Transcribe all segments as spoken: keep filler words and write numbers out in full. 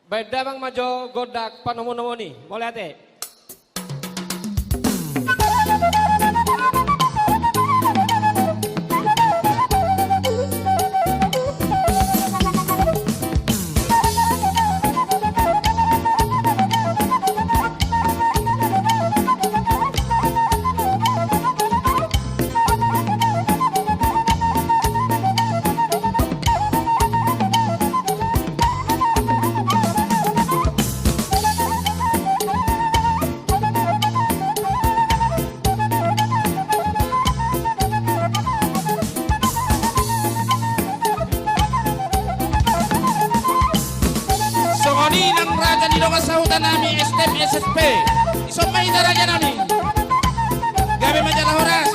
Baen damang ma jo gondang panomunomuon i. Mauliate. Songon i nang raja ni dongan sahuta nami, S T M S S P. Ison ma hita raja nami. Gabe ma jala horas.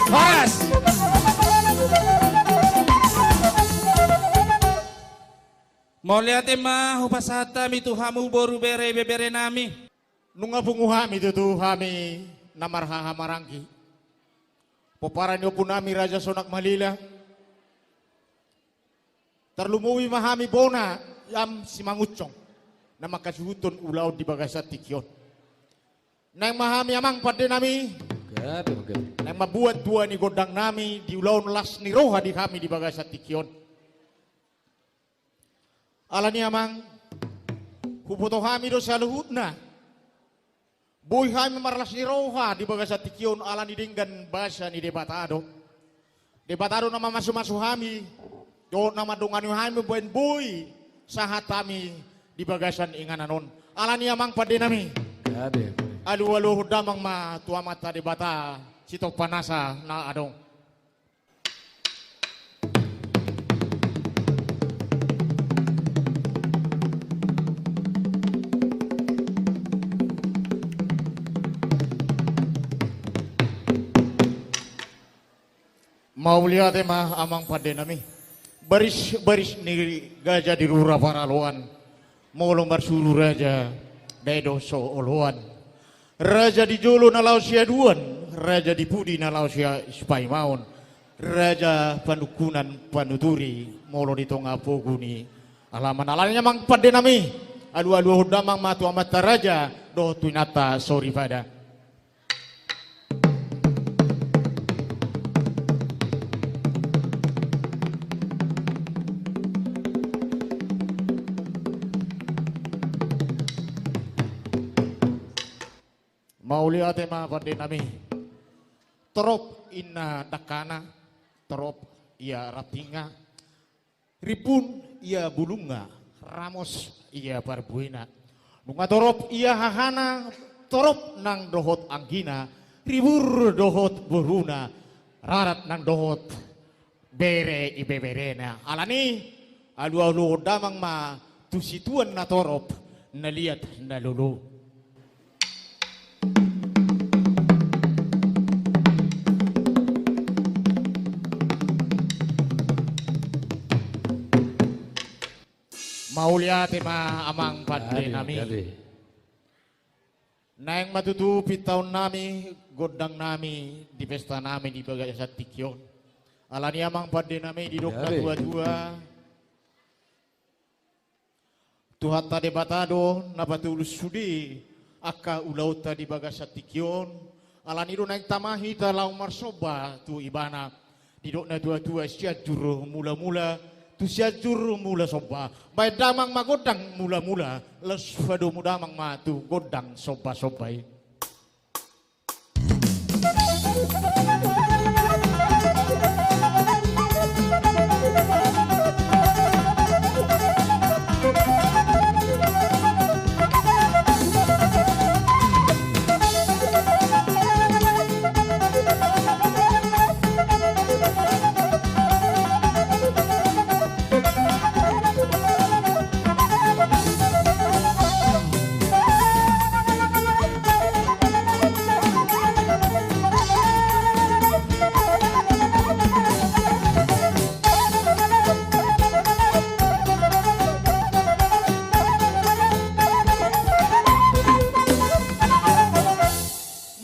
Horas. Mauliate ma hupasahat hami tu hamu boru, bere, ibebere nami. Nunga pungu hami tutu, hami na marhahamaranggi. Pomparan ni ompu nami Raja Sonak Malila. Tarlumobi ma hami bona Yam Simangunsong na manghasuhuthon ulaon di bagasan tingki on. Naeng ma hami amang pande nami. Gabe, gabe. Naeng mambuat tua ni gondang nami di ulaon las ni roha di hami di bagasan tingki on. Alani amang, huboto hami do saluhutna. Boi hami marlas ni roha di bagasan tingki on ala ni denggan basa ni Debata do. Debata do na mamasumasu hami, dohot na mandongani hami baen boi sahat hami di bagasan inganan on. Alani amang pande nami. Gabe. Alualuhon damang ma tu Amanta Debata sitompa nasa na adong. Mauliate ma amang pande nami. Baris, baris ni gaja di rura paraloan. Molo marsuru raja, dae do so oloan. Raja di jolo na laho siaduan, raja di pudi na laho sia-, sipaimaon, raja panungkunan panuturi, molo di tonga pogu ni alaman. Alani amang pande nami, alualuhon damang ma tu amanta raja dohot tu inanta soripada. Mauliate ma pande nami. Torop inna dangkana, torop ia rantingna, rimbun ia bulungna, ramos ia parbuena. Nunga torop ia hahana, torop nang dohot anggina, ribur dohot boruna, rarat nang dohot bere ibeberena. Alani, alualuhon damang ma tu situan na torop, na liat na lolo. Mauliate ma amang pande nami. Gabe, gabe. Naeng ma tutu pintaon nami, gondang nami, di pesta nami di bagasan tingki on. Alani amang pande nami didok na tuatua. Tuhanta Debata do na patulus sude angka ulaonta di bagasan tingki on. Alani do naeng tama hita laho marsomba tu Ibana. Didok na tuatua, Sianjur Mulamula, tu Sianjur Mula Somba. Baen damang ma gondang mula-mula, laos padomu damang ma tu gondang somba-somba i.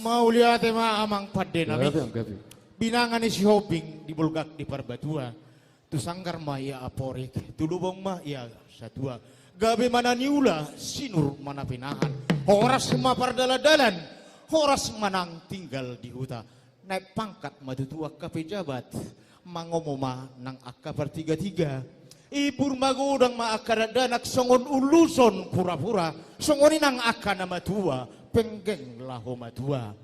Mauliate ma amang pande nami. Gabe, gabe. Binanga ni Sihombing dibolgak di Parbatua. Tu sanggar ma ia aporik, tu lubang ma ia satua. Gabe ma na niula, sinur ma na pinahan. Horas ma pardalan-dalan, horas ma nang tinggal di huta. Naek pangkat ma tutu angka pejabat, mangomo ma nang angka partiga-tiga. Ibur magodang ma angka dakdanak songon uluson pura-pura. Songon i nang angka na matua, penggeng laho matua.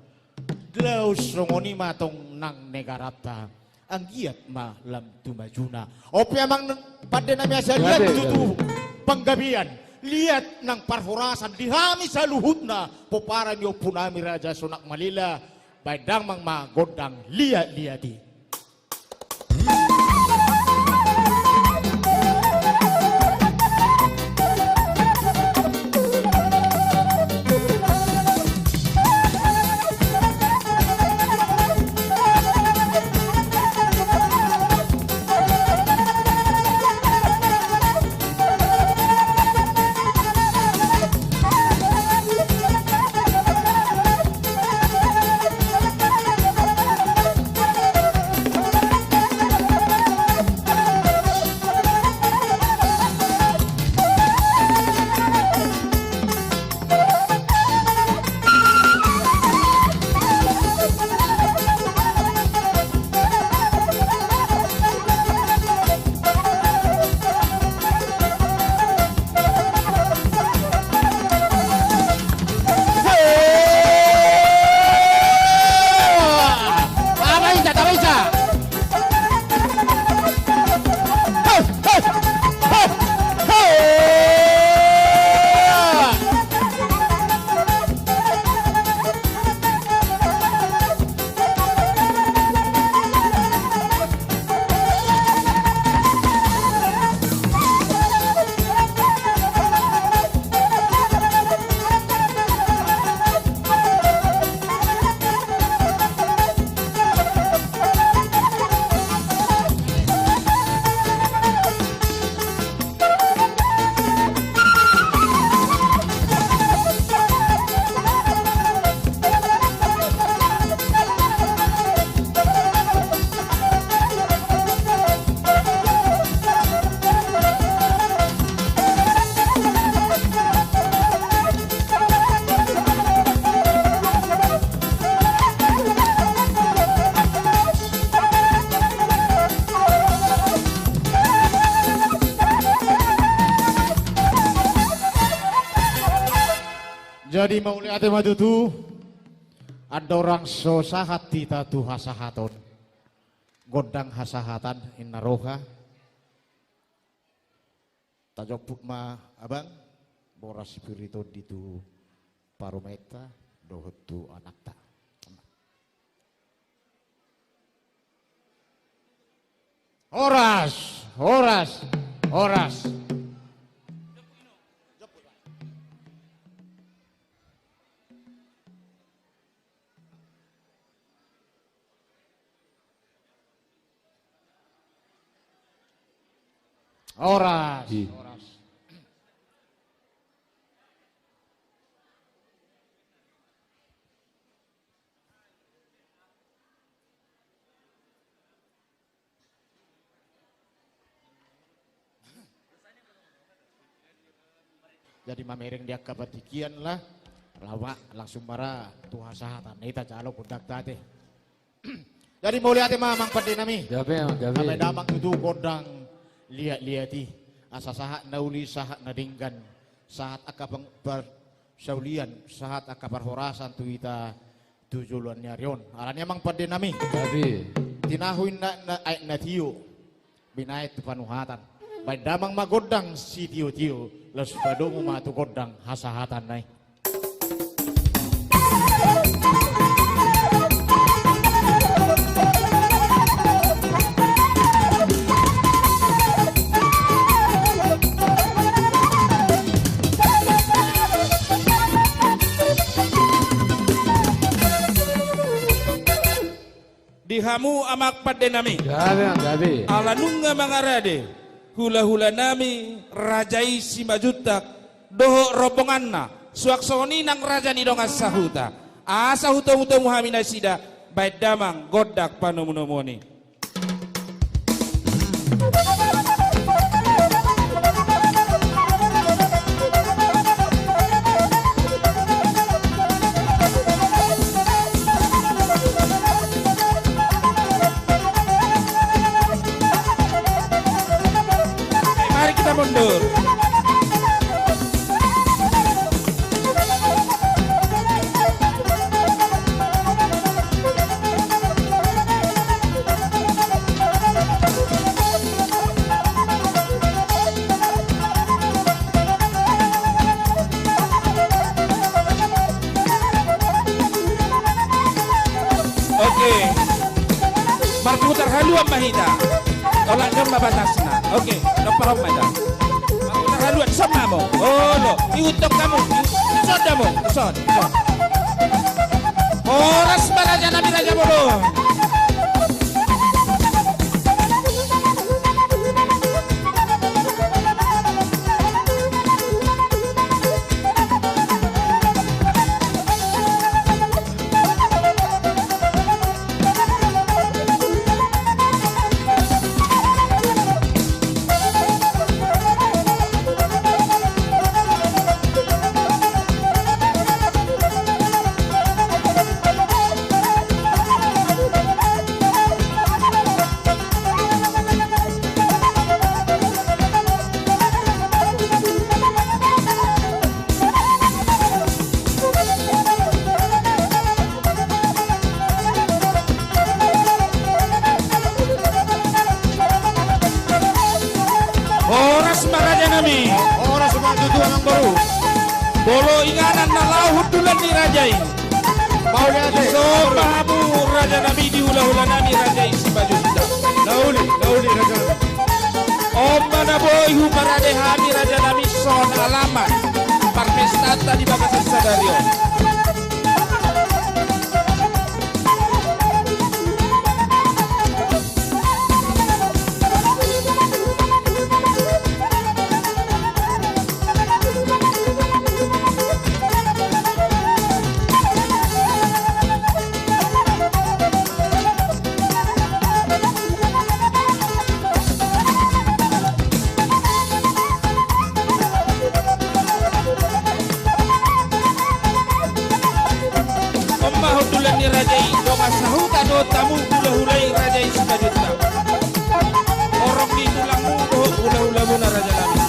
Laos songon i ma tong nang negaranta, anggiat ma lam tu majuna. On pe amang pande nami, asa liat tutu panggabean, liat nang parhorasan di hami saluhutna, pomparan ni ompu nami Raja Sonak Malila. Baen damang ma gondang liat-liat i. Jadi mauliate ma tutu, andorang so sahat hita tu hasahaton gondang hasahatan inna roha. Tajomput ma abang, boras pir ni tondi tu parumaenta dohot tu anakta. Horas, horas, horas. Horas, horas. Jadi mamereng di angka partingkian lah, laho ma langsung ma ra tu hasahatan i, tajalo gondang ta ate. Jadi mauliate ma amang pande nami. Gabe, gabe. Gabe damang tutu gondang liat-liat i, asa sahat na uli, sahat na denggan, sahat angka pang-, par-, saulian, sahat angka parhorasan tu hita tu joloan ni ari on. Alani i amang pande nami. Gabe. Tinahu inna na aek na tio. Binaen tu panuhatan. Baen damang ma gondang sitio-tio, laos padomu ma tu gondang hasahatan na i. Di hamu amang pande nami. Gabe, gabe. Ala nunga mangarade hula-hula nami raja i Simanjuntak dohot rombonganna, suang songon i nang raja ni dongan sahuta. Asa hutomu-tomu hami nasida, baen damang gondang panomu-nomuon i. Mari kita mundur. Oke. Marputar haluan ma hita. Olat ni on ma batasna. Oke, dompak on ma hita. Marputar haluan, dison ma hamu. Olo, ihuthon hamu. Dison do hamu. Dison, dison. Horas ma raja nami, raja bolon. Horas ma raja nami. Horas ma tutu amang boru. Molo inganan na laho hundulan ni raja i. Dison ma hamu raja nami di hula-hula nami raja i Simanjuntak. Na uli, na uli raja nami. On ma na boi huparade hami raja nami songon alamat parpestanta di bagasan sadari on. On ma hundulan ni raja i, dongan sahuta dohot hamu hula-hula i raja i Simanjuntak. Horong ni tulangmu dohot hula-hulamuna raja nami.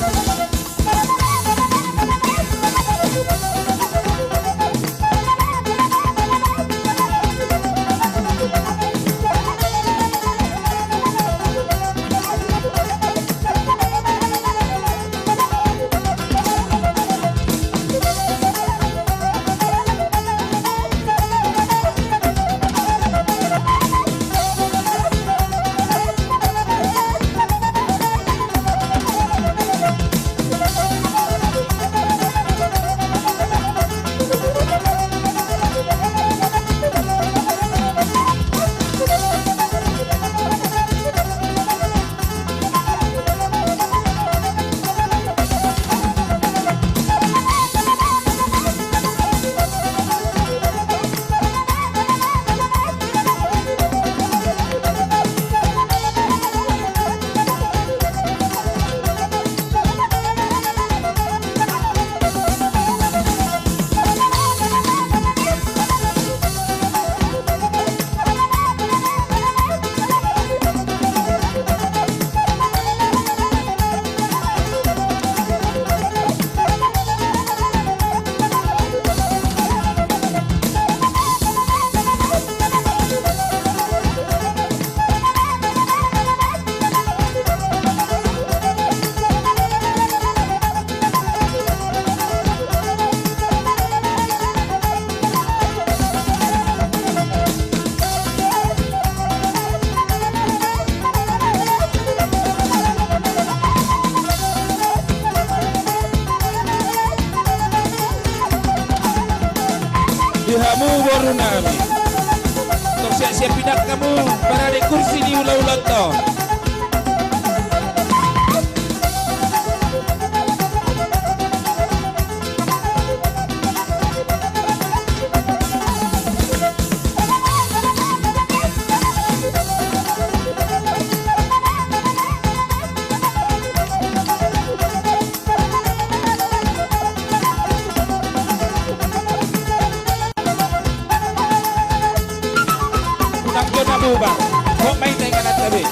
Hamu boru nami. Tong siap-siap pinang hamu, parade kursi ni hulahula on. Unang jona bubar. Hot main na inganan tabe.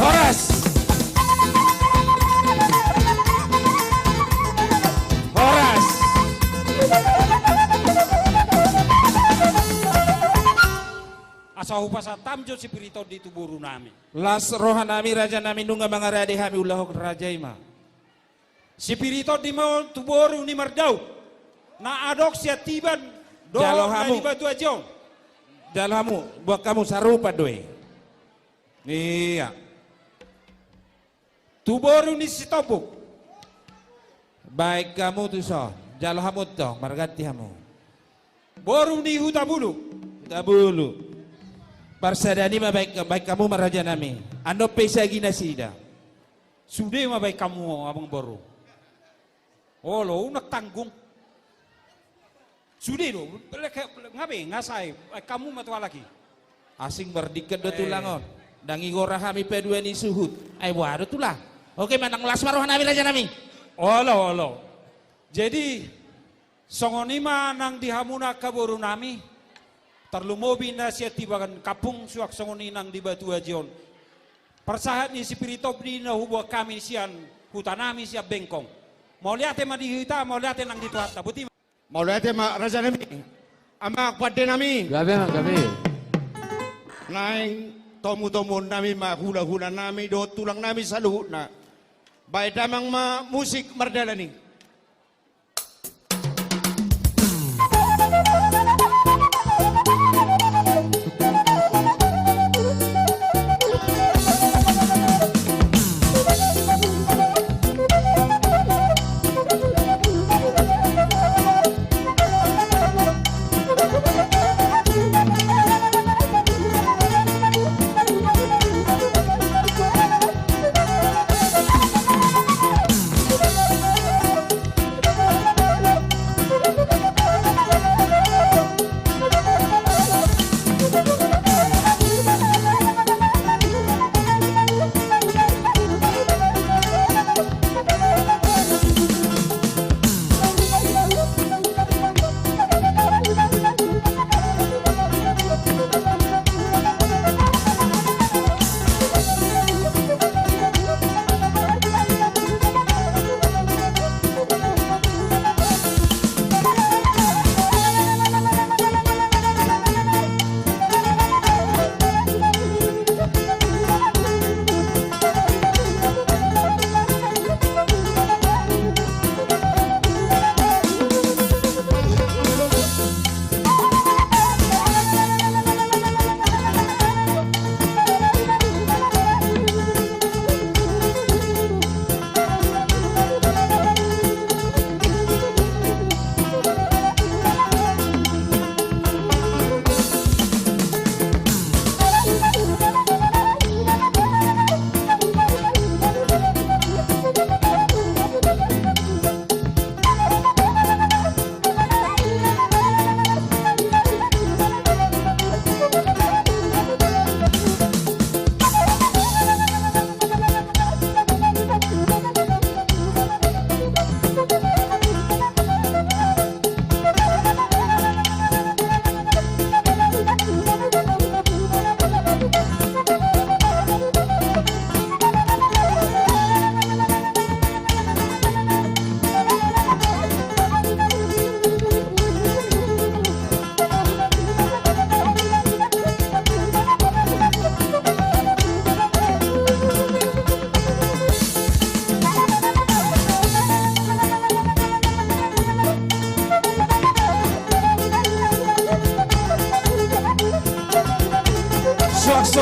Horas. Horas. Asa hupasahat hamu jo sipir ni tondi tu boru nami. Las roha nami, raja nami, nunga mangarade hami, ulahon raja i ma. Sipir ni tondi ma on tu boru ni Mardaun. Na adong sian Tiban dohot na di Batu Aji on. Jalo hamu, buat hamu sarupa do i. Ia. Tu boru ni Sitombuk. Baen hamu tu son. Jalo hamu tong, marganti hamu. Boru ni Hutabulu. Hutabulu. Parsadaan i ma baen, baen hamu ma raja nami. Annon pe isagi nasida. Sude ma baen hamu, amang boru. Olo, unang tanggung. Sude do, lek, lek, nga be, nga sae, eh, hamu ma tu halak i. Asing mardingkan do, eh, tulang on. Ndang igora hami paduan ni suhut. Ai boha do tulang. Oke, manang las ma roha nami, raja nami. Olo, olo. Jadi, songon i ma nang di hamuna angka boru nami. Tarlumobi na sian Tiban Kampung, suang songon i nang di Batu Aji on. Parsahat ni sipir ni tondi na huboan hami sian huta nami sian Bengkong. Mauliate ma di hita, mauliate nang di Tuhanta. Boti ma. Mauliate ma raja nami. Amang pande nami. Gabe ma, gabe. Naeng tomutomuon nami ma hulahula nami dohot tulang nami saluhutna. Baen damang ma musik mardalan i.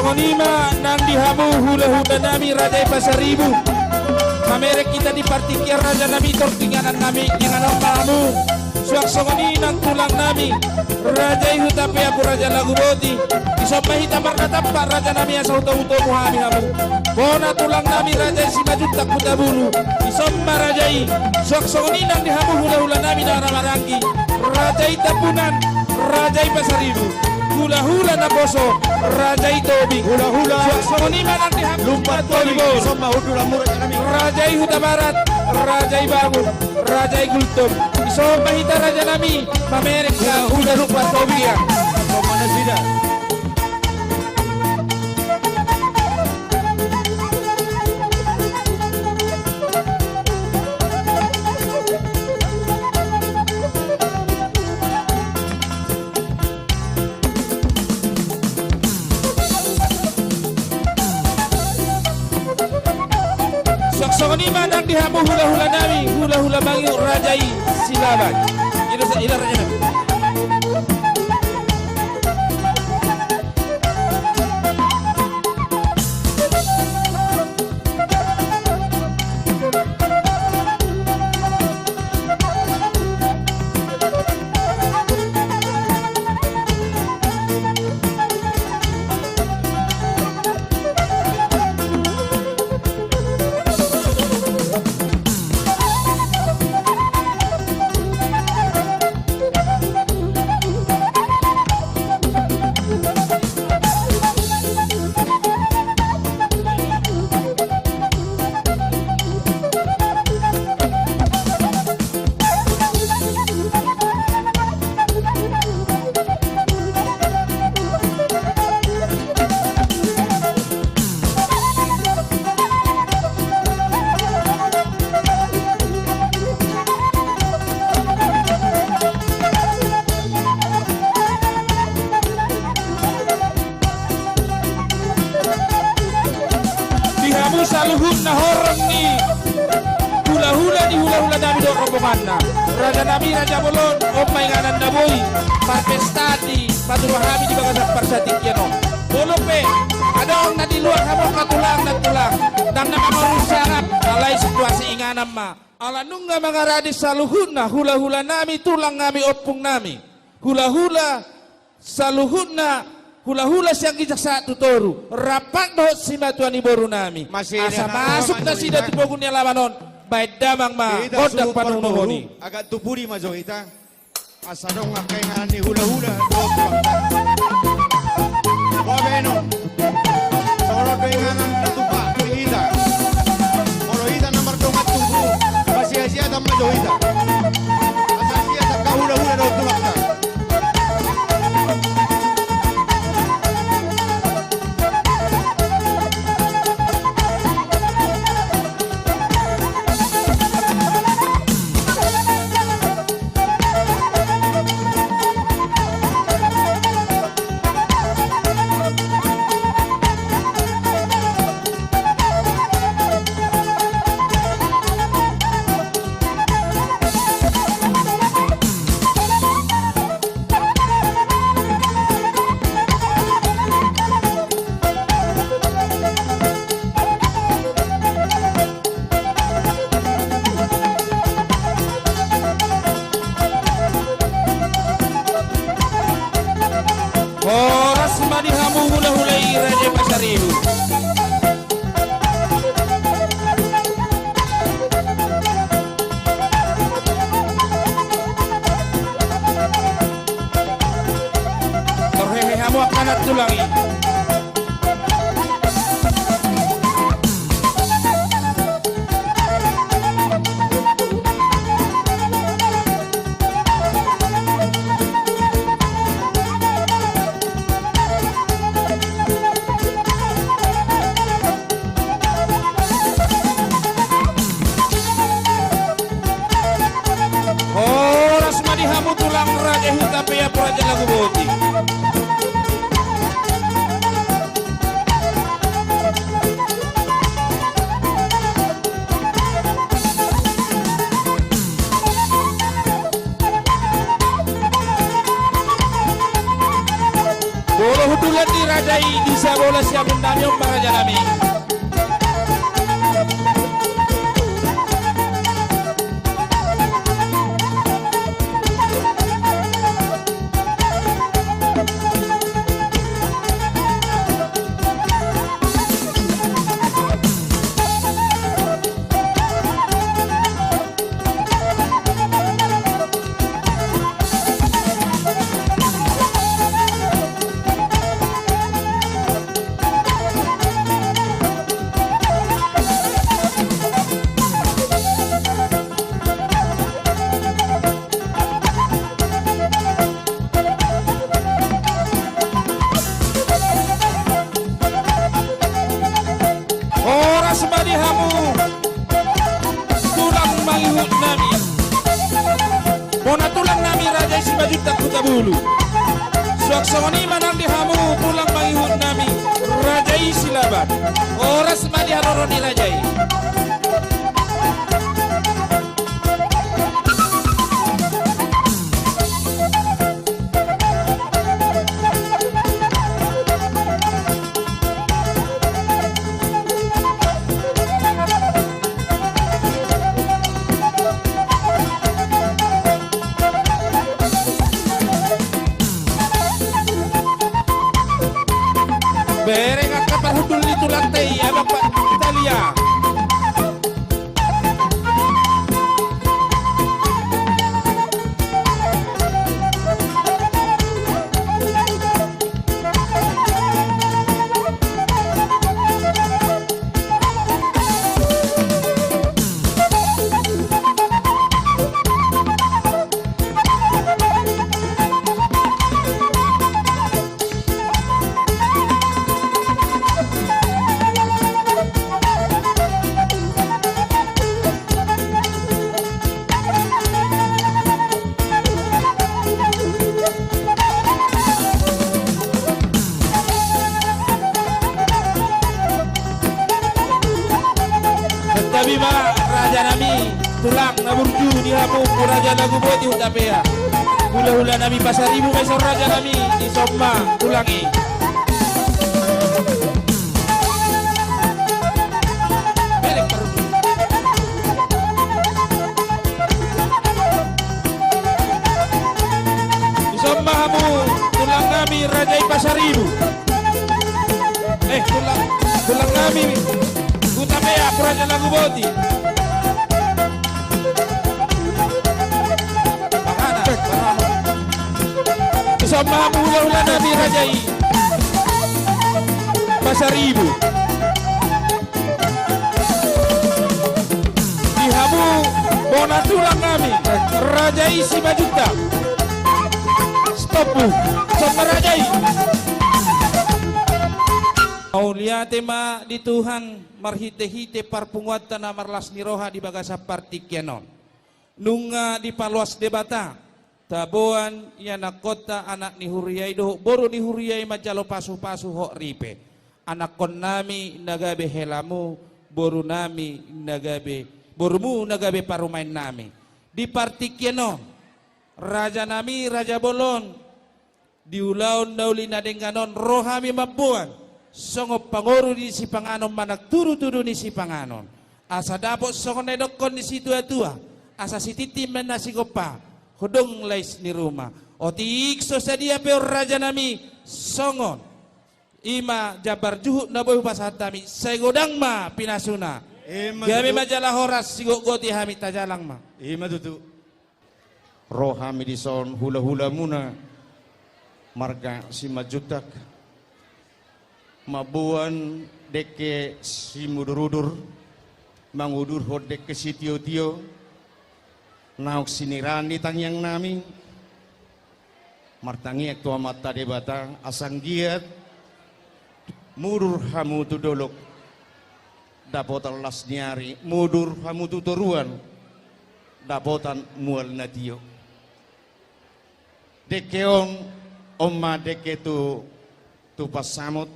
Songon i ma nang di hamu hulahula nami Raja i Pasaribu. Mamereng hita di partingkian raja nami, torop inganan nami, inganan ma hamu. Suang songon i nang tulang nami Raja i Hutapea, Raja Laguboti. Dison ma hita marnatampak raja nami, asa hutomutomu hami hamu. Bona tulang nami Raja i Simanjuntak Hutabulu. Dison ma raja i. Suang songon i nang di hamu hulahula nami na marhaha maranggi, Raja i Tambunan, Raja i Pasaribu. Hulahula naposo, Raja i Tobing. Hulahula. Suang songon i ma nang di hamu Lumban Tobing. Dison ma hundul hamu raja nami. Raja i Hutabarat, Raja i Bangun, Raja i Gultom. Dison ma hita raja nami mamereng hula Lumban Tobing. Dison ma nasida. Suang songon i ma nang di hamu hulahula nami, hulahula Mangiu, Raja i Silaban. Ida, ida raja nami. Di hamu saluhutna horong ni hulahula ni hulahula nami dohot rombonganna. Raja nami Raja Bolon, on ma inganan na boi marpesta dipatupa hami di bagasan parsatingkian on. Molo pe adong na di luar hamu angka tulang nang tulang, ndang na mangorui sangap, alai situasi inganan ma. Ala nunga mangarade saluhutna hulahula nami, tulang nami, ompung nami, hulahula saluhutna, hulahula sian ginjang sahat tu toru, rap dohot simatua ni boru nami. Asa masuk nasida tu pogu ni alaman on, baen damang ma gondang panunungkon i. Agak tu pudi ma jo hita. Asa adong angka inganan ni hulahula dohot tulang. Boa baenon. Songon on do inganan na tupa di hita. Molo hita na mardongan tubu, masiasiatan ma jo hita. Asa siat angka hulahula dohot tulangta. Horas ma di hamu hulahula i Raja Pasaribu. Tor hehe hamu angka na tulang i. Horas ma di hamu tulang Raja Hutapea, Raja Laguboti. Molo hundul Di raja i di sabola siamun nami on ma raja nami. Horas ma di hamu tulang mangihut nami. Bona tulang nami raja i Simanjuntak Hutabulu. Suang songon i ma nang di hamu tulang mangihut nami raja i Silaban. Horas ma di haroro ni raja i. Bereng angka parhundul ni tulangta i, abang Pak Italia. Santabi ma raja nami, tulang na burju di hamu, raja na guboti hutapea. Hulahula nami Pasaribu ma dison raja nami, dison ma tulang i. Dison ma hamu tulang nami raja i Pasaribu. Eh, tulang, tulang nami hutapea, raja na guboti. Dison ma hamu hulahula nami raja i Pasaribu. Di hamu bona tulang nami raja i Simanjuntak. Stop bu. Stop raja i. Mauliate ma di Tuhan marhitehite parpunguanta na marlas ni roha di bagasan partingkian on. Nunga dipaloas Debata taboan i anakkonta, anak ni huria i dohot boru ni huria i manjalo pasupasu hot ripe. Anakkon nami na gabe helamu, boru nami na gabe, borumu na gabe parumaen nami. Di partingkian on, raja nami, raja bolon, di ulaon na uli na denggan on ro hami mamboan songon pangoru ni sipanganon manang tudutudu ni sipanganon. Asa dapot songon na nidokkon ni situatua, asa sitintin ma na sigompa, hodong lais ni ruma. Otik so sadia pe on raja nami, songon i ma jambar juhut na boi hupasahat hami, sai godang ma pinasuna. Ima tutu. Gabe ma jala horas, sigotgoti hami, tajalang ma. Ima tutu. Ro hami dison hulahulamuna marga Simanjuntak, mamboan dengke simudurudur, mangudurhon dengke sitiotio, naung siniraan ni tangiang nami, martangiang tu Amanta Debata asa anggiat mudur hamu tu dolok, dapotan las ni ari, mudur hamu tu toruan, dapotan mual na tio. Dengke on, on ma dengke tu, tu pansamot,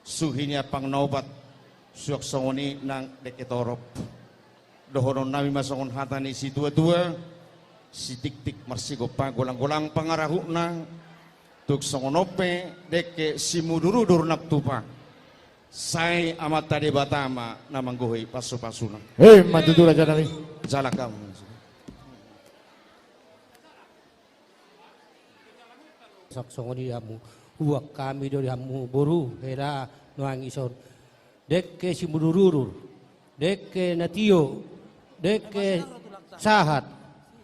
suhi ni ampang na opat, suang songon i nang dengke torop. Dohonon nami ma songon hata ni situatua, sitiktik marsigompa, golanggolang pangarahutna, Tung songon on pe dengke simudurudur nang tupa. Sai Amanta Debata ma na manggohi pasupasuna. Emma tutu, raja nami. Jala hamu. Sasongon i hamu. Huboan hami do di hamu boru, hela, nuaeng dison. Dengke simudurudur, dengke na tio, dengke sahat.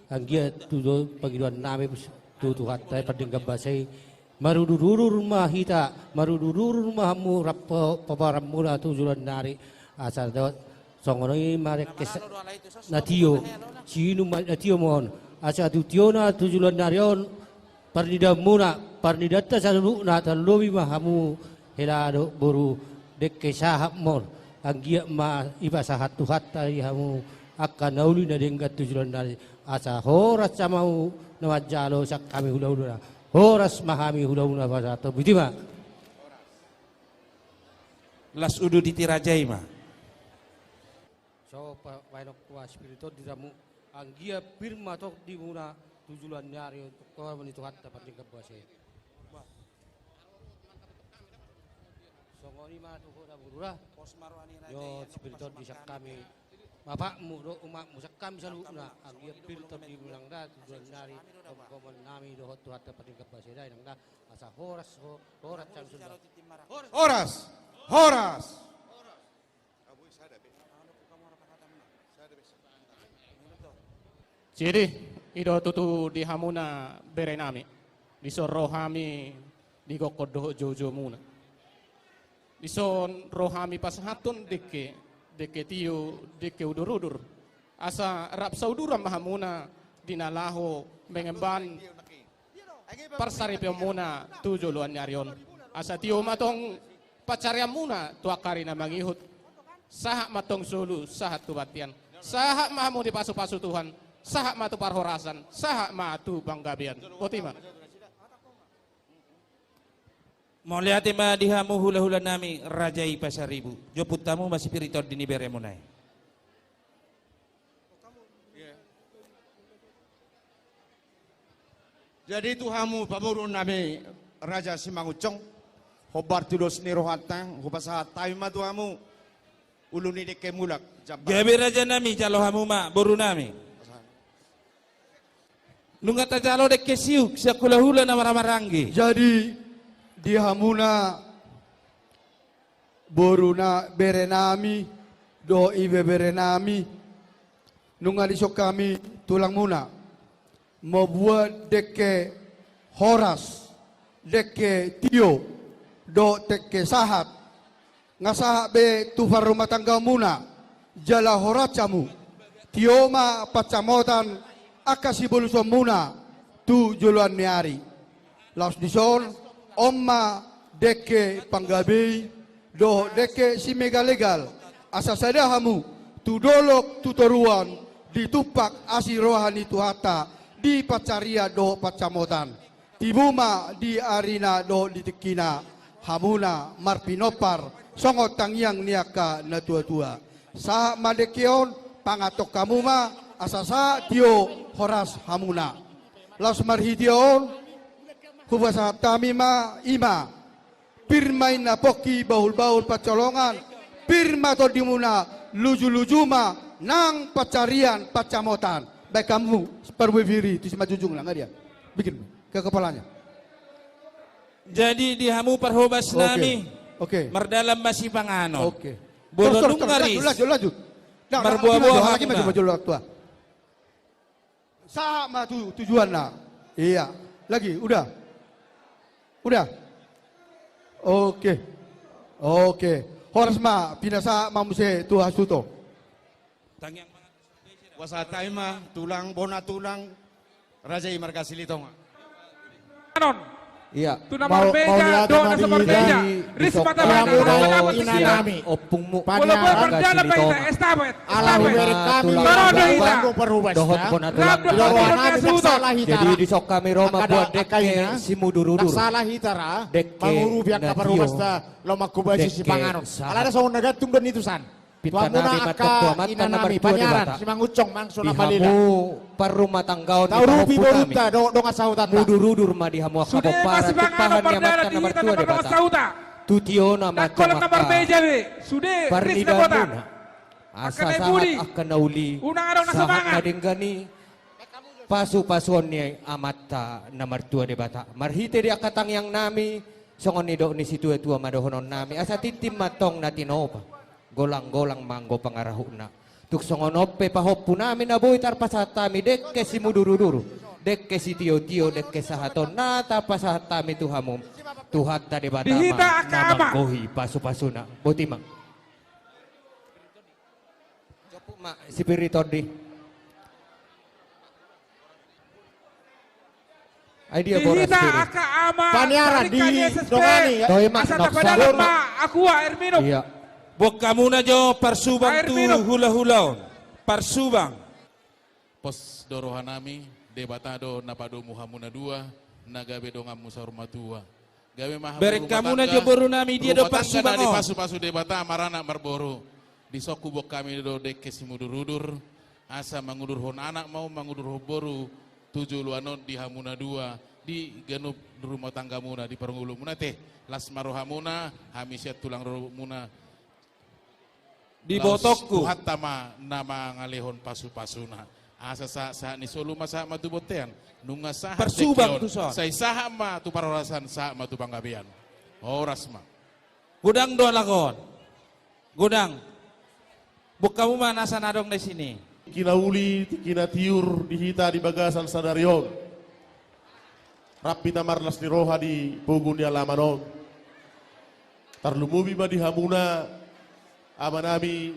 Anggiat tu do pangidoan nami tu Tuhanta pardenggan basa i. Marudurudur ma hita, marudurudur ma hamu rap pamoruonmuna tu joloan ni ari. Asa do songon i ma dengke sa-, na tio, siinum ma na tio ma on. Asa tu tiona tu joloan ni ari on, parnidaonmuna, parnidaanta saluhutna, tarlobi ma hamu hela dohot boru, dengke sahat ma on. Anggiat ma dipasahat Tuhanta di hamu angka na uli na denggan tu joloan ni ari. Asa horas hamu na manjalo sian hami hulahulana. Horas ma hami hulahulana pasahathon. Botima. Las udu di raja i ma. So, pa-, baenonku tu Spiritu on di hamu, anggiat pir ma tondimuna tu joloan ni ari on, tu toruan ni Tuhanta pardenggan basa i. Songon i ma tu ho da boru da. Pos ma roha ni raja i, jo, Spiritu on di sian hami. Bapakmu dohot umakmu, sian hami saluhutna, anggiat pir tondimuna nang da tu joloan ni ari, pangkomoan nami dohot Tuhanta pardenggan basa i da nang da. Asa horas, ho-, horas hami saluhutna. Horas. Horas. Jadi, i do tutu di hamuna berenami. Dison ro hami di gokhon dohot joujoumuna. Dison ro hami pasahathon dengke, dengke tio, dengke udurudur. Asa rap sauduran ma hamuna di na laho mengemban parsaripeonmuna tu joloan ni ari on. Asa tio ma tong pansarianmuna tu angka ari na mangihut. Sahat ma tong solu, sahat tu bontean. Sahat ma hamu dipasupasu Tuhan. Sahat ma tu parhorasan. Sahat ma tu panggabean. Botima. Mauliate ma di hamu hulahulanami, raja i Pasaribu. Joput hamu ma Spiritu on di ni beremuna i. Jadi tu hamu pamoruonnami Raja Simangunsong, hombar tu dos ni rohanta, hupasahat hami ma tu hamu ulu ni dengke mulak, jambar. Gabe rajanami, jalo hamu ma borunami. Nunga tajalo dengke siuk sian hulahula na marhahamaranggi. Jadi di hamuna boruna berenami dohot ibeberenami, nunga dison hami tulangmuna mamboan dengke horas, dengke tio dohot dengke sahat. Nga sahat be tu parrumatanggaonmuna, jala horas hamu. Tio ma pansamotan angka sibolusonmuna tu joloan ni ari. Laos dison, on ma dengke panggabe i dohot dengke simegalegal, asa sada hamu tu dolok tu toruan, ditumpak asi roha ni Tuhanta di pansarian dohot pansamotan. Tibu ma di arina dohot di tingkina, hamuna marpinompar songon tangiang ni angka natuatua. Sahat ma dengke on, panganton hamu ma, asa sahat tio horas hamuna. Laos marhite on, hupasahat hami ma, i ma. Pir ma inna pongki, bahulbahul pancolongan, pir ma tondimuna, lujuluju ma nang pansarian pansamotan. Baen hamu parbue pir i tu simanjujungna, nga dia. Bikin ke kepalanya. Jadi di hamu parhobasnami. Oke. Oke. Mardalan ma sipanganon. Oke. Molo nunga ris. Lanjut, lanjut, lanjut. Nah, marboaboa lagi, hamuna. Maju, maju, maju, tua. Sahat ma tu tujuanna. Iya. Lagi, udah. Udah. Oke. Oke. Horas ma, pinasahat ma muse tu hasuhuton. Tangiang. Hupasahat hami ma, tulang, bona tulang, raja i marga Silitonga. Anon. Iya. Tu na marbeda dohot na so marbeda. Ris ma hita, ina nami. Ompungmu. Molo boi mardalan ma hita, estafet. Ala hubereng hami. Toro do hita. Dohot bona tulang. Jadi dison hami ro mamboan dengke simudurudur. Salah hita ra. Dengke mangurupi angka parhobasta, laho mangkobasi sipanganon. Alana songon na gantung do nitu san. Pinta nami ma antong tu Amanta na martua Debata. Di hamu parrumatanggaon ni pahompu nami. Mudurudur ma di hamu angka pomparan, tumpahan ni Amanta na martua Debata. Tu tiona ma antong angka parnidaan muna. Asa sahat angka na uli, sahat na denggan i, pasupasuon ni Amanta na martua Debata. Marhite di angka tangiang nami, songon nidok ni situatua ma dohonon nami, asa tintin ma antong na tinopa, golanggolang ma anggo pangarahutna. Tung songon on pe pahompu nami na boi tarpasahat hami, dengke simuduruduru, dengke sitiotio, dengke sahat on na tarpasahat hami tu hamu, Tuhanta Debata ma na manggohi pasupasuna. Boti ma. Jopuk ma si Piri Tondi. Ai dia boras Piri. Paniaran di dongani. Toe ma, asa tapadangan ma aqua, air minum. Iya. Boan hamuna jo parsubang tu hulahula on. Parsubang. Pos do roha nami, Debata do na padomu hamu na dua, na gabe donganmu saur matua. Gabe ma hamu bereng hamuna jo boru nami, dia do parsubang on. Pasupasu Debata, maranak marboru. Dison huboan hami do dengke simudurudur, asa mangudurhon anak ma hamu, mangudurhon boru, tu joloan on di hamu na dua, di ganup rumah tanggamuna, di parngoluonmuna ate. Las ma rohamuna, hami sian tulang rorobotmuna. Di botongku. Tuhanta ma na mangalehon pasupasuna. Asa sahat, sahat ni solu ma sahat ma tu bontean. Nunga sahat parsubang tu son. Sai sahat ma tu parhorasan, sahat ma tu panggabean. Horas ma. Godang do halak on. Godang. Boan hamu ma nasa na adong di sini. Tingki na uli, tingki na tiur di hita di bagasan sadari on. Rap hita marlas ni roha di pogu ni alaman on. Tarlumobi ma di hamuna, ama nami,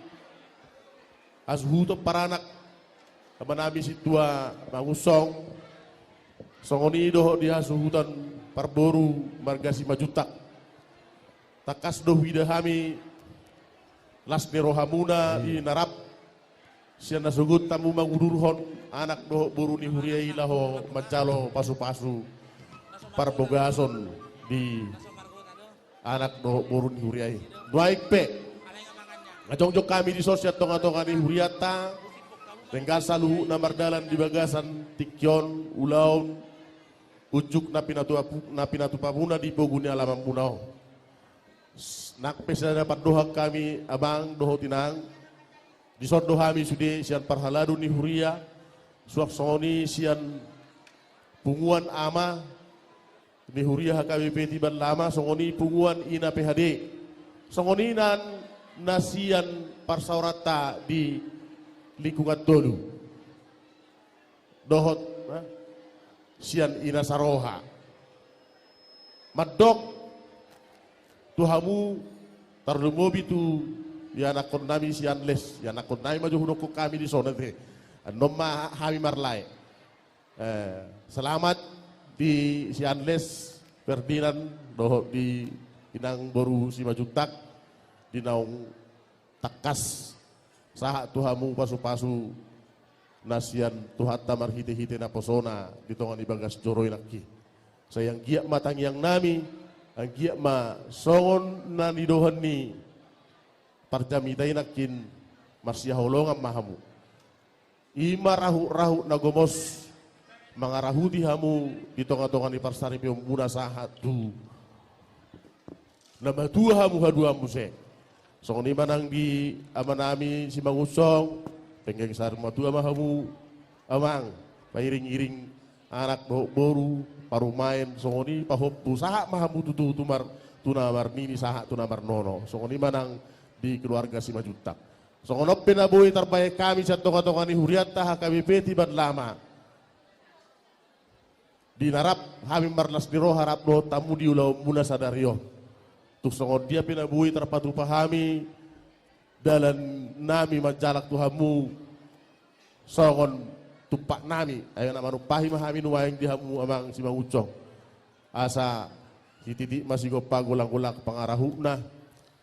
hasuhuton paranak, ama nami sintua Mangunsong, songon i dohot di hasuhuton parboru marga Simanjuntak. Tangkas do huida hami las ni rohamuna di na rap sian na sogot hamu mangudurhon anak dohot boru ni huria i laho manjalo pasupasu parbogason di anak dohot boru ni huria i. Nuaeng pe, na jongjong hami dison sian tongatonga ni hurianta, denggan saluhutna mardalan di bagasan tingki on, ulaon, unjuk na pinatupa-, na pinatupamuna di pogu ni alamanmuna on. Nang pe sada pandohan hami, amang dohot inang, dison do hami sude sian parhalado ni huria, suang songon i sian punguan ama ni huria H K B P Tiban Lama, songon i punguan ina P H D, songon i nang na sian parsaoranta di lingkungan tolu. Dohot, eh, sian ina Saroha. Mandok tu hamu, tarlumobi tu ianakkon nami si Anles, ianakkon nami ma jo hudokkon hami dison ate. Annon ma hami marlae. Eh, selamat di si Anles Ferdinand, dohot di inang boru Simanjuntak, di naung tangkas sahat tu hamu pasupasu na sian Tuhanta marhitehite naposona di tonga ni bagas joro i nangkin. Sai anggiat ma tangiang nami, anggiat ma songon na nidohan ni parjamita i nangkin, marsihaholongan ma hamu. I ma rahutrahut na gomos mangarahuti hamu di tongatonga ni parsaripeonmuna sahat tu na matua hamu haduan muse. Songon i ma nang di ama nami Simangunsong, penggeng saur matua ma hamu, amang, pairingiring anak dohot boru, parumaen, songon i pahompu, sahat ma hamu tutu tu mar-, tu na marnini sahat tu na marnono. Songon i ma nang di keluarga Simanjuntak. Songon on pe na boi tarbahen hami sian tongatonga ni hurianta H K B P Tiban Lama. Di na rap hami marlas ni roha rap dohot hamu di ulaonmuna sadari on. Tung songon dia pe na boi tarpatupa hami dalan nami manjalang tu hamu songon tumpak nami, ai na manumpahi ma hami nuaeng di hamu amang Simangunsong. Asa sititik ma sigompa, golanggolang pangarahutna.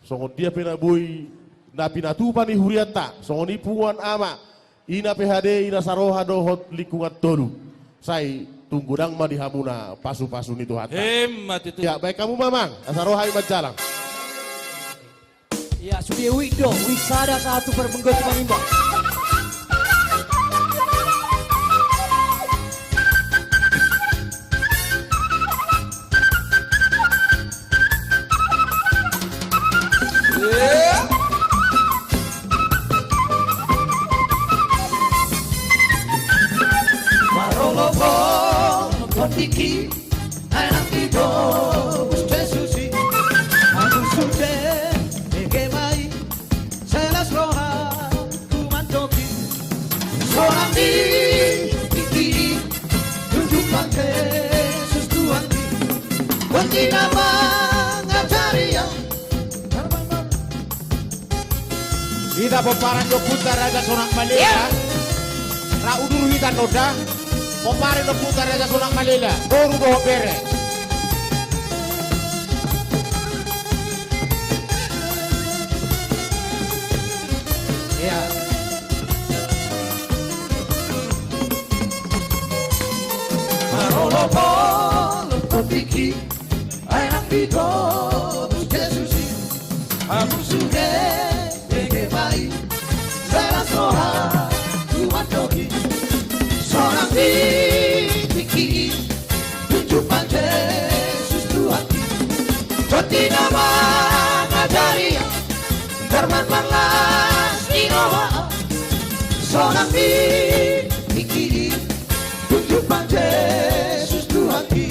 Songon dia pe na boi na pinatupa ni hurianta, songon i punguan ama, ina P H D, ina Saroha dohot lingkungan tolu. Sai tung godang ma di hamuna pasupasu ni Tuhanta. Emma tutu. Ya, bahen hamu ma amang, asa ro hami manjalang. Ya, sude uik do, uik sada sahat tu parmingguan Simanjuntak. Parolopolopon tingki, ai nang ditobus Jesus i. Ahu sude bege ma i, sai las rohangku mandok i. Sonang di tingki i, tunjukkan Jesus Tuhanki. Tondi na mangajari ahu. Hita pomparan ni ompunta Raja Sonak Malela. Ya. Ra udur hita nonda. Pomparan ni ompunta Raja Sonak Malela. Boru dohot bere. Ya. Parolopolopon tingki, ai nang ditobus Jesus i. Ahu sude bege ma i, sai las rohangku mandok i. Sonang di tingki i, tunjukkan Jesus Tuhanki. Tondi na mangajari ahu, ndarman marlas ni roha. Sonang di tingki i, tunjukkan Jesus Tuhanki.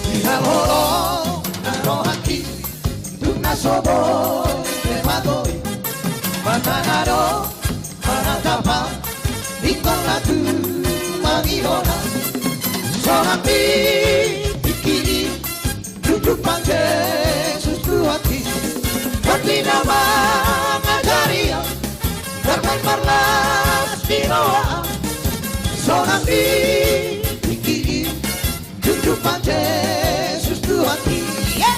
Di na holong na rohangki, dung na so boi be matoi. Martangan do manatap ahu, ingkon na tumangihon ahu. Sonang di tingki i, tunjukkan Jesus Tuhanki. Tondi na mangajari ahu, ndarman marlas ni roha. Sonang di tingki i, tunjukkan Jesus Tuhanki. Ya.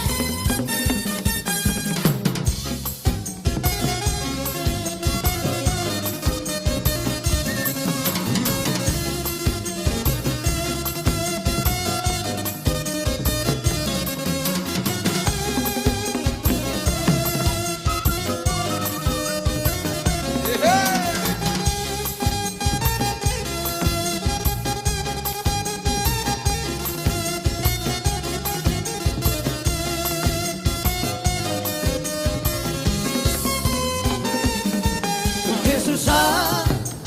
Jesus a,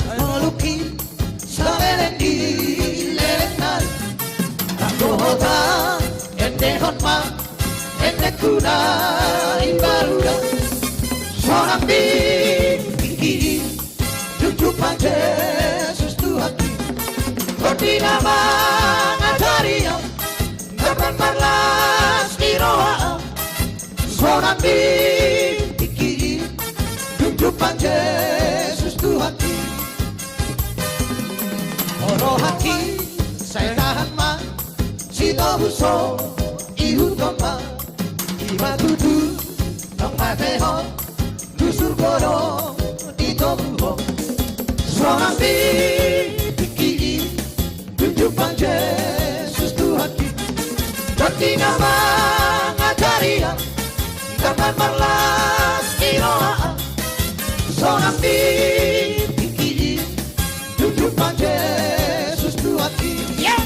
mangolungki saleleng ni lelengna. Ndang dohot ahu endehon ma endengku na imbaru da. Sonang di tingki i, tunjukkan Jesus Tuhanki. Tondi na mangajari ahu, ndarman marlas ni roha. Sonang di tingki i, tunjukkan Jesus Tuhanki. O rohangki, sai tahan ma, sitobus on ihuthon ma. I ma tutu naung mate ho, tu surgo do ditobu ho. Sonang di tingki i, tunjukkan Jesus Tuhanki. Tondi na mangajari ahu, ndarman marlas ni roha. Sonang di tingki i, tunjukkan Jesus Tuhanki. Ya.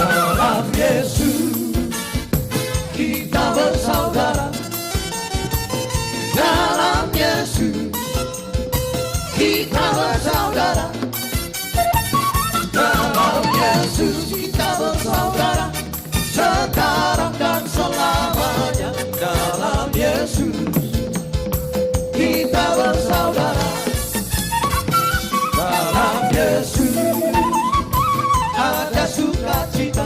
Dalam Yesus kita bersaudara. Dalam Yesus kita bersaudara. Dalam Yesus kita bersaudara. Sekarang dan selamanya. Dalam Yesus kita bersaudara. Dalam Yesus ada sukacita.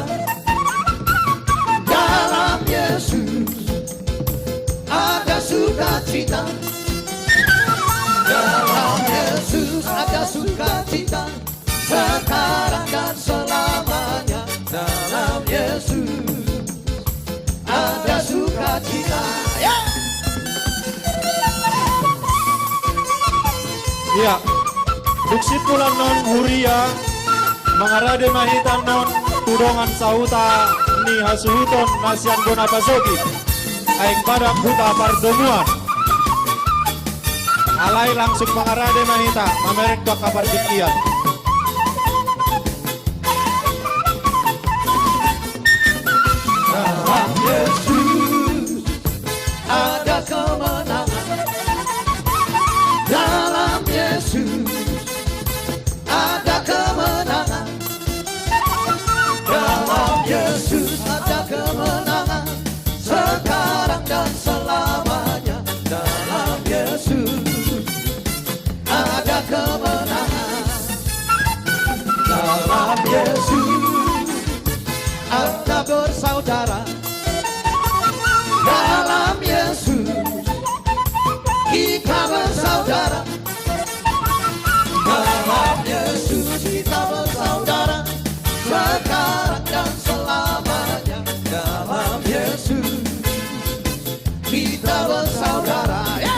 Dalam Yesus ada sukacita. Ia, dung simpul annon huria, mangarade ma hita annon tu dongan sahuta ni hasuhuton na sian bona pasogit. Aek Badak Huta Pardomuan. Alai langsung mangarade ma hita, mamereng tu angka partingkian. Dalam Yesus ada kemenangan. Dalam Yesus ada kemenangan. Dalam Yesus ada kemenangan. Sekarang dan selamanya. Dalam Yesus ada kemenangan. Dalam Yesus anda bersaudara. Dalam Yesus kita bersaudara. Dalam Yesus kita bersaudara. Sekarang dan selamanya. Dalam Yesus kita bersaudara. Ya.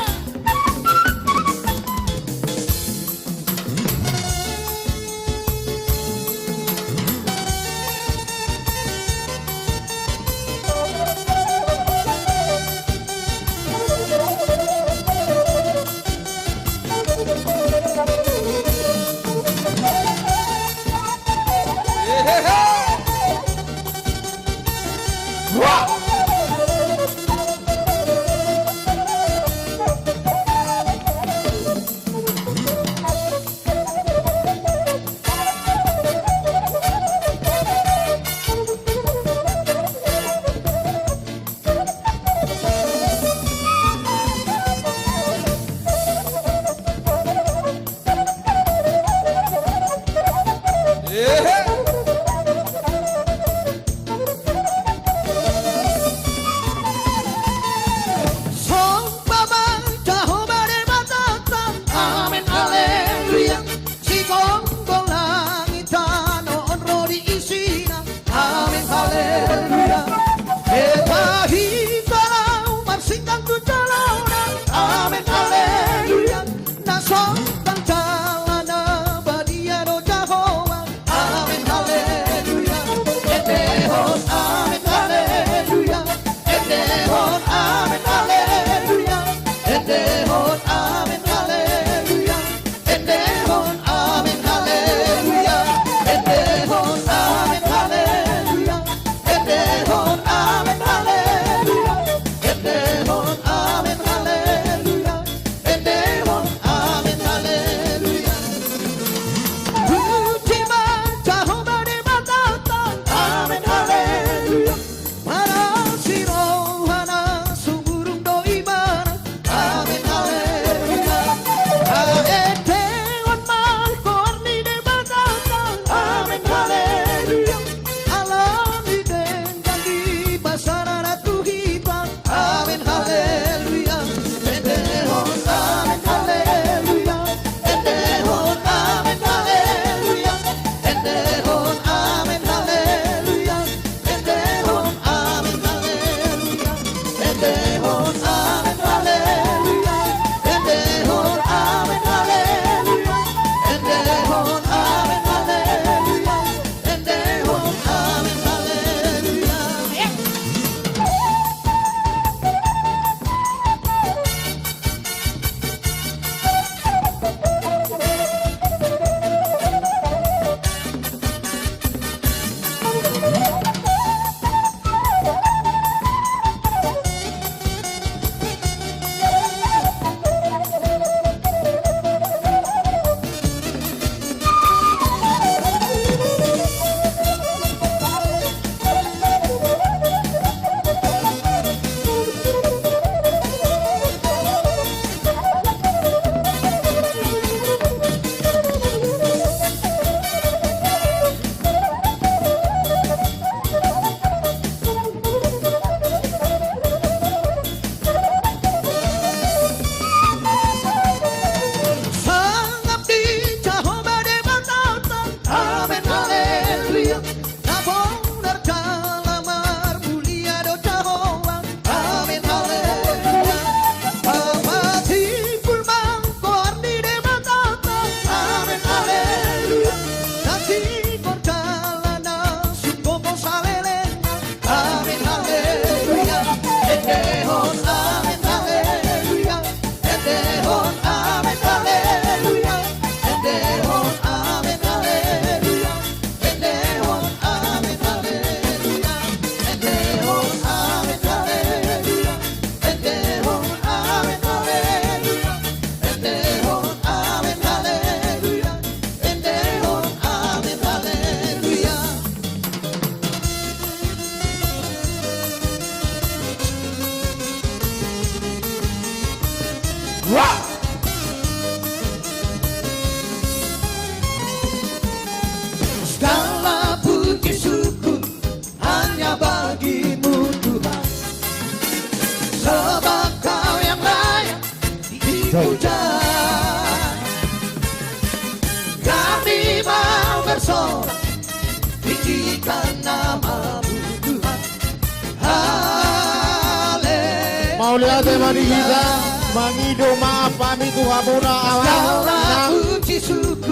Mauliate ma di hita, mangido maaf hami tu hamuna amang inang,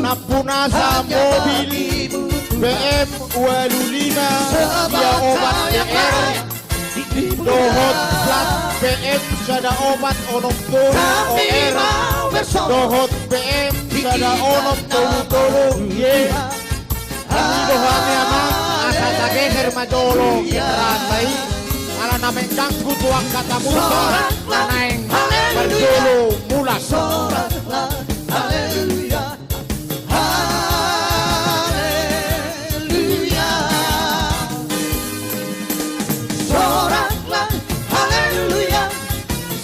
nampuna sa mobil B M ualu lima sia opat B R, dohot plat B M sada opat onom tolu O R, dohot B M sada onom tolu tolu Y. Mangido hami amang, asa tageser ma jolo keterangan i, ala na mengganggu tu angka tamuta na naeng parjolo mulak. Haleluya. Haleluya. Soraklah, haleluya.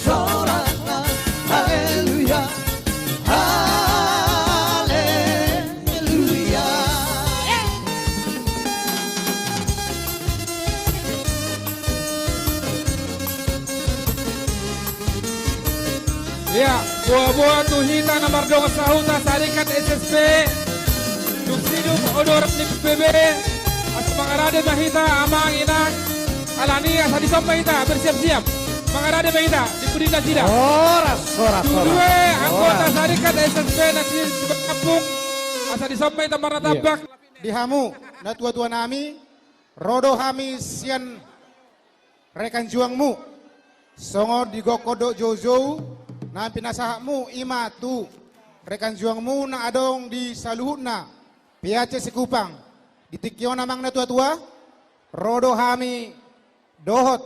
Soraklah, haleluya. Haleluya. Ia, boa-boa tu hita na mardongan sahuta sarikat S S P. Dung sidung odor ni P B B. Asa mangarade ma hita amang inang. Alani asa dison ma hita bersiap-siap. Mangarade ma hita di pudi nasida. Horas, horas, horas. Dua anggota sarikat S S P na di Sibakampung. Asa dison ma hita marnatambak. Di hamu na tua-tua nami, ro do hami sian rekan juangmu. Songon digokhon dohot jou-jou na pinasahatmu i ma tu rekan juangmu na adong di saluhutna P A C Sikupang. Di tingki on amang na tua-tua, ro do hami dohot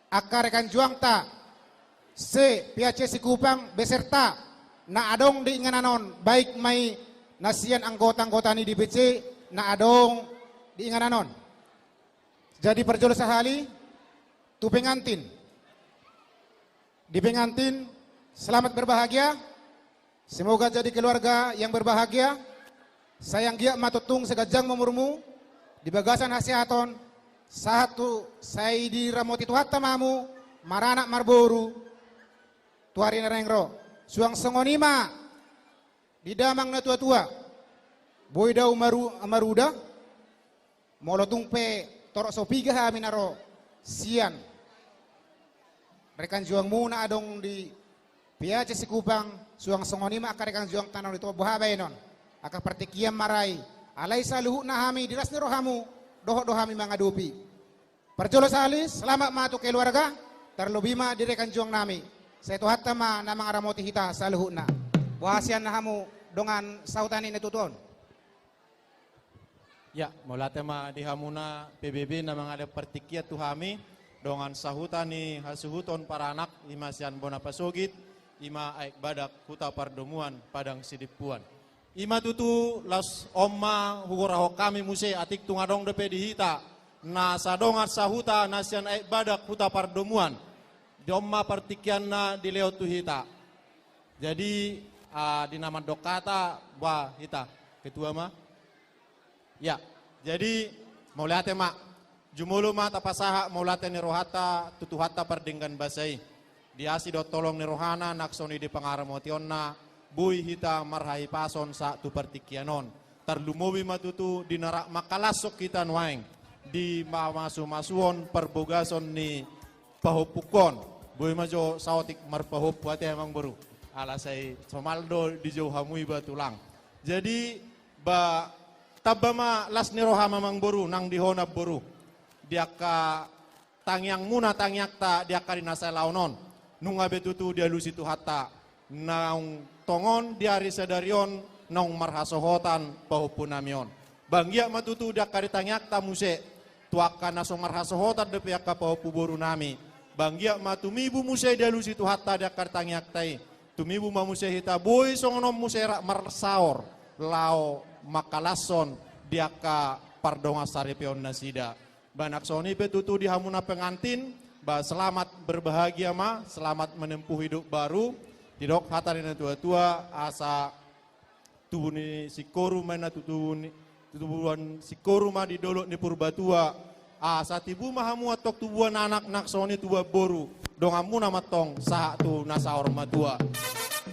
angka rekan juangta se P A C Sikupang beserta na adong di inganan on, baik ma i na sian anggota-anggota ni D P C na adong di inganan on. Jadi parjolo sahali tu pengantin. Di pengantin, selamat berbahagia. Semoga jadi keluarga yang berbahagia. Sai anggiat ma tongtong sai ganjang umurmu di bagasan hasehaton, sahat tu sai diramoti Tuhanta ma hamu maranak marboru tu ari na naeng ro. Suang songon i ma di damang na tua-tua. Boi do au maru-, maruda. Molo tung pe torop so piga hami na ro sian rekan juangmu na adong di P A C Sikupang, suang songon i ma angka rekan juangta na adong di Toba, boha baenon, angka partingkian ma ra i, alai saluhutna hami di las ni rohamu dohot do hami mangadopi. Parjolo sahali, selamat ma tu keluarga, tarlobi ma di rekan juang nami. Sai Tuhanta ma na mangaramoti hita saluhutna. Boha sian hamu dongan sahuta ni na tutu on. Ya, mauliate ma di hamuna P B B na mangalehon partingkian tu hami, dongan sahuta ni hasuhuton paranak, i ma sian bona pasogit, i ma aek badak huta pardomuan Padang Sidimpuan. I ma tutu, laos on ma hugorahon hami muse, atik tung adong dope di hita na sadongan sahuta na sian aek badak huta pardomuan. Di on ma partingkianna dilehon tu hita. Jadi, ah, di na mandok hata, bah, hita, ketua ma. Ya, jadi, mauliate ma. Jumolo ma tapasahat mauliate ni rohanta tu Tuhanta pardenggan basa i. Di asi dohot holong ni rohana, nang songon i di pangaramotionna, boi hita marhahipason sahat tu partingkian on. Tarlumobi ma tutu di na rap mangkalashon hita nuaeng di pamasumasuon parbogason ni pahompungkon. Boi ma jo saotik marpahompu ate amangboru. Ala sai somal do dijou hamu iba tulang. Jadi, ba, tamba ma las ni roham amangboru nang di ho namboru. Di angka tangiangmuna tangiangta di angka di na salaon on. Nunga be tutu dialusi Tuhanta. Naung tongon di ari sadari on naung marhasohotan pahompunami on. Ba anggiat ma tutu di angka di tangiangta muse, tu angka na so marhasohotan dope angka pahompu borunami. Ba anggiat ma tumibu muse dialusi Tuhanta di angka di tangiangta i. Tumibu ma muse hita boi songon on muse rap marsaor laho mangkalashon di angka pardongan saripeon nasida. Ba nang songon i pe tutu di hamuna pengantin, ba selamat berbahagia ma, selamat menempuh hidup baru. Didok hata ni na tuatua, asa tubu ni singkoru ma na tutu ni, tubuan singkoru ma di dolok ni Purbatua. Asa tibu ma hamu antong tubuan anak nang songon i tubuan boru. Donganmuna ma antong sahat tu na saur matua.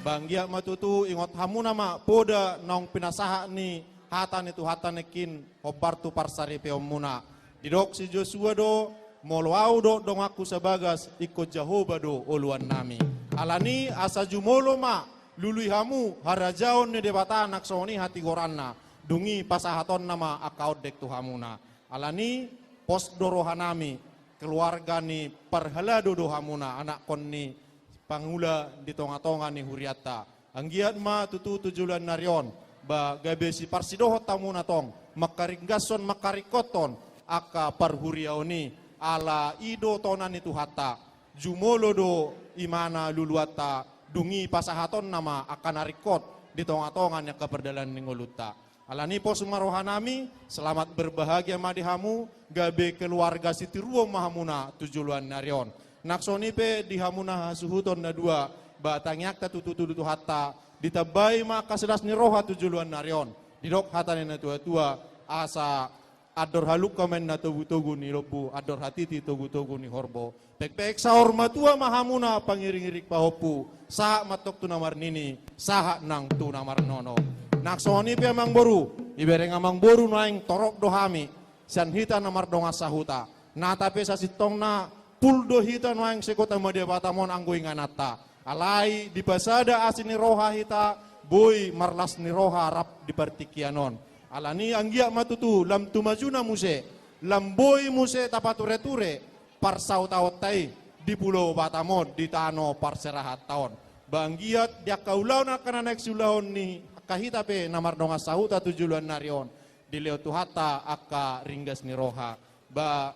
Ba anggiat ma tutu ingot hamuna ma poda naung pinasahat ni hata ni Tuhanta nangkin hombar tu parsaripeonmuna. Didok si Josua do, Molo ahu dohot donganku sabagas, ingkon Jahowa do oloannami. Alani asa jumolo ma, lului hamu harajaon ni Debata nang songon i hatigoranna, dung i pasahatonna ma angka ondeng tu hamuna. Alani pos do rohanami, keluarga ni parhalado do hamuna, anakkon ni pangula di tongatonga ni hurianta. Anggiat ma tutu tu joloan ni ari on, ba gabe siparsidohot hamuna tong, mangkaringgashon, mangkaringkothon angka parhuriaon i, ala i do tona ni Tuhanta, jumolo do imana luluanta, dung i pasahatonna ma angka na ringkot di tongatonga ni angka pardalanan ni ngolunta. Alani pos ma rohanami, selamat berbahagia ma di hamu, gabe keluarga sitiruon ma hamuna tu joloan ni ari on. Nang songon i pe di hamuna hasuhuton na dua, ba tangiangta tutu tu Tuhanta, ditambai ma angka silas ni roha tu joloan ni ari on. Didok hata ni natuatua, asa andor halungka ma inna togutogu ni lombu, andor hatiti togutogu ni horbo. Pekpek saur matua ma hamuna pangiringiring pahompu, sahat ma antong tu na marnini, sahat nang tu na marnono. Nang songon i pe amangboru, ibereng amangboru nuaeng torop do hami, sian hita na mardongan sahuta. Nata pe sasintongna pul do hita nuaeng se-Kota Madya Batam on anggo ingananta. Alai dipasada asi ni roha hita, boi marlas ni roha rap di partingkian on. Alani anggiat ma tutu lam tu majuna muse, lam boi muse tapatureture parsautaonta i di Pulo Batam on, di tano parserahanta on. Ba anggiat di angka ulaon angka na naeng siulaon ni angka hita pe na mardongan sahuta tu joloan ni ari on, dilehon Tuhanta angka ringgas ni roha. Ba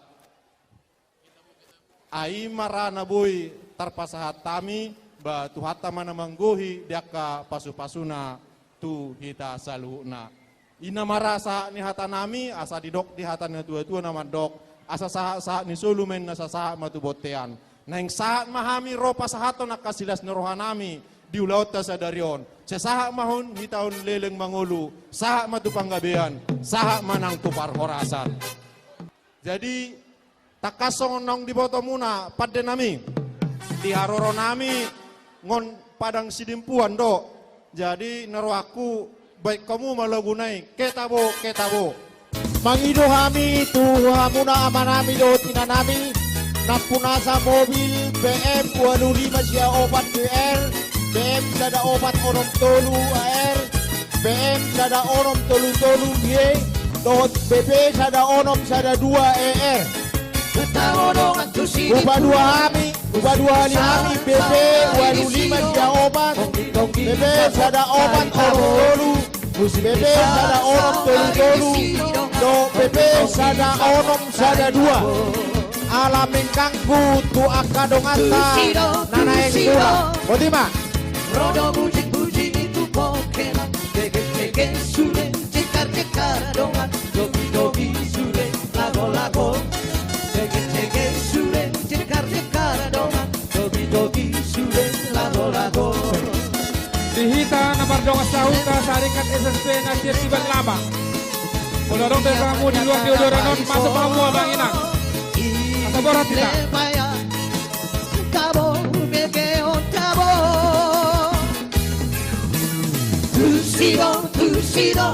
ai ma ra na boi tarpasahat hami, ba Tuhanta ma na manggohi di angka pasupasuna tu hita saluhutna. I na ma ra sahat ni hatanami, asa didok di hata ni natuatua na mandok, asa sahatsahat ni solu ma inna sasahat ma tu bontean. Naeng sahat ma hami ro pasahathon angka silas ni rohanami di ulaonta sadari on. Sai sahat ma hon hita on leleng mangolu, sahat ma tu panggabean, sahat ma nang tu parhorasan. Jadi, tangkas songon naung dibotomuna pandenami, di haroronami ngon padang sidimpuan do. Jadi, na rohangku, baen hamu ma laguna i, Ketabo, Ketabo. Mangido hami tu hamuna amanami dohot inanami, nampunasa mobil B M ualu lima sia opat B R, B M sada opat onom tolu A R, B M sada onom tolu tolu G, dohot B P sada onom sada dua E R. Hupadua hami, hupadua hami B P ualu lima sia opat, B P sada opat onom tolu, B P sada onom tolu tolu, dohot B P sada onom sada dua. Ala mengganggu tu angka donganta na naeng mura. Boti ma. Ro do bujingbujing i tu pongkean, tegetege sude jengkarjengkar dongan, dogidogi sude lagolago. Tegetege sude jengkarjengkar dongan, dogidogi sude lagolago. Di hita na mardongan sahuta Saringkat S S P na sian Siban Lama. Molo adong do hamu di luar di odoran on, masuk ma hamu amang inang. Asa borat hita. Tabo, bege on tabo. Tusi do, tusi do.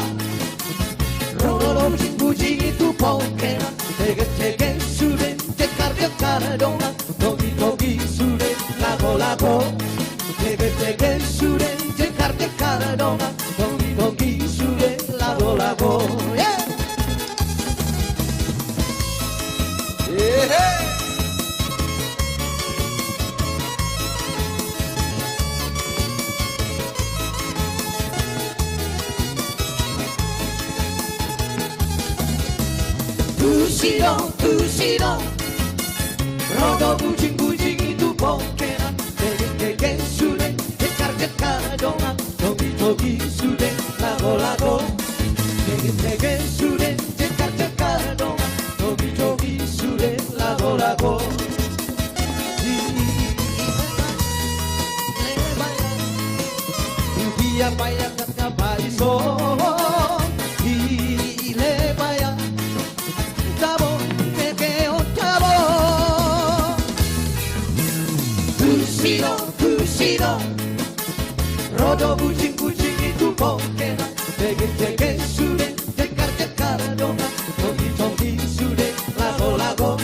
Ro do bujingbujing i tu pongkean, tegetege sude jengkarjengkar dongan, dogidogi sude lagolago. Tegetege sude jengkarjengkar dongan, dogidogi sude lagolago. Yeah! Ehe! Tusi do, tusi do. Ro do bujingbujing i tu pongkean, tegetege sude jengkarjengkar dongan, dogidogi sude lagolago. Tegetege sude jengkarjengkar dongan, dogidogi sude lagolago. Dia bayangkan kapaliso di Lebaya. Tabo, bege on tabo. Tusi do, tusi do. Ro do bujingbujing i tu pongkean, tegetege sude jengkarjengkar dongan, dogidogi sude lagolago.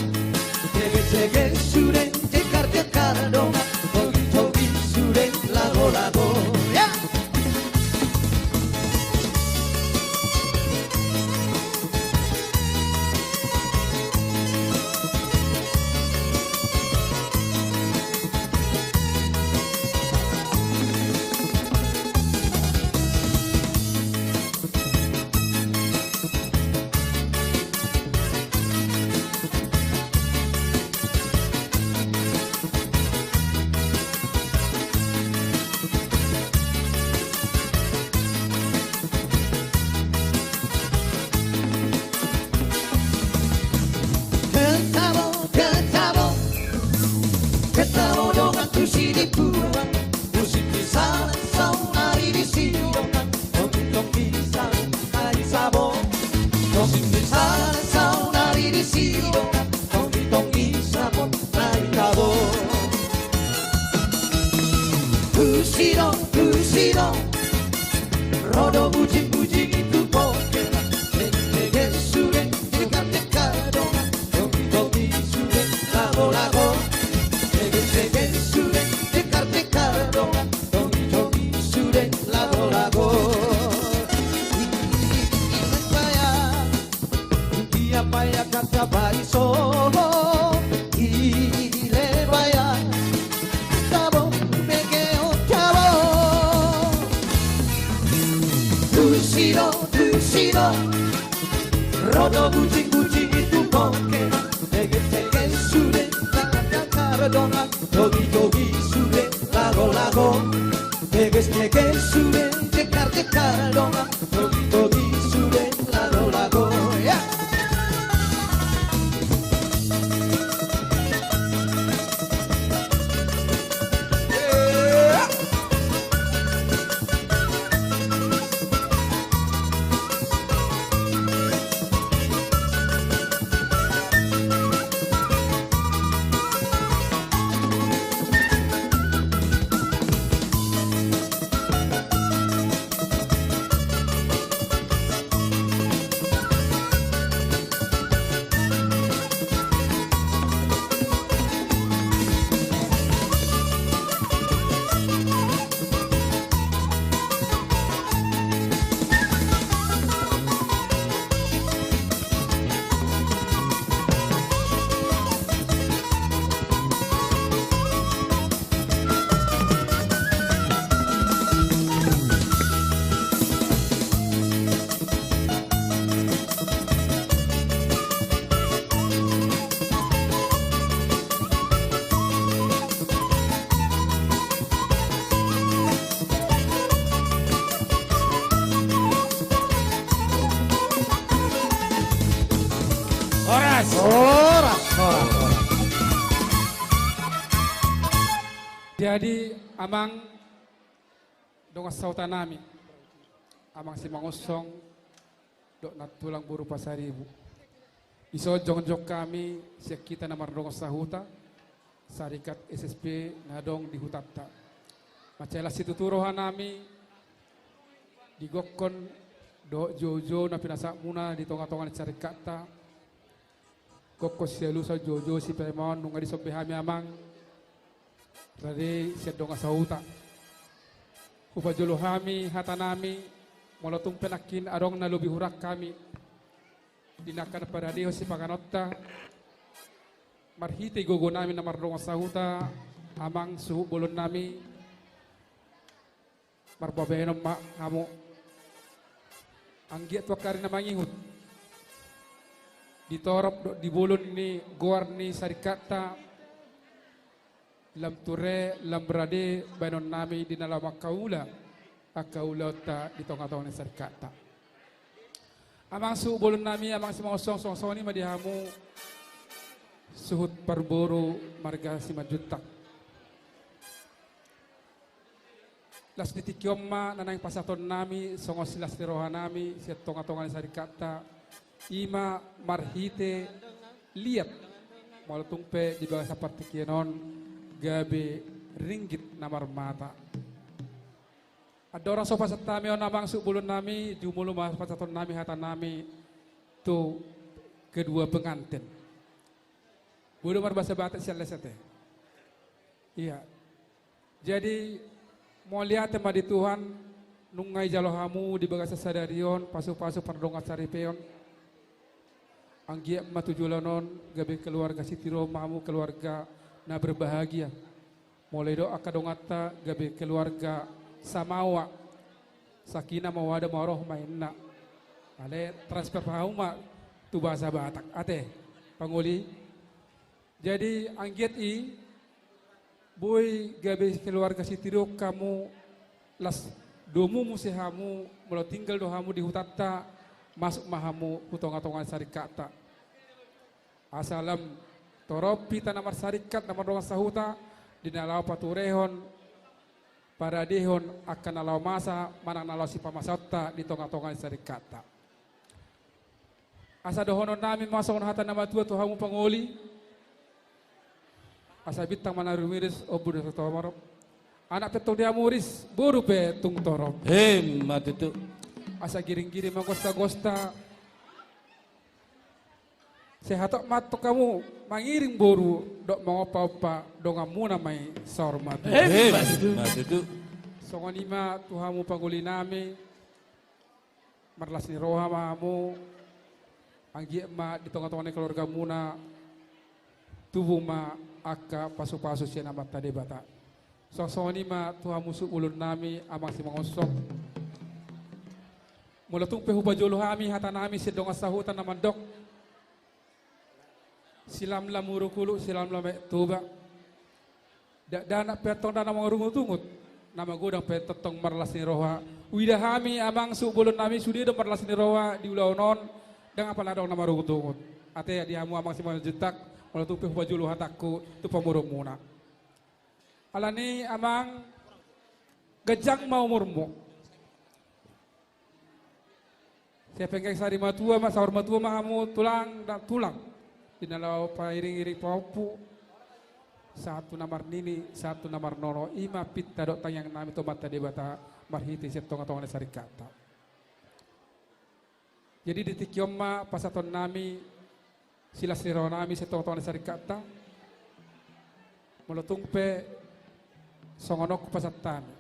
Musim pisalan saonari di sidongan, tonggi-tonggi saonari sabon. Musim pisalan saonari di sidongan, tonggi-tonggi saonari sabon. Tusi do, tusi do, ro do bujing-bujing i tu pongki. Teges-teges sude, jekar-jekar dongan, tonggi-tonggi sude, lago-lago. Teges-teges sude, jekar-jekar dongan, tonggi-tonggi sude, lago-lago. Ilebayang, ilebayang, kata bari solo, ilebayang. Tabo, mege o tabo. Tusi do, tusi do, ro do bujing-bujing i tu pongki. Teges-teges sude, jekar-jekar dongan, tonggi-tonggi sude, lago-lago. Teges-teges sude, jekar-jekar dongan, tonggi-tonggi sude, lago-lago. Ya. Horas. Horas, horas, horas. Jadi, amang dongan sahuta nami, amang Simangunsong, dohot nantulang boru Pasaribu. Dison jongjong hami sian hita na mardongan sahuta, sarikat S S P na adong di hutanta. Mansai las situtu roha nami di gokhon dohot joujou na pinasahatmuna di tonga-tonga ni sarikatna. Gokhon sialusan, joujou sipaimaon, nunga dison be hami amang rade sian dongan sahuta. Hupajolo hami hata nami, molo tung pe nangkin adong na lobi hurang hami di na angka na paradehon sipanganonta, marhite gogo nami na mardongan sahuta, amang suhut bolon nami, marbabaenon ma hamu. Anggiat tu angka ari na mangihut, di torop dohot di bolon ni goar ni sarikatna, lam ture lam rade baenon nami di na lam angka ula, angka ulaonta di tonga-tonga ni sarikatna. Amang suhut bolon nami, amang Simangunsong, songon i ma di hamu suhut parboru marga Simanjuntak. Las di tingki on ma na naeng pasahaton nami songon silas ni roha nami sian tonga-tonga ni sarikatna, i ma marhite liat, molo tung pe di bagasan partingkian on gabe ringgit na marmata. Andorang so pasahat hami on, amang suhut bolon nami, jumolo ma pasahaton nami hata nami tu kedua pengantin. Boi do marbahasa Batak sian les ate. Iya. Jadi, mauliate ma di Tuhan, nunga dijalo hamu di bagasan sadari on pasu-pasu pardongan saripeon. Anggiat ma tu joloan on gabe keluarga sitiruon ma hamu, keluarga na berbahagia. Molo didok angka donganta gabe keluarga samawa, sakinah mawaddah warahmah ninna. Alai transfer hamu ma tu bahasa Batak ate, pangoli. Jadi anggiat i boi gabe keluarga sitiruon hamu, las domu muse hamu, molo tinggal do hamu di hutanta, masuk ma hamu tu tonga-tonga ni sarikatna. Asa lam torop hita na marsarikat na mardongan sahuta, di na laho paturehon, paradehon angka na laho masa manang na laho sipamasaonta di tonga-tonga ni saringkatta. Asa dohonon nami ma songon hata na matua tu hamu pangoli: Asa bintang ma na rumiris, ombun do asa torop. Anak pe tong di hamu ris, boru pe tung torop. Emma tutu. Asa giring-giring ma gosta-gosta. Sai hatop ma antong hamu mangiring boru dohot mangompa-ompa donganmuna ma i saur matua. Emma tutu. Emma tutu. Songon i ma tu hamu pangoli nami. Marlas ni roha ma hamu, anggiat ma di tonga-tonga ni keluargamuna tubu ma angka pasu-pasu sian Amanta Debata. Songon i ma tu hamu suhut bolon nami, amang Simangunsong. Molo tung pe hupajolo hami hata nami sian dongan sahuta na mandok: Silamlam huruk hulu, silamlam aek Toba. Dakdanak pe antong ndang na marungut-ungut, na magodang pe tongtong marlas ni roha. Huida hami amang suhut bolon nami sude do marlas ni roha di ulaon on, ndang apala adong na marungut-ungut. Ate di hamu amang Simanjuntak, molo tung pe hupajolo hatangku tu pamoruonmuna. Alani amang, ganjang ma umurmu. Sai pengkeng sari matua ma, saur matua ma hamu tulang, da-, tulang. Di na laho pairing-iring pahompu. Sahat tu na marnini, sahat tu na marnono, i ma pinta dohot tangiang nami tu Amanta Debata marhite sian tonga-tonga ni saringkatta. Jadi di tingki on ma pasahaton nami silas ni roha nami sian tonga-tonga ni saringkatta. Molo tung pe songon on hupasahat hami.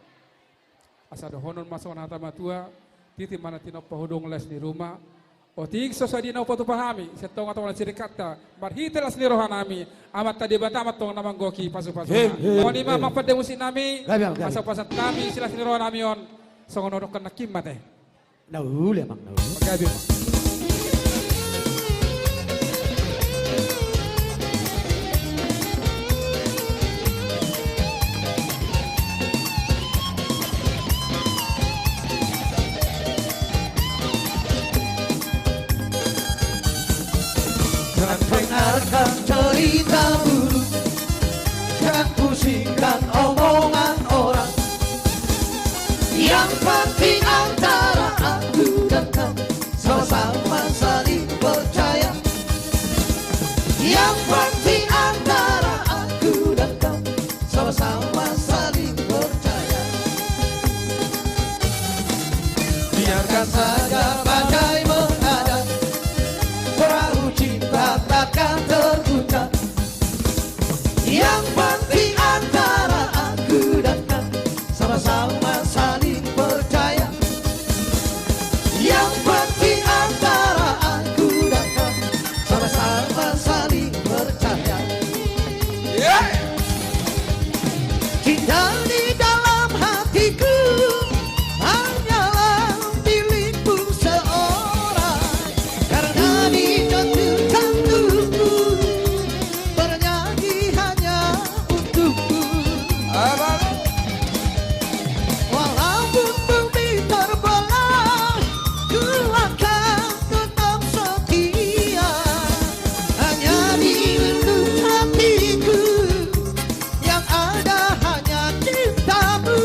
Asa dohonon ma songon hata matua: Titi ma na tinompa, hudung las ni ruma. Otik so sadia na hupatupa hami sian tonga-tonga ni saringkatta, marhite las ni roha nami, Amanta Debata ma antong na manggohi pasu-pasuna. Songon i ma amang pande musik nami. Gabe, gabe. Asa hupasahat hami silas ni roha nami on. Songon on do nangkin ma ate. Na uli amang, na uli. Gabe ma. Jangan dengarkan cerita burung, jangan pusingkan omongan orang. Yang penting antara aku dan kau sama-sama saling percaya. Yang penting antara aku dan kau sama-sama saling percaya. Biarkan saja badai mengadang, perahu cinta takkan terguncang. Yang penting antara aku dan kau sama-sama saling percaya. Yang penting antara aku dan kau sama-sama saling percaya. Cinta di dalam hatiku hanyalah milikmu seorang. Karena dijatuhkan dulu, bernyanyi hanya untukmu. Walaupun bumi terbelah, ku akan tetap setia. Hanya di lubuk hatiku yang ada hanya cintamu.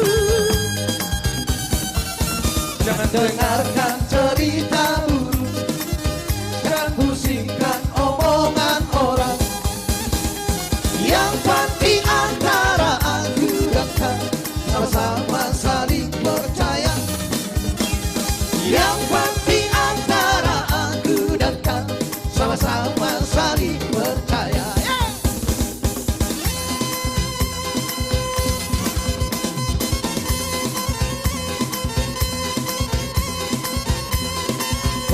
Jangan dengarkan cerita burung, jangan pusingkan omongan orang. Yang penting antara aku dan kau sama-sama saling percaya. Yang penting antara aku dan kau sama-sama saling percaya.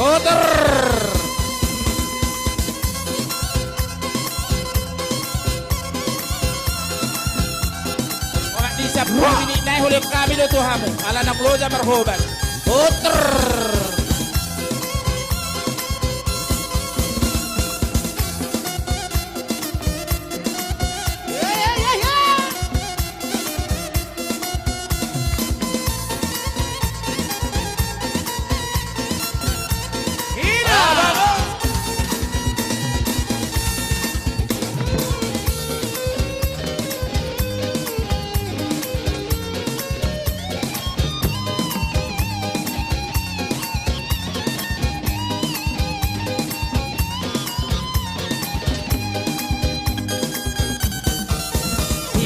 Putar. Ora di sampulu minit nai hulehon hami do tu hamu ala na molo loja marhobas. Putar.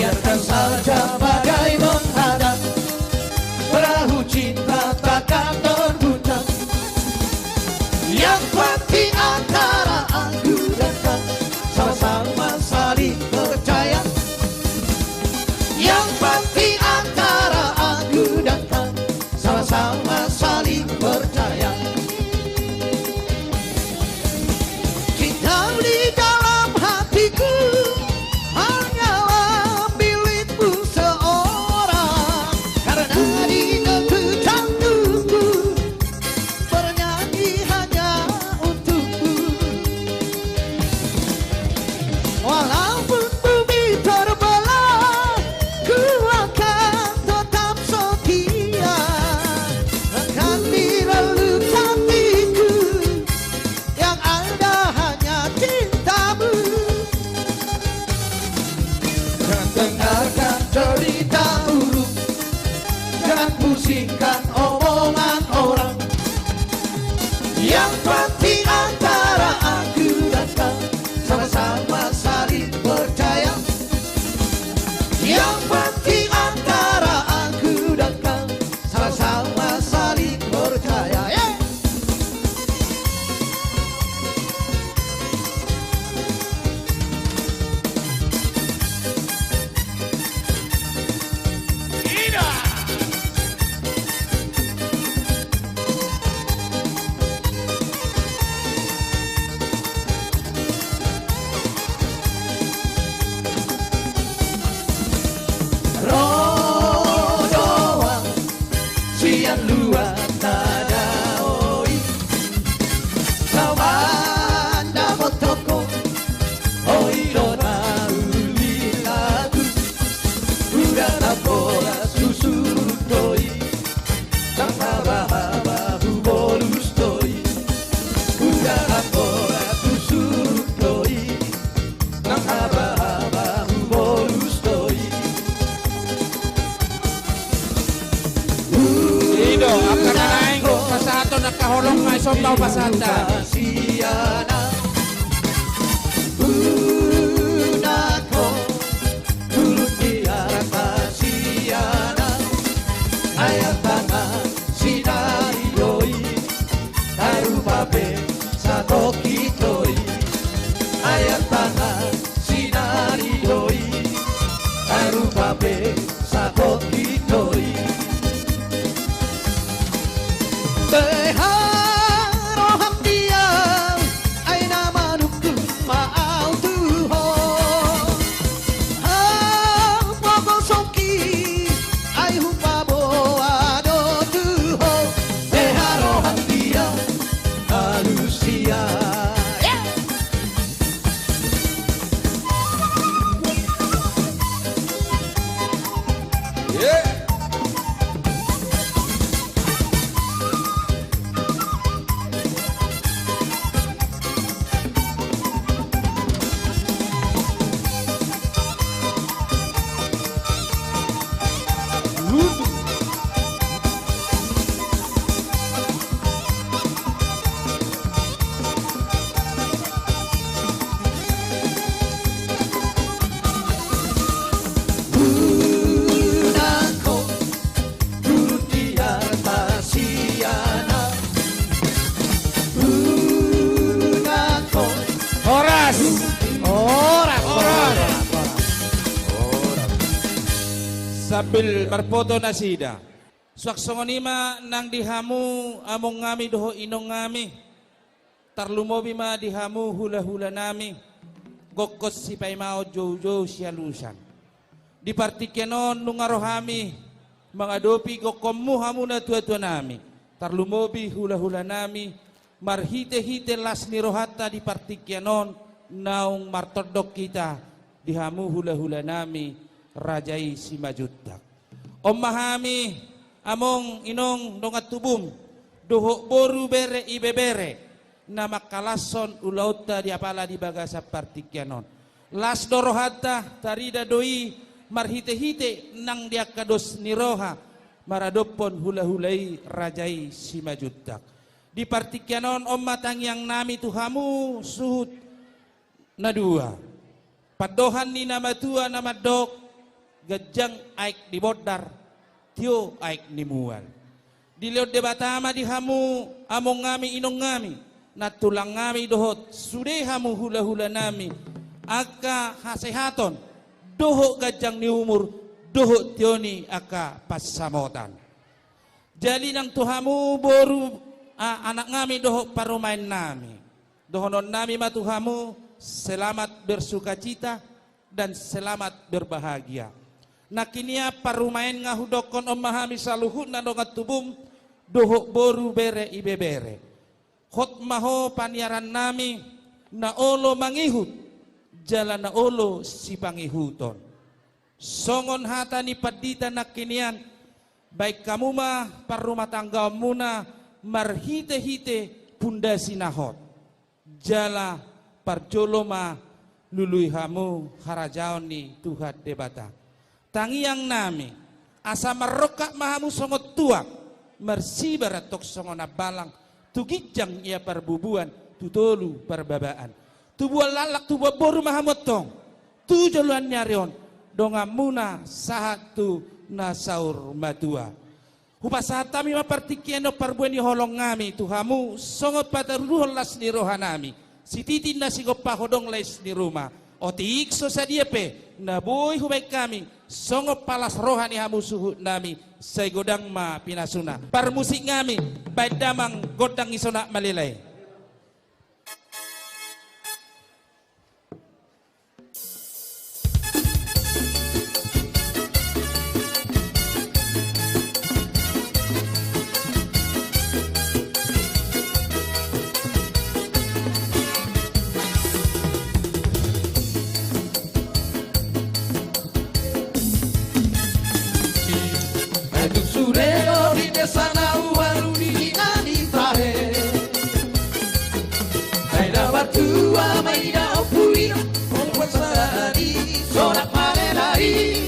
Biarkan saja badai menghadang, perahu cinta takkan terguncang. Yang penting antara aku dan kau sama-sama saling percaya. Yang penting antara aku dan kau sama-sama saling percaya. Cinta di dalam hatiku hanyalah milikmu seorang. Karena di detik jantungku bernyanyi hanya untukmu. Walaupun bumi terbelah, ku akan tetap setia. Akan di relung hatiku yang ada hanya cintamu. Jangan dengarkan cerita buruk, jangan pusingkan omongan orang. Yang penting antara aku dan kau sama-sama saling percaya. Yang penting antara aku dan kau sama-sama saling percaya. Ya. Ro do au sian luat na dao i, saumanda motoko, oi do na uli lagu. Uda na bolas tu surut do i, nang haba-haba hubolus do i. Uda na bolas tu surut do i, nang haba-haba hubolus do i. I do, angka na naeng pasahaton angka holong, ai somba pasahat hami. Unang ho turun di atas siana, ai tangan sinari do i, tarupa pe satokito i. Ai tangan sinari do i, tarupa pe satokito i. Beha roham dia, ai na manungkun ma au tu ho. Hapogo songki, ai hupaboa do tu ho. Beha roham dia, alusia. Horas. Horas. Horas. Sambil marpoto nasida. Suang songon i ma nang di hamu among nami dohot inong nami. Tarlumobi ma di hamu hula-hula nami, gokhon sipaimaon, joujou sialusan. Di partingkian on nunga ro hami mangadopi gokhonmu hamu natua-tua nami, tarlumobi hula-hula nami, marhite-hite las ni rohanta di partingkian on naung martondong hita di hamu hula-hula nami, raja i Simanjuntak. On ma hami, among, inong, dongan tubum, dohot boru, bere, ibebere, na mangkalashon ulaonta di apala di bagasan partingkian on. Las do rohanta, tarida do i marhite-hite nang di angka dos ni roha maradophon hula-hula i, raja i Simanjuntak. Di partingkian on, on ma tangiang nami tu hamu suhut na dua. Pandohan ni na matua na mandok, Ganjang aek ni bondar, tio aek ni mual. Dilehon Debata ma di hamu amongngami inongngami, nantulangnami dohot sude hamu hulahulanami, angka hasehaton, dohot ganjang ni umur, dohot tio ni angka pansamotan. Jala nang tu hamu boru, a, anaknami dohot parumaennami, dohononnami ma tu hamu, selamat bersukacita dan selamat berbahagia. Nangkin ia parumaen nga hudokkon on ma hami saluhutna dongan tubum, dohot boru bere ibebere. Hot ma ho paniarannami, na olo mangihut, jala na olo sipangihuton. Songon hata ni pandita nangkin ia, baen hamu ma parrumatanggaonmuna marhitehite pundasi na hot. Jala parjolo ma lului hamu harajaon ni Tuhan Debata. Tangiangnami, asa marrongkap ma hamu songon tuak, marsibar antong songon ambalang, tu ginjang ia parbubuan, tu tolu parbabaan. Tubuan laklak, tubuan boru ma hamu antong, tu joloan ni ari on, donganmuna sahat tu na saur matua. Hupasahat hami ma partingkian dohot parbue ni holongnami tu hamu, songon pataruduhon las ni rohanami, sititi na sigompa hodong lais ni ruma. Otik so sadia pe na boi hubaen hami, songon palas roha ni hamu suhutnami, sai godang ma pinasuna. Parmusiknami, baen damang gondang i Sonak Malela i. Ai tung sude do di desa na ualu di hina ni tahe. Ai na martua ma i da ompu i, ompu sada i Sonak Malela i.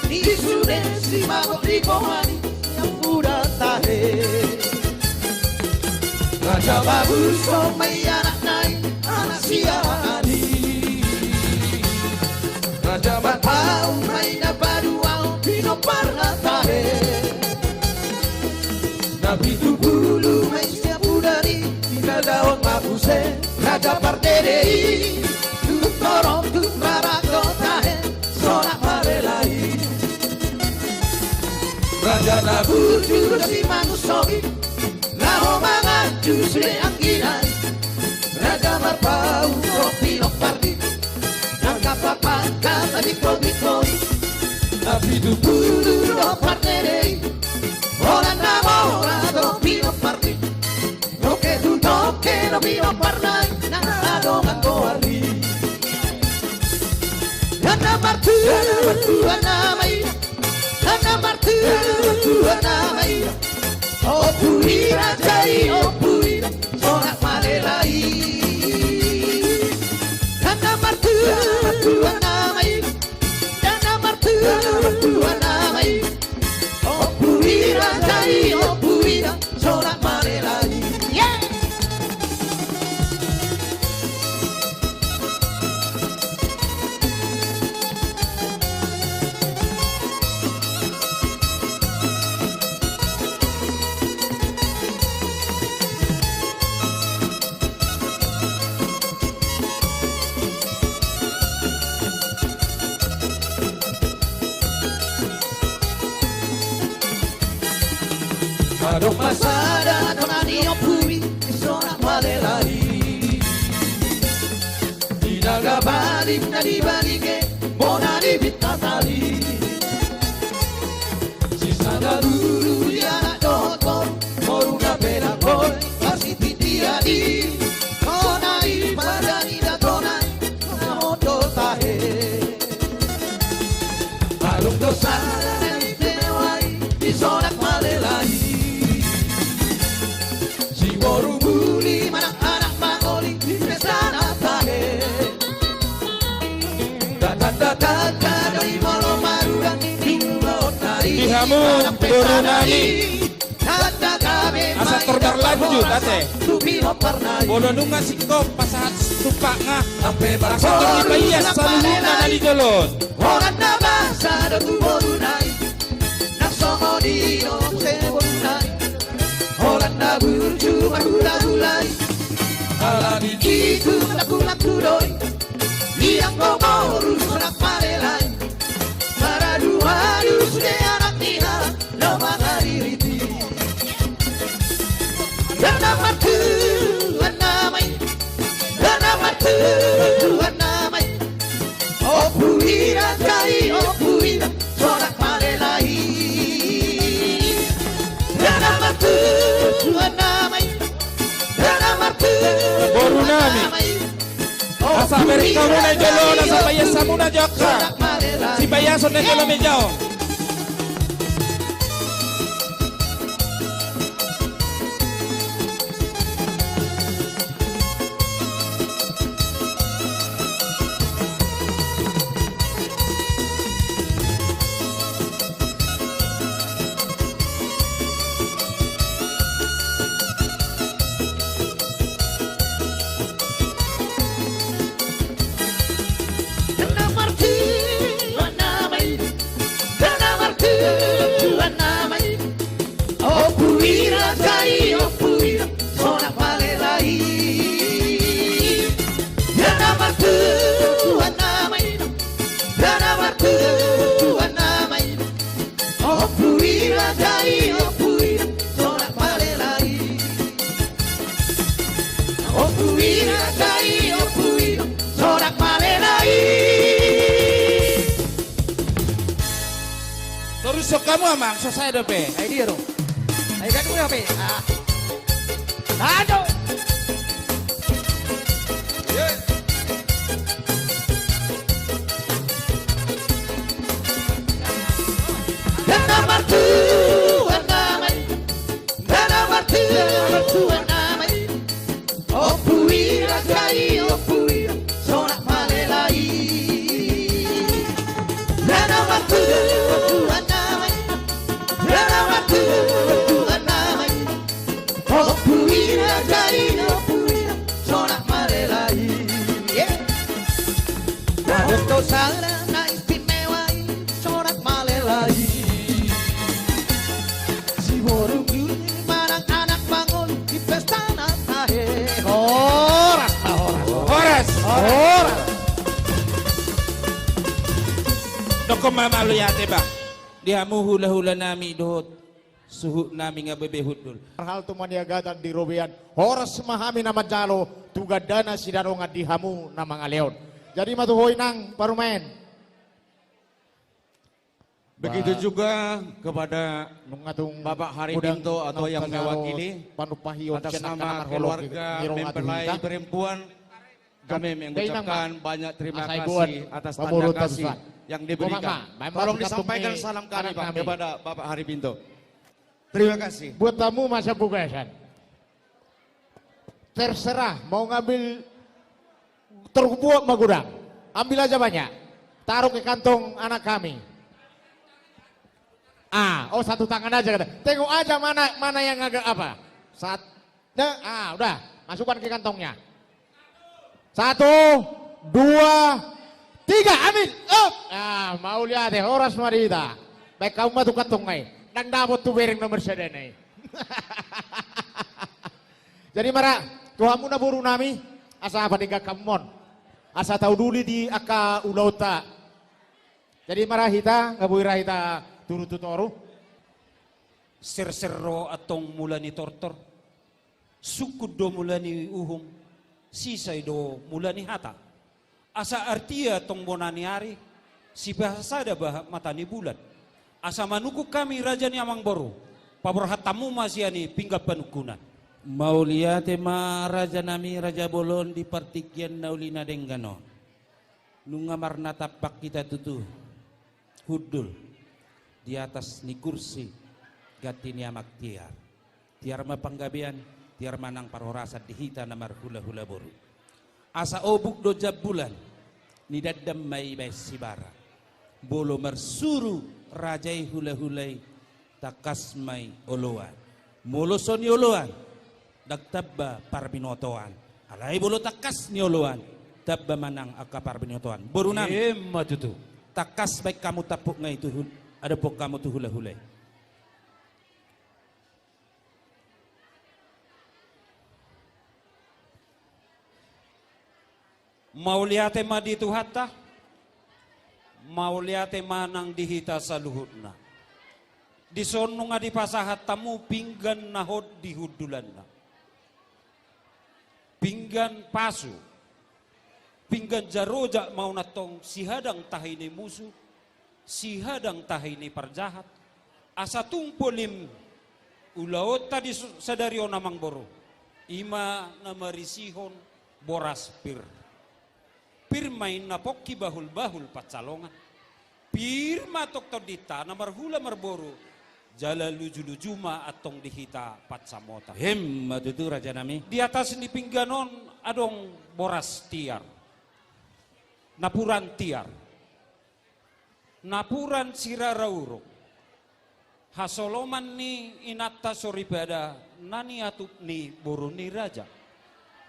Di sude simago di boha ni ompu da tahe. Raja Babuso ma i anakna i, anak siahaan i. Raja Marpaung ma i na paduahon pinomparna tahe. Na pitupulu ma i siapudari, di na daon ma muse Raja Pardede i. Tung torop tung rara do tahe Sonak Malela i. Raja na burju do simangunsong i, laho manganju sude anggina i. Raja Marpaung do pinomparni, angka papangka na bingkobingko i. Na pitupulu do Pardede i, holan na mora do pinomparni. Toke tu toke do pinomparna i, na dongan goar i. Ia na martua, na martua nama i. Ia na martua, na martua nama i. Ompu i raja i, ompu i Sonak Malela i. Ia na martua, na martua nama i. Ia na martua, na martua nama i. Ompu i raja i, ompu i Sonak Malela i. Adong ma sada dona ni ompu i, Sonak Malela i. Di naga baling na di balinge, bona di bintang tali. Sisada dulu di anak dohot boru, boru na pelak boi, pasti titi adi. Bona i pada ni da tona i, na moto tahe. Adong do sada na istimewa i, di Sonak Malela i. Si boru buli manang anak mangoli, di desa na tahe. Datang-datang kada i molo marudan, di ulaon nari. Di hamu, boru nami. Asa tor marlanjut, ate. Molo nunga singkop pasahat tumpakna, asa tor dipaias saluhutna na di jolo on. Tu boru nai, nang songon i do muse boru nai. Holan na burju marhulahula i. Ala ni i tu mata kulang tu do i. Ianggo boru sonak malela i. Maraduadu sude anak ni halak na mangaririt i. Dana martuan nama i. Dana martuan nama i. Ompu Ira kai, Ompu Ira, sonak malela i. Dana martuan nama i. Dana martuan nama i. Boru nami. Asa bereng hamuna jolo, asa paias hamuna jo angka sipaiason na jolo meja on. Dana martuan nama i, dana martuan nama i. Ompu Ira kai, Ompu Ira, sonak malela i. Dana martuan nama i, dana martuan nama i. Ompu Ira kai, Ompu Ira, sonak malela i. Ompu Ira kai, Ompu Ira, sonak malela i. Torushon hamu amang, so sae dope. Ai dia do. Ai kan udah pe. Ah. Aduh. Dana martuan nama i. Dana martuan nama i. Ompu Ira kai, Ompu Ira, sonak malela i. Dana martuan nama i. Dana martuan nama i. Ompu Ira kai, Ompu Ira, sonak malela i. Adong do sada na istimewa i, sonak malela i. Si boru i manang anak mangolu di pesta na tahe. Horas, horas. Horas, horas. Dokkon ma mauliate, bah. Di hamu hulahula nami dohot suhut nami nga bebe hundul. Marhal tu maniagatan di robean, horas ma hami na manjalo tu gandana sidadongan di hamu na mangaleon. Jadi ma tu ho inang parumaen. Begitu juga kepada Bapak Haribinto atau yang mewakili atas nama keluarga mempelai perempuan. Kami mengucapkan banyak terima kasih atas tanda kasih yang diberikan. Tolong disampaikan salam kami, Pak, kepada Bapak Haribinto. Terima kasih. Buat tamu masa bugasan. Terserah mau ngambil, terbuat magudang. Ambil aja banyak. Taruh ke kantong anak kami. Ah, oh, satu tangan aja kata. Tengok aja mana, mana yang agak apa. Saat Nah, ah, udah, masukkan ke kantongnya. Satu, dua, tiga, ambil. Op. Ah, mauliate, horas ma di hita. Baen hamu ma tu kantong nai. Ndang dapot tu bereng nomor sada nai. Jadi mara, tu hamu na boru nami, asa apa denggan hamu on. Asa tauduli di angka ulaonta. Jadi mara hita, nga boi ra hita turut tu toru. Serser do antong mula ni tortor. Sungkun do mula ni uhum, sisai do mula ni hata. Asa artia tong bona ni ari, sipasada bahat mata ni bulan. Asa manungkun hami raja ni amangboru, paborhat hamu ma sian i pinggan panungkunan. Mauliate ma raja nami, raja bolon, di partingkian na uli na denggan on. Nunga marnatampak hita tutu hundul di atas ni kursi ganti ni amang tiar. Tiar ma panggabean, tiar ma nang parhorasan di hita na marhulahula boru. Asa obuk do jambulan, nidandam ma i baen sibara. Molo marsuru raja i hulahula i, tangkas ma i oloan. Molo so nioloan, ndang tamba parbinotoan. Alai molo tangkas nioloan, tamba ma nang angka parbinotoan. Boru nami. Emma tutu. Tangkas baen hamu tampukna i tu hul-, adophon hamu tu hulahula i. Mauliate ma di Tuhanta, mauliate ma nang di hita saluhutna. Dison nunga dipasahat hamu pinggan na hot di hundulanna. Pinggan pasu, pinggan jarojak ma on antong sihadang tahi ni musu, sihadang tahi ni parjahat, asa tung polim ulaonta di su-, sadari on amangboru, i ma na marisihon boras pir. Pir ma inna pongki bahulbahul pansalongan. Pir ma tong tondinta na marhula marboru, jala lujuluju ma antong di hita pansamotan. Emma tutu rajanami. Di atas ni pinggan on adong boras tiar, napuran tiar, napuran sirara uruk, hasoloman ni inanta soripada na niatup ni boru ni raja.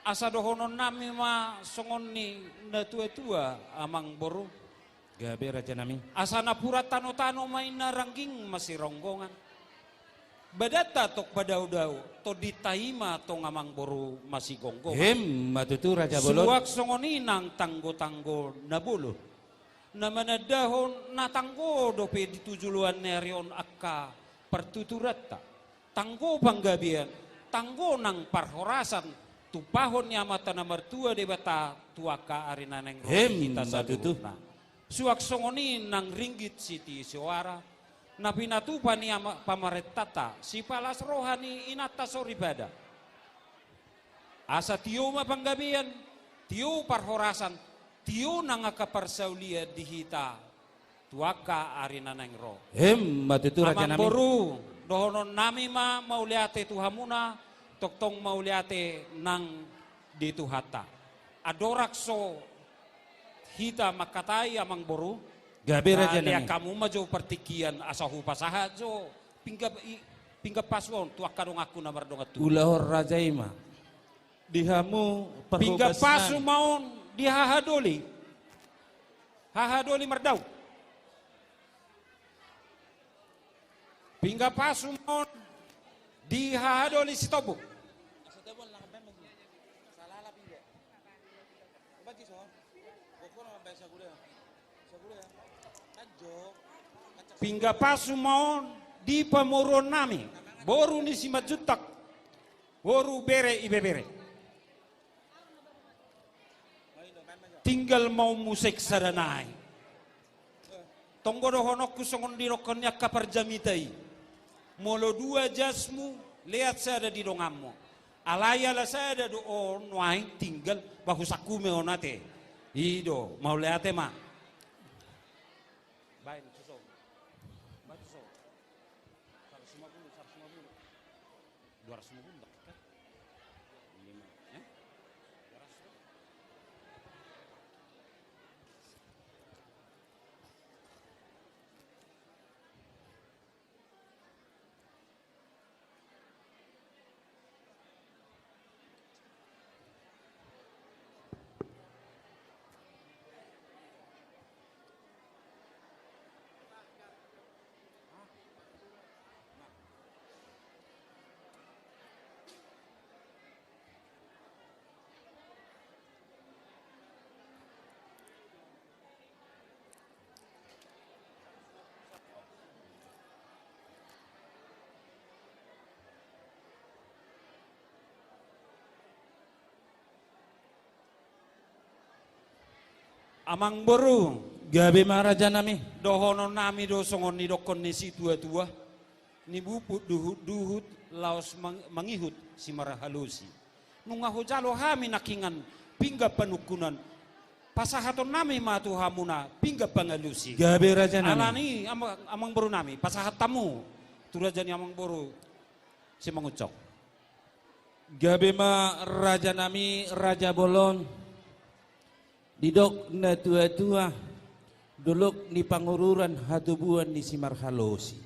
Asa dohononnami ma songon ni natuatua amangboru. Gabe rajanami. Asa napuran tanotano ma inna rangging masironggongan. Badanta tong padaodao, tondinta i ma tong amangboru masigomgoman. Emma tutu raja bolon. Suang songon i nang tanggotanggo na bolo, na manandahon na tanggo dope di tu joloan ni ari on angka partuturanta. Tanggo panggabean, tanggo nang parhorasan, tumpahon ni Amanta na martua Debata tu angka ari na naeng ro di hita saluhutna. Emma tutu. Suang songon i nang ringgit sitio soara na pinatupa ni ama-, pamarentanta, sipalas roha ni inanta soripada. Asa tio ma panggabean, tio parhorasan, tio nang angka parsaulian di hita tu angka ari na naeng ro. Emma tutu rajanami. Amangboru, dohononnami ma mauliate tu hamuna, tongtong mauliate nang di Tuhanta. Andorang so hita mangkatai amangboru, gabe rajanami, lean hamu ma jo partingkian asa hupasahat jo pinggan i, pinggan pasu on tu angka donganku na mardongan tubu. Ulahon raja i ma. Di hamu parhobasna. Pinggan pasu ma on di hahadoli. Hahadoli mardau. Pinggan pasu ma on di hahadoli Sitombuk. Pinggan pasu ma on di pamoruonnami, boru ni Simanjuntak, boru bere ibebere. Tinggal ma on muse sada nai. Tong do dohononku songon didokkon ni angka parjamita i. Molo dua jasmu, lean sada di donganmu. Alai ala sada do on nuaeng tinggal, bah husangkup ma on ate. I do, mauliate ma. Baen tuson. Baen tuson. Saratus lima puluh, saratus lima puluh. Dua ratus lima puluh, kan? Lima, eh? Dua ratus. Amangboru. Gabe ma rajanami. Dohononnami do songon nidokkon ni situatua, ni buput duhutduhut laos mang-, mangihut simarhalosi. Nunga hujalo hami nangkiningan pinggan panungkunan, pasahatonnami ma tu hamuna pinggan pangalusi. Gabe rajanami. Alani ama-, amangborunami, pasahat hamu tu raja ni amangboru Simangunsong. Gabe ma rajanami, raja bolon. Didok natuatua, dolok ni Pangururan hatubuan ni simarhalosi.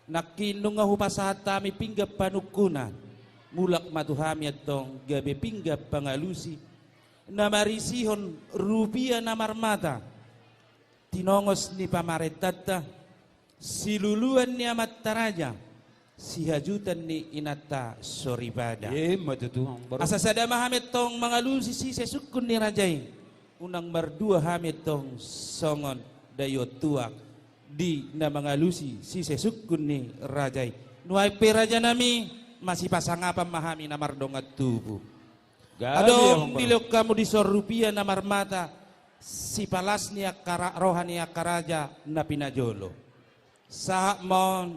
Nangkin nunga hupasahat hami pinggan panungkunan, mulak ma tu hami antong gabe pinggan pangalusi, na marisihon rupia na marmata, tinongos ni pamarentanta, siluluan ni amanta raja, sihajutan ni inanta soripada. Emma tutu, Amang Boru. Asa sada ma hami antong mangalusi sisesungkun ni raja i, unang mardua hami antong songon daion tuak di na mangalusi sisesungkun ni raja i. Nuaeng pe, rajanami, masipasangapan ma hami na mardongan tubu. Gabe, Amang Boru. Adong dilehon hamu dison rupia na marmata, sipalas ni angka ra-, roha ni angka raja na pinajolo. Sahat ma on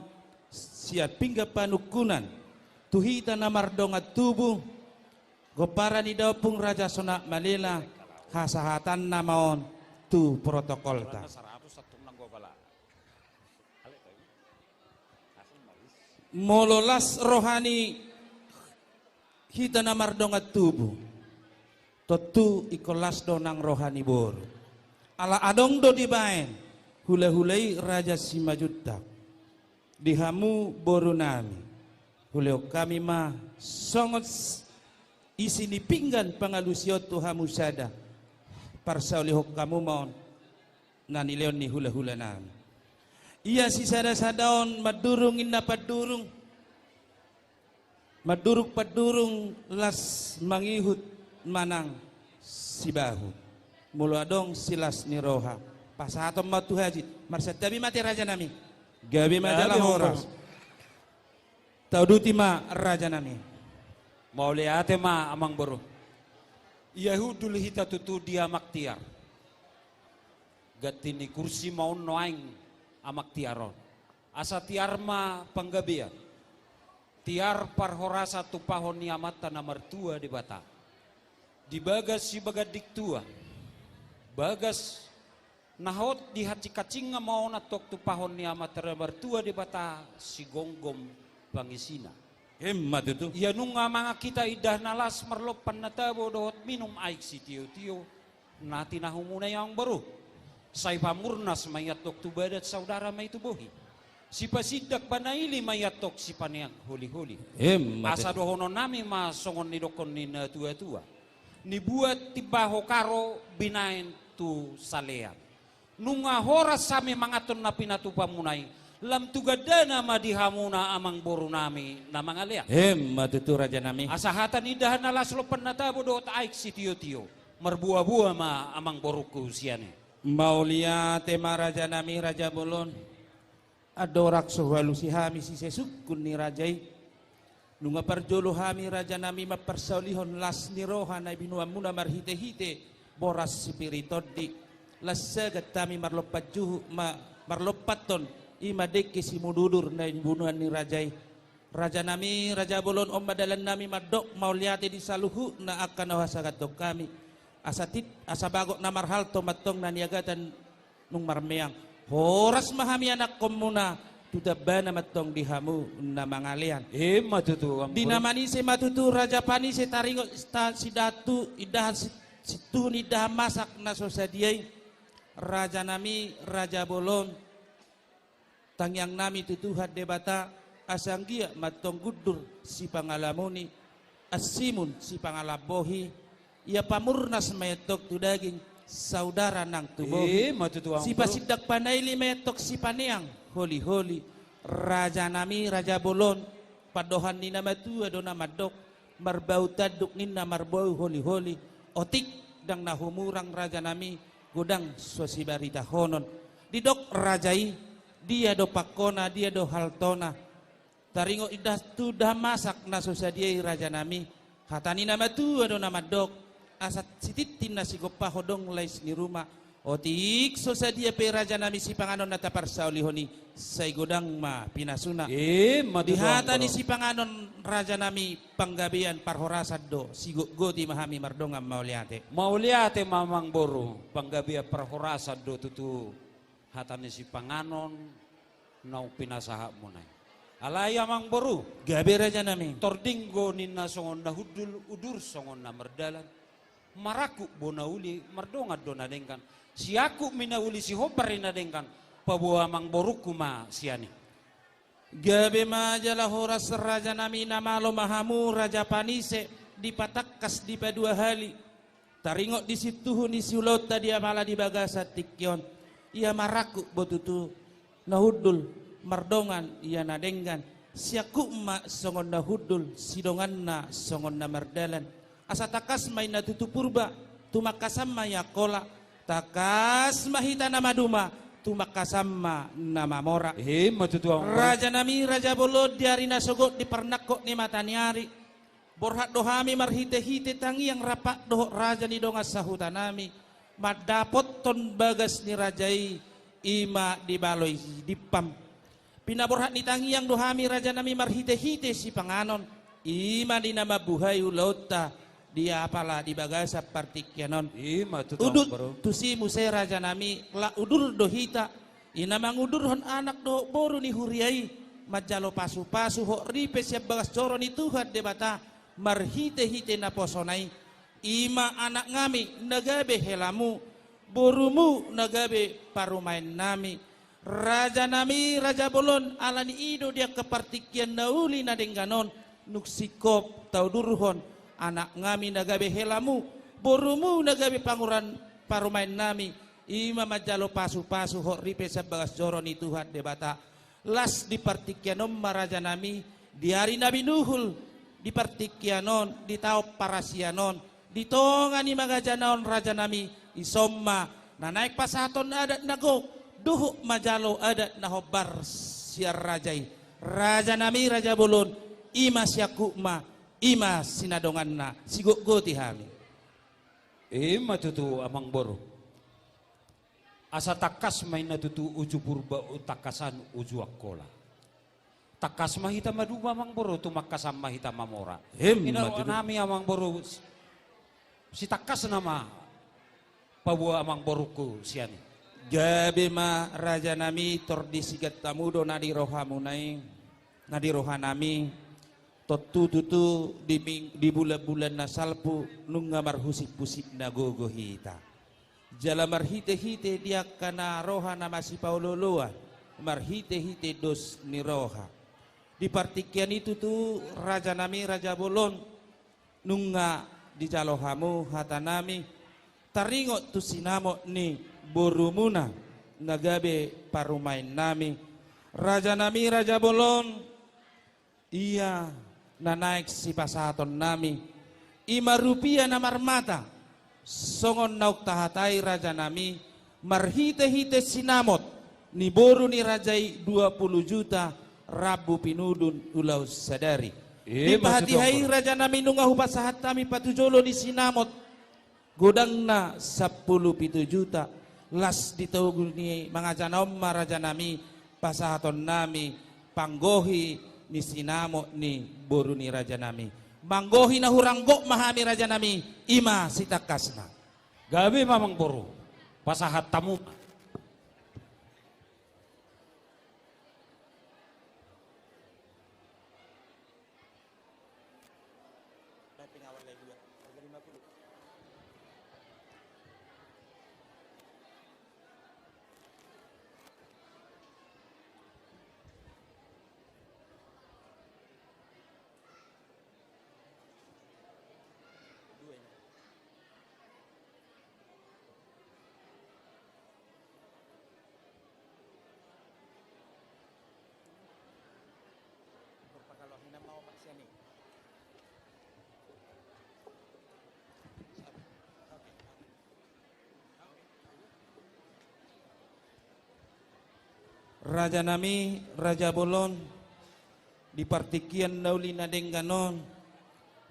sian pinggan panungkunan tu hita na mardongan tubu, gomparan ni da Ompung Raja Sonak Malela, hasahatanna ma on tu protokolta. Molo las roha ni hita na mardongan tubu, tontu ingkon las do nang roha ni boru. Ala adong do dibaen hulahula i, Raja Simanjuntak, di hamu borunami. Hulehon hami ma songon s-, isi ni pinggan pangalusion tu hamu sada, parsaulihon hamu ma on na nilehon ni hulahulanami. Ia sisadasada on mandurung inna pandurung, mandurung pandurung las mangihut manang sibahu. Molo adong silas ni roha, pasahaton ma tu hajit. Marsantabi ma ate, rajanami. Gabe ma jala horas. Gabe, Amang Boru. Tauduti ma, rajanami. Mauliate ma, Amang Boru. Ia hundul hita tutu di Amang Tiar. Ganti ni kursi ma on nuaeng, Amang Tiar on. Asa tiar ma panggabean, tiar parhorasan tumpahon ni Amanta na martua Debata. Di bagas sibaganding tua, bagas na hot di hancinghancingan ma on antong tumpahon ni Amanta na martua Debata, sigomgom pangisina. Emma tutu. Ia nunga mangan hita indahan na las, marlompan na tabo dohot minum aek sitiotio, na tinahumuna i, Amang Boru. Sai pamurnas ma i antong tu badan, saudara ma i tu bohi. Sipasindak panaili ma i antong sipaneang holiholi. Emma tutu. Asa dohononnami ma songon nidokkon ni natuatua: Nibuat timbaho karo, binaen tu salean. Nunga horas hami manganhon na pinatupamuna i, lam tu gandana ma di hamuna, Amang Borunami na mangalean. Emma tutu, rajanami. Asa hata ni indahan na las, lompan na tabo dohot aek sitiotio, marboaboa ma, Amang Borungku, sian i. Mauliate ma, rajanami, raja bolon. Andorang so hualusi hami sisesungkun ni raja i, nunga parjolo hami, rajanami, mamparsaulihon las ni roha na binuanmuna marhitehite boras sipir ni tondi. Las sagat hami marlompan juhut ma-, marlompathon i ma dengke simududur na binuan ni raja i. Rajanami, raja bolon, on ma dalannami mandok mauliate di saluhutna angka na huhasahathon hami. Asa tit-, asa bagot na marhalto ma antong na niagatan nunga marmeang. Horas ma hami anakkonmuna, tu tambana ma antong di hamu na mangalean. Emma tutu, Amang Boru. Di na manise ma tutu, raja panise, taringot sta-, sidatu, indahan si-, situhu ni indahan masak na so sadia i. Rajanami, raja bolon, tangiangnami tu Tuhan Debata, asa anggiat ma antong gundur sipangalamuni, ansimun sipangalam bohi, ia pamurnas ma i antong tu daging, saudara nang tu bohi. Emma tutu, Amang Boru. Sipasindak panaili ma i antong sipaneang holiholi. Rajanami, raja bolon, pandohan ni na matua do na mandok, marbau tanduk ninna marbau holiholi. Otik ndang na humurang, rajanami, godang so sibaritahonon. Didok raja i, dia do pangkona, dia do haltona. Taringot indahan tu indahan masak na so sadia i, rajanami, hata ni na matua do na mandok, asa sitintin na sigompah, odong lais ni ruma. Otik so sadia pe, rajanami, sipanganon na taparsaulihon i, sai godang ma pinasuna. Emma tutu, Amang Boru. Di hata ni sipanganon, rajanami, panggabean parhorasan do, sigotgoti ma hami mardongan mauliate. Mauliate ma, Amang Boru, panggabean parhorasan do tutu hata ni sipanganon naung pinasahatmuna i. Alai, Amang Boru. Gabe, rajanami. Tordinggo ninna songon na hundul, udur songon na mardalan. Marangkup bo na uli, mardongan do na denggan. Siangkup mi na uli, sihombar i na denggan. Paboa, Amang Borungku, ma sian i. Gabe ma jala horas, rajanami. Na malo ma hamu, raja panise, dipatangkas dipadua hali. Taringot di situhu ni siulaonta di apala di bagasan tingki on. Ia marangkup botutu na hundul, mardongan ia na denggan, siangkup ma songon na hundul, sidonganna songon na mardalan. Asa tangkas ma inna tutu Purba, tumangkasan ma ia Angkola, tangkas ma hita na maduma, tumangkasan ma na mamora. Ima tutu, Amang Boru. Raja nami, raja bolon, di ari na sogot di parnangkok ni mata ni ari, borhat do hami marhite-hite tangiang rap dohot raja ni dongan sahuta nami, mandapothon bagas ni raja i, ima di Baloi Dimpam. Pinaborhat ni tangiang do hami, raja nami, marhite-hite sipanganon, ima di na mambuhai ulaonta di apala di bagasan partingkian on. Ima tutu, Amang Boru. Udut tusi muse, raja nami, lak udur do hita, i na mangudurhon anak dohot boru ni huria i, manjalo pasu-pasu hot ripe sian bagas joro ni Tuhan Debata, marhite-hite naposona i, ima anak nami na gabe helamu, borumu na gabe parumaen nami. Raja nami, raja bolon, ala ni i do di angka partingkian na uli na denggan on, dung singkop taudurhon anak nami na gabe helamu, borumu na gabe panguran parumaen nami, ima manjalo pasu-pasu hot ripe sian bagas joro ni Tuhan Debata. Las di partingkian on ma, raja nami, di ari na binuhul, di partingkian on, di taon parasian on, di tonga ni mangaja na on, raja nami, dison ma na naeng pasahaton adat na gok, dohot manjalo adat na hombar sian raja i. Raja nami, raja bolon, ima siangkup ma, ima sinadonganna, sigotgoti hami. Ima tutu, Amang Boru. Asa tangkas ma inna tutu uju Purba, tangkasan uju Angkola. Tangkas ma hita maduma, Amang Boru, tumangkasan ma hita mamora. Ima tutu. Inna roha nami, Amang Boru, sitangkasna ma paboa Amang Borungku sian i. Gabe ma, raja nami, tor disigat hamu do na di rohamuna i, na di roha nami. Tontu tutu di ming-, di bulan-bulan na salpu nunga marhusip-husip na gogo hita. Jala marhite-hite di angka na roha na masipaolo-oloan, marhite-hite dos ni roha. Di partingkian i tutu, raja nami, raja bolon, nunga dijalo hamu hata nami, taringot tu sinamot ni borumuna na gabe parumaen nami. Raja nami, raja bolon, ia na naeng sipasahaton nami, ima rupia na marmata, songon naung tahatai, raja nami, marhite-hite sinamot ni boru ni raja i dua pulu juta rambu pinudun ulaon sadari. Ima tutu, Amang Boru. Di pahatiha i, raja nami, nunga hupasahat hami patujolo ni sinamot godangna sampulu pitu juta, las di togu ni mangaja na on ma, raja nami, pasahaton nami panggohi ni sinamot ni boru ni raja nami. Manggohi na hurang gok ma hami, raja nami, ima sitangkasna. Gabe ma, Amang Boru, pasahat hamu ma. Raja nami, raja bolon, di partingkian na uli na denggan on,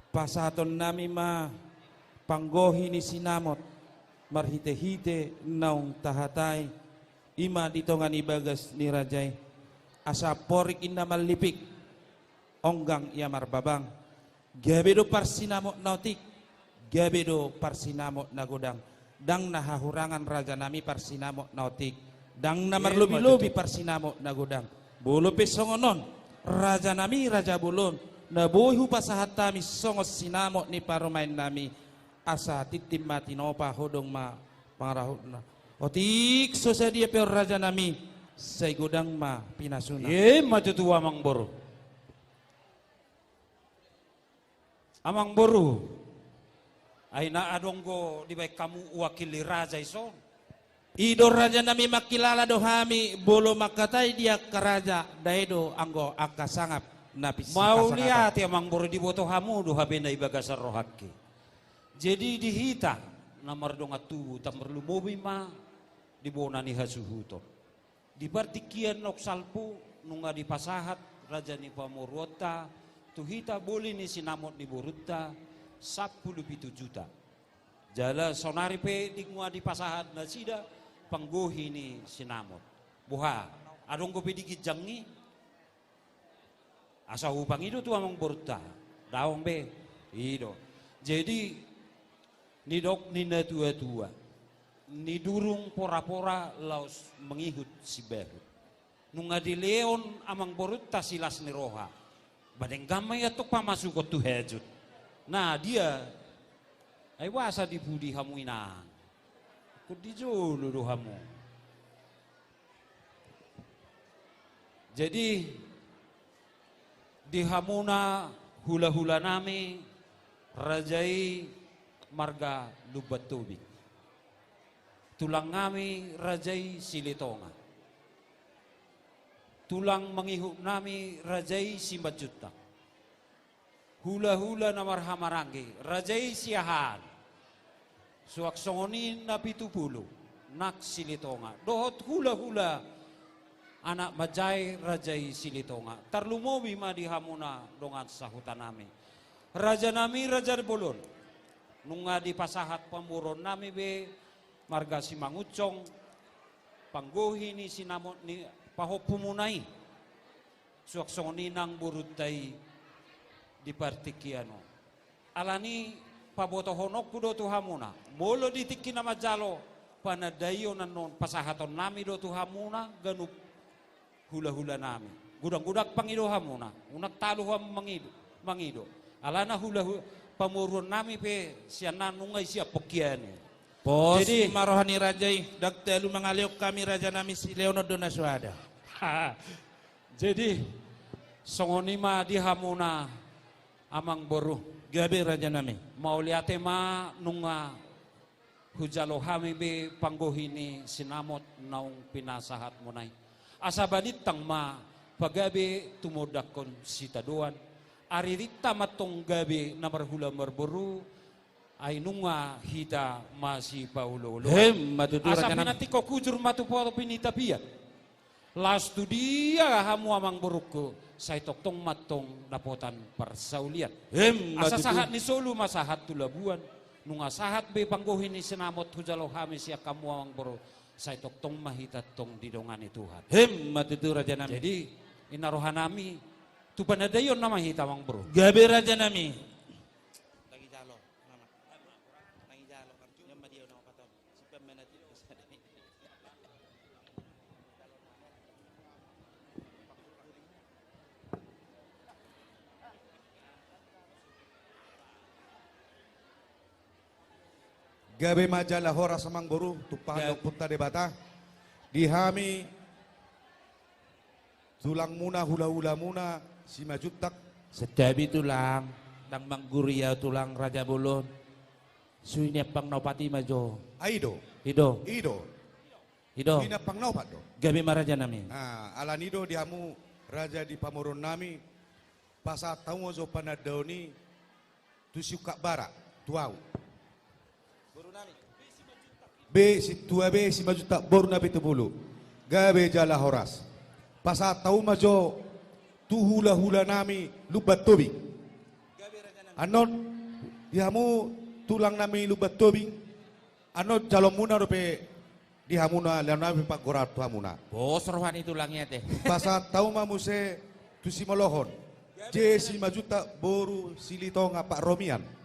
pasahaton nami ma panggohi ni sinamot, marhite-hite naung tahatai, ima di tonga ni bagas ni raja i. Asa porik inna mallipik, onggang ia marbabang. Gabe do parsinamot na otik, gabe do parsinamot na godang. Ndang na hahurangan, raja nami, parsinamot na otik, ndang na marlobi-lobi parsinamot na godang. Molo pe songon on, raja nami, raja bolon, na boi hupasahat hami songon sinamot ni parumaen nami, asa tintin ma tinopa, hodong ma pangarahutna. Otik so sadia pe on, raja nami, sai godang ma pinasuna. Ima tutu, Amang Boru. Amang Boru, ai na adong do dibaen hamu wakil ni raja i son. I do raja nami, mangkilala do hami, molo mangkatai di angka raja, dae do anggo angka sangap na pis-, mauliate, sangap. Amang boru, diboto hamu do hape na di bagasan rohangki. Jadi di hita na mardongan tubu, tarlumobi ma di bona ni hasuhuton. Di partingkian naung salpu nunga dipasahat raja ni pamoruonta tu hita boli ni sinamot ni borunta sampulu pitu juta. Jala saonari pe nunga dipasahat nasida panggohi ni sinamot. Boha, adong dope di ginjang i? Asa hupangido tu amang borunta. Daong be. I do. Jadi, nidok ni natuatua, nidurung porapora laos mangihut simbahut. Nunga dilehon amang borunta silas ni roha. Ba denggan ma i antong pamasukhon tu hajut. Na dia? Ai boasa di pudi hamu inang? Ingkon di jolo do hamu. Jadi, di hamuna hulahula nami, raja i marga Lumban Tobing. Tulang nami raja i Silitonga. Tulang mangihut nami raja i Simanjuntak. Hulahula na marhahamaranggi, raja i Siahaan. Suang songon i na pitupulu, nang Silitonga. Dohot hulahula anak manjae raja i Silitonga. Tarlumobi ma di hamuna dongan sahuta nami. Raja nami, raja bolon. Nunga dipasahat pamoruon nami be marga Simangunsong, panggohi ni sinamot ni pahompumuna i. Suang songon i nang borunta i di partingkian on. Alani pabotohononku do tu hamuna. Molo di tingki na manjalo panandaion annon, pasahaton nami do tu hamuna ganup hulahula nami. Godang-godang pangido hamuna. Unang talu hamu mangido, mangido. Alana hula hu-, pamoruon nami pe sian na nunga i sian pongkian i. Pos. Jadi, ma roha ni raja i, ndang talu mangalehon hami raja nami, silehon do na soada. Jadi, songon i ma di hamuna amang boru. Gabe raja nami. Mauliate ma nunga hujalo hami be panggohi ni sinamot naung pinasahatmuna i. Asa balintang ma pagabe tumondangkon sitadoan. Aririnta ma antong gabe na marhula marboru. Ai nunga hita masipaolooloan. Hem, ma tutu. Asa raja nami, pinantikhon hujur ma tu topi ni tapian. Laos tu dia hamu amang borungku, sai tongtong ma antong dapotan parsaulian. Hem, ma tutu. Asa sahat ni solu ma sahat tu labuan. Nunga sahat be panggohi ni sinamot hujalo hami sian hamu amang boru, sai tongtong ma hita antong didongani Tuhan. Hem, ma tutu raja nami. Jadi, i na roha nami, tu panandaion nama hita amang boru. Gabe raja nami. Lagi jalo. Mama. Nang i jalo, kan? Nyam ma dia na opat on. Simpan ma na tu. Gabe ma jala horas amang boru, tumpahon ni Ompunta Debata. Di hami tulangmuna, hulahulamuna, Simanjuntak. Santabi tulang, ndang mangguria tulang raja bolon. Suhi ni ampang na opat i ma jo. Ah, i do. I do. I do. I do. Suhi ni ampang na opat do. Gabe ma raja nami. Ah, alani do di hamu raja di pamoruon nami, pasahat hamu ma jo panandaon i tu siungkap bara, tu ahu. Be si, tua be Simanjuntak boru na pitupulu. Gabe jala horas. Pasahat hamu ma jo tu hulahula nami Lumban Tobing. Annon di hamu tulang nami Lumban Tobing. Annon jalomuna dope di hamuna, lehon nami panggoraon tu hamuna. Pos roha ni tulang i ate. Pasahat hamu ma muse tu simolohon. J Simanjuntak boru Silitonga Pak Romian.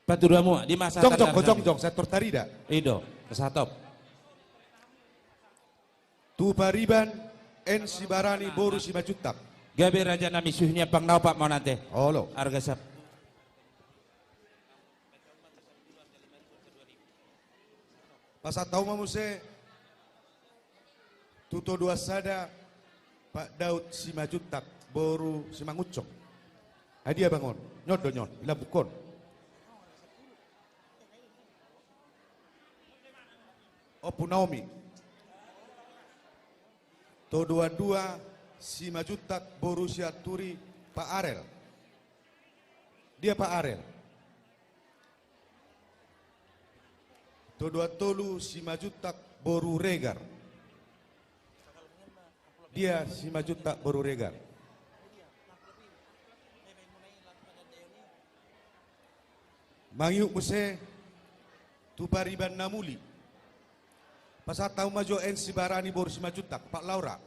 Patudu hamu, di masa jongjong, jongjong, sai tor tarida. I do, pasahat hamu. Tu pariban, N Sibarani boru Simanjuntak. Gabe raja nami, suhi ni ampang na opat ma on ate. Olo. Arga sap. Pasahat hamu ma muse tu todoan sada, Pak Daud Simanjuntak boru Simangunsong. Ai dia bang on? Nyon do nyon, i lambungkon. Ompu Naomi. Todoan dua Simanjuntak boru Sianturi, Pak Arel. Dia Pak Arel. Todoan tolu Simanjuntak boru Regar. Dia Simanjuntak boru Regar. Mangihut muse tu pariban na muli. Pasahat hamu ma jo N Sibarani boru Simanjuntak, Pak Laura.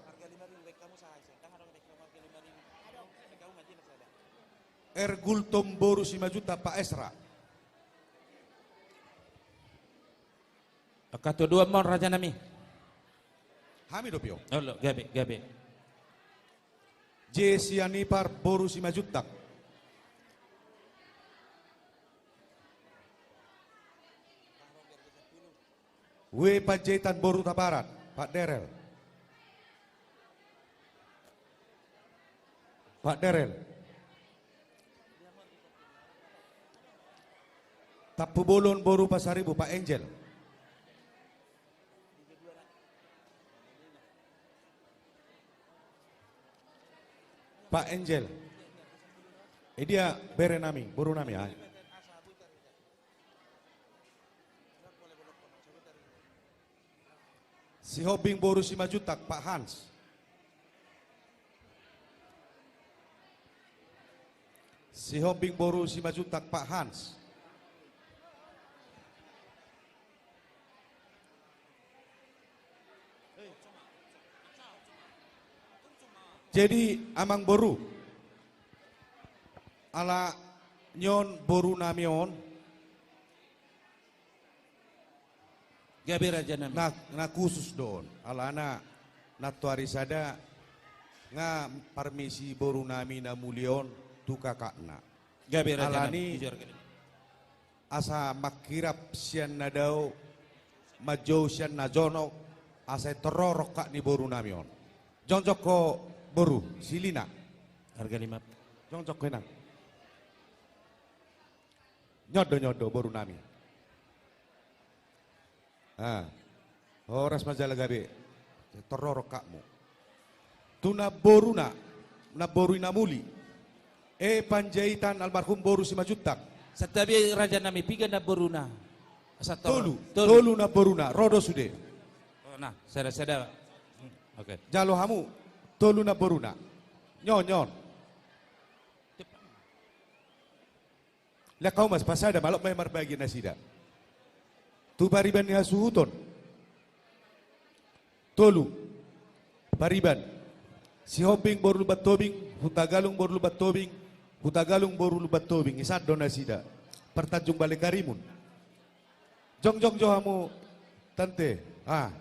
R Gultom boru Simanjuntak, Pak Esra. Angka todoan ma on, raja nami. Hami dope on. Olo, gabe, gabe. J Sianipar boru Simanjuntak. W Panjaitan boru Hutabarat, Pak Derel. Pak Derel. Tampubolon boru Pasaribu, Pak Angel. Pak Angel. Eh, dia bere nami, boru nami, ah. Sihombing boru Simanjuntak, Pak Hans. Sihombing boru Simanjuntak, Pak Hans. Jadi, amang boru, ala nion boru nami on, gabe raja nami. Na, na khusus do on. Alana, nantoari sada, nga parmisi boru nami na muli on tu kakakna. Gabe raja nami. Alani, jujur, gabe. Asa mangkirap sian na dao, manjou sian na jonok, asa torro rongkap ni boru nami on. Jongjong ho boru, silina. Harga lima. Jongjong ho inang. Nyondo, nyondo, boru nami. Ah. Horas ma jala gabe. Torro rongkapmu. Tu namboruna, namboru i na muli. E Panjaitan almarhum boru Simanjuntak. Santabi raja nami, piga namboruna? Asa torro. Tolu. Tolu. Tolu namboruna, ro do sude. Oh, nah, sada-sada. Hmm, oke. Jalo hamu, tolu namboruna. Nion, nion. Lean hamu ma, pasada ma, laos ma marbagi nasida. Tu pariban ni hasuhuton. Tolu. Pariban. Sihombing boru Lumban Tobing, Hutagalung boru Lumban Tobing, Hutagalung boru Lumban Tobing. Isan do nasida. Partanjung Balekarimun. Jongjong jo hamu, tante. Ah.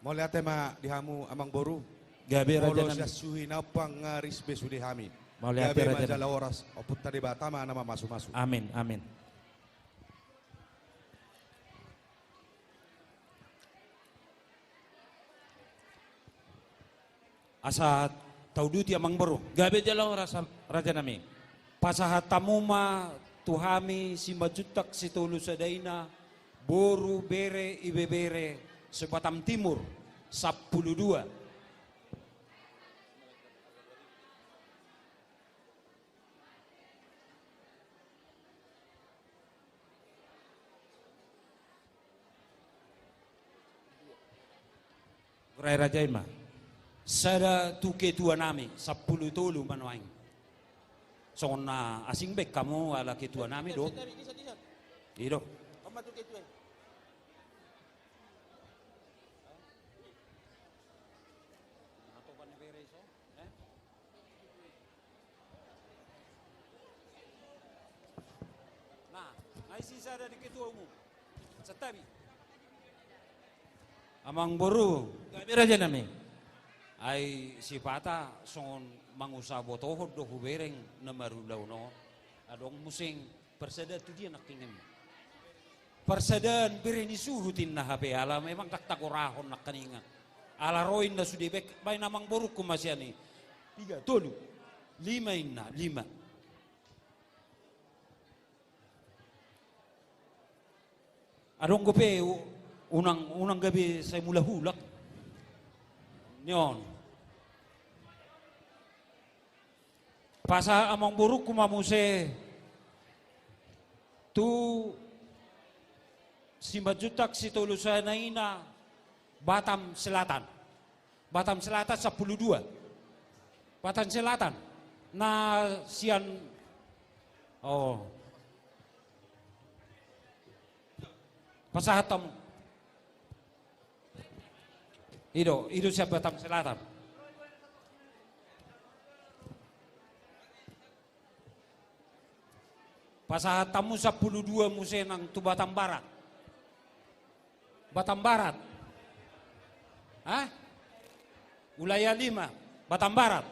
Mauliate ma di hamu amang boru. Gabe raja nami. Molo sian suhi na ompang nga ris be sude hami. Mauliate raja nami. Gabe ma jala horas, Ompunta Debata ma na mamasu-masu. Amin, amin. Asa tauduti amang boru. Gabe jala horas raja nami. Pasahat hamu ma tu hami Simanjuntak sitolu sadaina, boru, bere, ibebere, se-Batam Timur, sampulu dua. Rai raja i ma. Sada tu ketua nami, sampulu tolu ma nuaeng. Songon na asing be hamu ala ketua nami do. I do. Nah, nga isi sada di ketua umum. Santabi. Amang boru. Gabe raja nami. Ai sipata songon mangusaha botohon do hubereng na marulaon on. Adong muse parsadaan tu dia nangkiningan. Parsadaan bere ni suhut inna hape ala memang ndang tagorahon nangkiningan. Ala ro inna sude, baen, baen amang borungku ma sian i. Tiga, tolu, lima inna, lima. Adong dope u-, unang, unang gabe sai mulak-ulak. Ni on. Pasahat amang borungku ma muse tu Simanjuntak Sitolusanaina Batam Selatan. Batam Selatan sampulu dua. Batam Selatan. Na sian, oh. Pasahat hamu. I do, i do sian Batam Selatan. Pasahat hamu sampulu dua muse nang tu Batam Barat. Batam Barat. Hah? Wilayah lima, Batam Barat.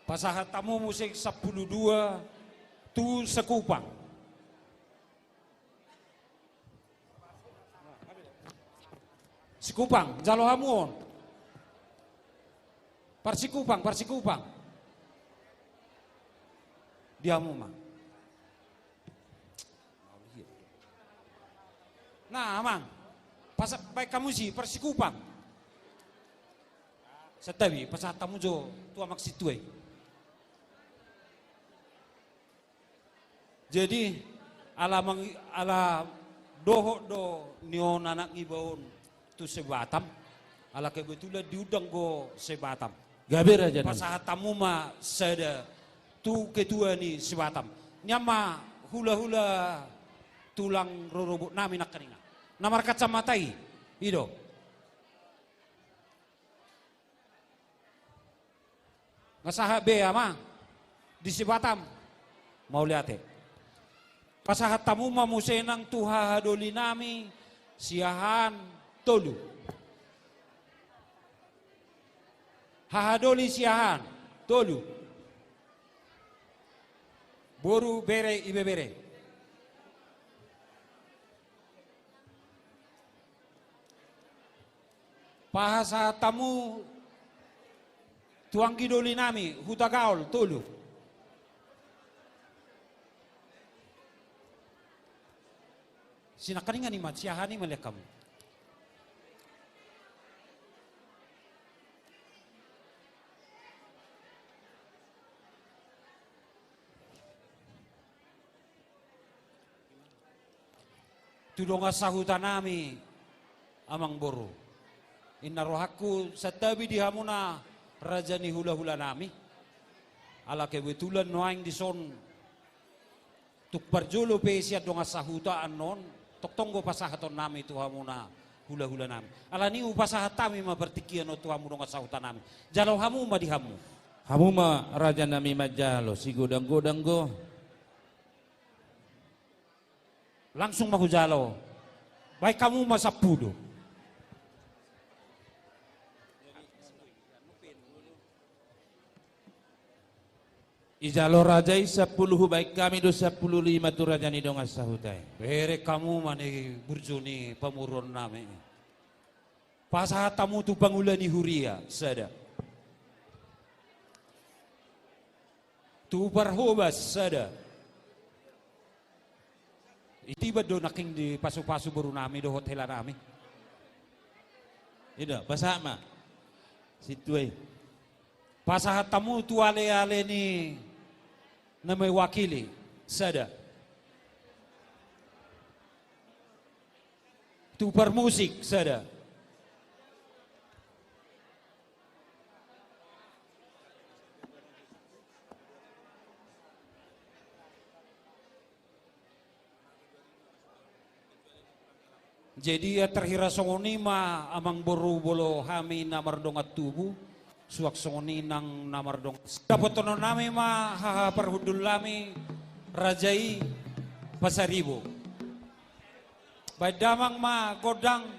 Pasahat hamu muse sampulu dua tu Sekupang. Sekupang, jalo hamu on. Par Sekupang, par Sekupang. Di hamu ma. Na, amang. Pasa-, baen hamu si, par Sekupang. Santabi, pasahat hamu jo tu amang situa i. Jadi, ala mang-, ala dohot do ni on anak ni iba on tu se-Batam, ala kebetulan diundang do se-Batam. Gabe raja nami. Pasahat hamu ma sada tu ketua ni se-Batam. Nian ma hulahula tulang rorobot nami nangkaningan. Na markacamata i, i do. Nga sahat be, amang, di se-Batam. Mauliate. Pasahat hamu ma muse nang tu hahadoli nami, Siahaan tolu. Hahadoli Siahaan tolu. Boru, bere, ibebere. Pasahat hamu tu anggi doli nami, Hutagaol tolu. Sinangkaningan i ma, Siahaan i ma, lean hamu. Tu dongan sahuta nami, amang boru. Inna rohangku santabi di hamuna raja ni hulahula nami. Ala kebetulan nuaeng dison tung parjolo pe sian dongan sahuta annon, tongtong do pasahaton nami tu hamuna hulahula nami. Alani i hupasahat hami ma partingkian on tu hamu dongan sahuta nami. Jalo hamu ma di hamu. Hamu ma raja nami manjalo, sigodang-godang do. Langsung ma hujalo. Baen hamu ma sampulu. Dijalo raja i sampulu, hubaen hami do sampulu lima tu raja ni dongan sahuta i. Bereng hamu ma ni burju ni pamoruon nami. Pasahat hamu tu pangula ni huria, sada. Tu parhobas, sada. Itiban do nangkin dipasupasu boru nami dohot hela nami. I do, pasahat ma. Sintua i. Pasahat hamu tu aleale ni na mewakili, sada. Tu parmusik, sada. Jadi, ia tarhira songon i ma, amang boru, molo hami na mardongan tubu, suang songon i nang na mardongan. Dapothononnami ma haha parhundulnami, raja i Pasaribu. Baen damang ma gondang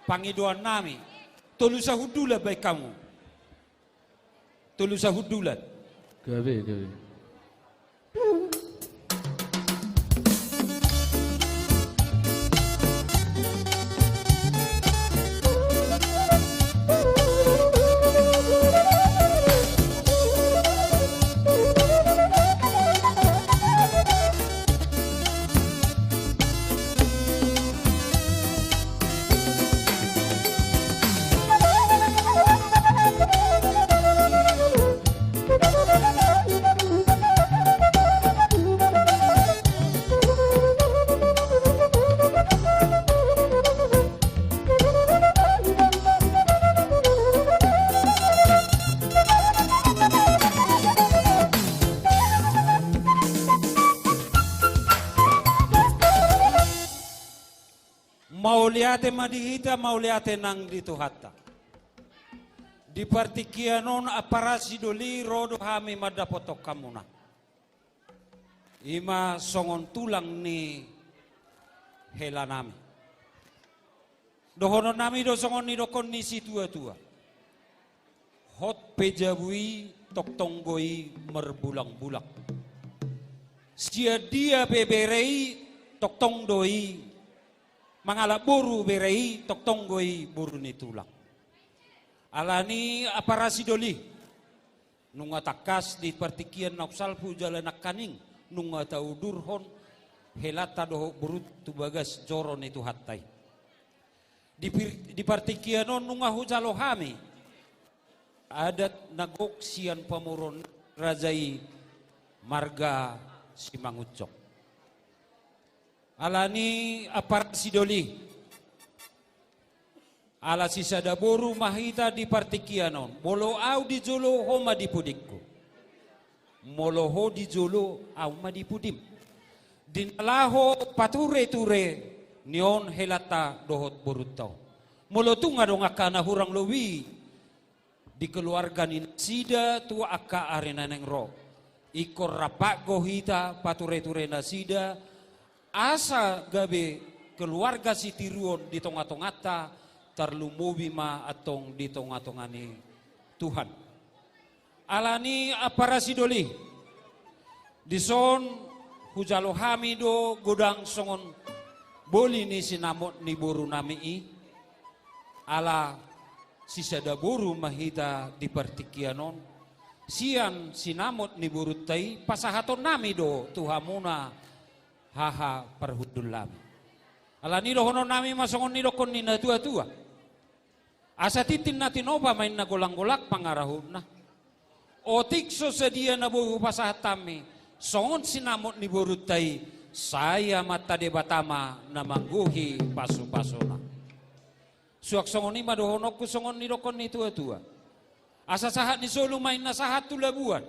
pangidoannami. Tolu sahundulan baen hamu. Tolu sahundulan. Gabe, gabe. Mauliate ma di hita, mauliate nang di Tuhanta. Di partingkian on, ampara sidoli, ro do hami mandapothon hamuna. I ma songon tulang ni helanami. Dohononnami do songon nidokhon ni situatua: Hot pe jabu i, tongtong do i marbulangbulang. Sian dia pe bere i, tongtong do i mangalap boru bere i, tongtong do i boru ni tulang. Alani, ampara sidoli, nunga tangkas di partingkian naung salpu jala nangkaning, nunga taudurhon helanta dohot borunta tu bagas joro ni Tuhanta i. Di pir-, di partingkian on nunga hujalo hami adat na gok sian pamoruon raja i, marga Simangunsong. Alani, ampara sidoli, ala sisada boru ma hita di partingkian on. Molo au di jolo, ho ma di pudingku. Molo ho di jolo, au ma di pudim. Di na laho patureture ni on helanta dohot borunta on. Molo tung adong angka na hurang lobi di keluarga ni nasida tu angka ari na naeng ro, ingkon rap do hita patureture nasida, asa gabe keluarga sitiruon di tongatonganta, tarlumobi ma antong di tongatonga ni Tuhan. Alani, ampara sidoli, dison hujalo hami do godang songon boli ni sinamot ni borunami i. Ala sisada boru ma hita di partingkian on, sian sinamot ni borunta i pasahatonnami do tu hamuna haha parhundulnami. Alani, dohononnami ma songon nidokhon ni natuatua: Asa tintin na tinopa ma inna, golanggolang pangarahutna. Otik so sadia na boi hupasahat hami songon sinamot ni borunta i, sai Amanta Debata ma na manggohi pasupasuna. Suang songon i ma dohononku songon nidokhon ni tuatua: Asa sahat ni solu ma inna sahat tu labuan.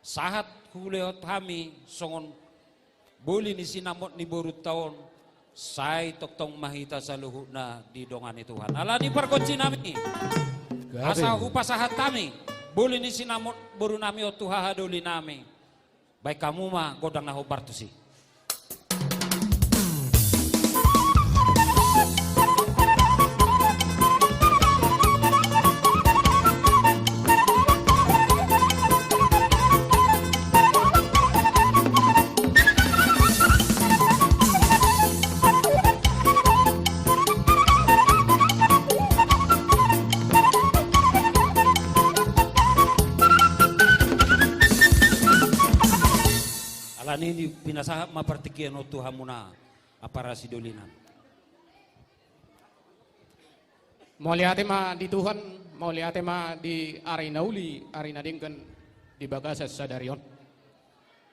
Sahat hulehon hami songon boli ni sinamot ni borunta on, sai tongtong ma hita saluhutna didongani Tuhan. Alani, pargonsinami, gabe, asa hupasahat hami boli ni sinamot borunami on tu hahadolinami. Baen hamu ma gondang na hombar tusi. Alani, pinasahat ma partingkian on tu hamuna, ampara sidolinami. Mauliate ma di Tuhan, mauliate ma di ari na uli, ari na denggan di bagasan sadari on.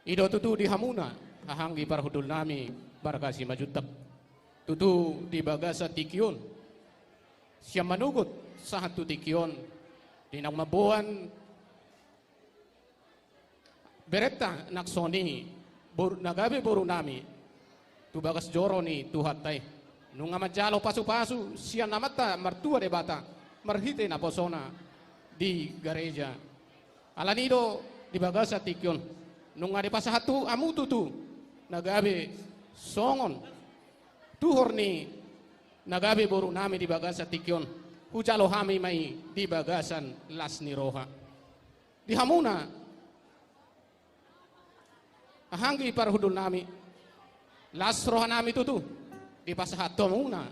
I do tutu di hamuna, haha anggi parhundulnami, marga Simanjuntak. Tutu di bagasan tingki on, sian manogot sahat tu tingki on, di naung mamboan berenta nang songon i, bor-, na gabe borunami tu bagas joro ni Tuhanta i, nunga manjalo pasupasu sian Amanta Martua Debata marhite naposona di gareja. Alani do di bagasan tingki on, nunga dipasahat tu hamu tutu na gabe songon tuhor ni na gabe borunami di bagasan tingki on, hujalo hami ma i di bagasan las ni roha. Di hamuna, Anggi parhundulnami, las rohanami tutu dipasahat hamuna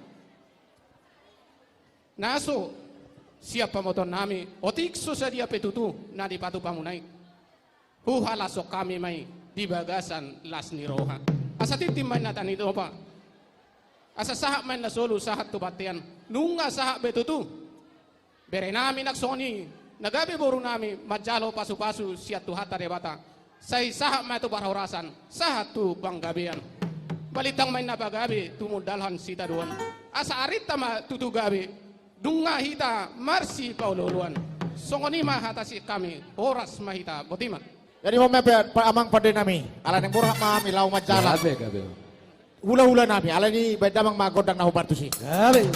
na so sian pamotoonnami, otik so sadia pe tutu na dipatupamuna i. Huhalashon hami ma i di bagasan las ni roha. Asa tintin ma inna tani topa. Asa sahat ma inna solu sahat tu bontean. Nunga sahat be tutu berenami nang songon i na gabe borunami manjalo pasupasu sian Tuhanta Debata. Sai sahat ma tu parhorasan, sahat tu panggabean. Balintang ma inna pagabe tumundalhon sitadoan. Asa arinta ma tutu gabe. Nunga hita marsipaolooloan. Songon i ma hata sian hami, horas ma hita, botima. Jadi, ma pe, amang pandenami, ala naeng borhat ma hami laho manjalang. Gabe, gabe. Hulahulanami, alani i baen damang ma gondang na hombar tusi. Gabe.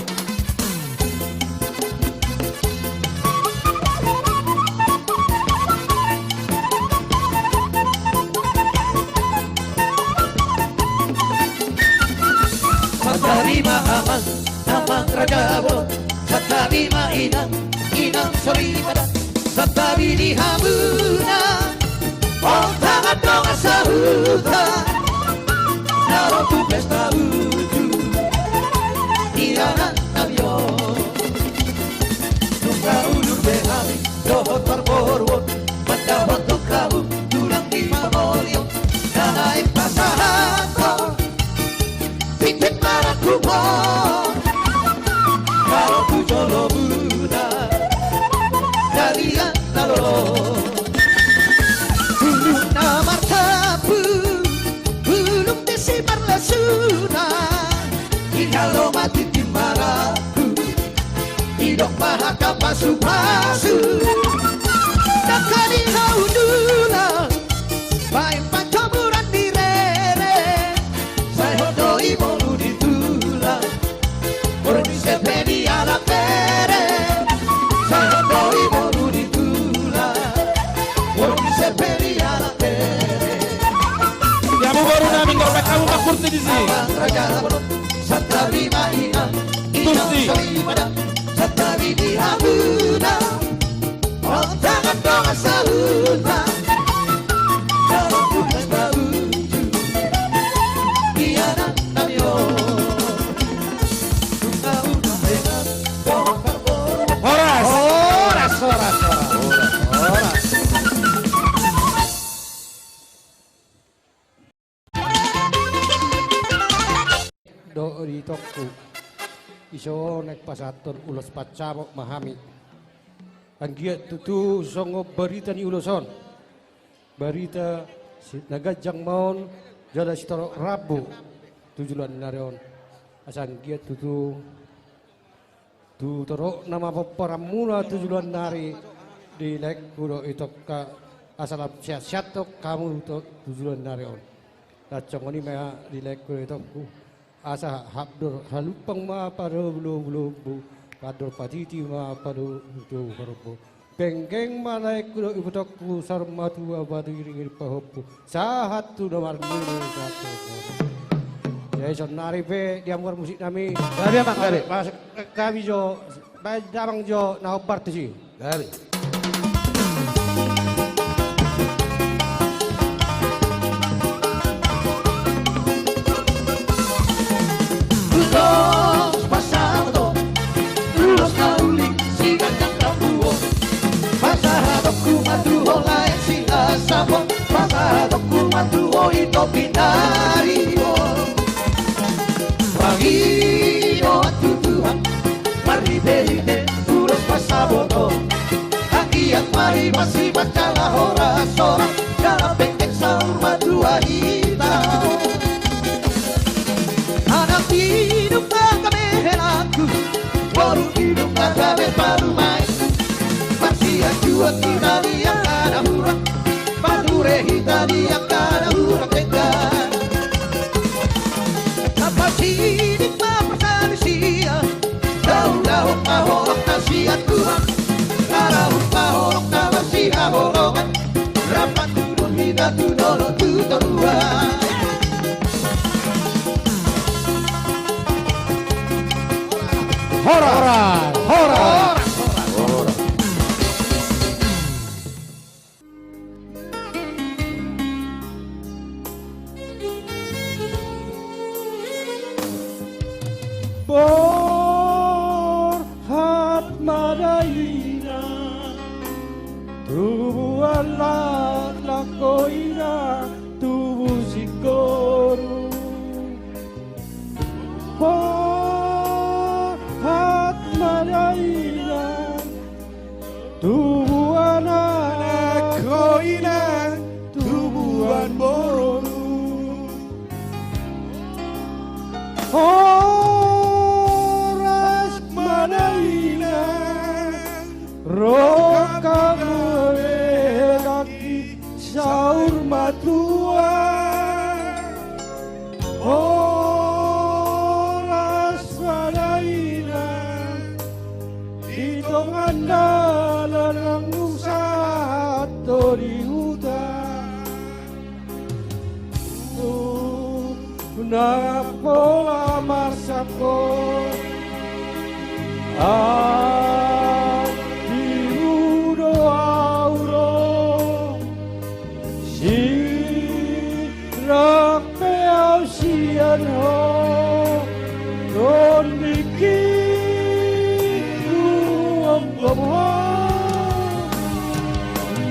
Santabi ma amang, amang raja bolon. Santabi ma inang, inang soripada. Santabi di hamuna, ontangan dongan sahuta na ro tu pesta uju di anak nami on. Nunga udur be hami dohot parboruon, mandapothon hamu tulang di pangolion. Na naeng pasahathon tintin marangkup on, na ro tu jolomuna dari anak lolo. Bulung na martampuk, bulung disi parlasuna, ingalo ma tintin marangkup. Didok ma hata pasupasu. Nangkaning hahundulan, baen pancomuran di rere. Sai hot do i molu di tulang, molu di sepe di anak bere. Sai hot do i molu di tulang, molu di sepe di anak bere. Hamu borunami, ingkon baen hamu mangkurti disi. Amang raja bolon, santabi ma inang, inang soripada. Santabi di hamuna, ontangan dongan sahuta na ro tu pesta uju di anak nami on. Horas. Horas, horas, horas. Horas. Dohot itongku, dison naeng pasahathon ulos pansabot ma hami. Anggiat tutu songon barita ni ulos on, barita si-, na ganjang ma on, jala sitorop rambu tu joloan ni ari on. Asa anggiat tutu tu torop na ma pomparanmuna tu joloan ni ari, di laengku dohot itongka, asa lam sehat-sehat hamu tu, tu joloan ni ari on. Nang songon i ma di laengku dohot itongku, asa habdor halumpang ma palobu-lobu lombu, pandor patiti ma palobu-lobu horbo. Penggeng ma laengku dohot ibotongku, saur matua ma tu iring-iring pahompu, sahat tu na marnini. Jadi saonari pe di hamu parmusiknami. Gabe, amang, gabe. Mas, eh, gabe jo, baen damang jo na hombar tusi. Gabe. Ulos pasahaton, ulos na uli siganjang rambu on. Pasahatonku ma tu ho lae si Asap on, pasahatonku ma tu ho ito pinari on. Pangidoan tu Tuhan, marhite-hite ulos pasahaton. Anggiat ma i masimanjala horas-horas, jala penggeng saur matua hita. Anak inum na gabe helangku, boru inum na gabe parumaenku. Marsianjuan hita di angka na hurang, marhure hita di angka na hurang denggan. Tapasidik ma parsalisian, daurahon ma holong na sian Tuhan. Rarahon ma holong na marsihaholongan, rap mangudut hita tu dolok tu toruan. Horas! Horas! Horas! Horas! Borhat ma da inang, tubuan laklak ho inang, tubu singkoru. Borhat ma da inang, tubuan anak ho inang, tubuan boru. Horas ma da inang, rongkap muna be nangkin saur matua. Horas ma da inang, di tonga dalan nunga sahat ho di huta. Nang pola marsangkot, ahu dibudo ahu do. Sirang pe ahu sian ho, tondingki huonggom ho.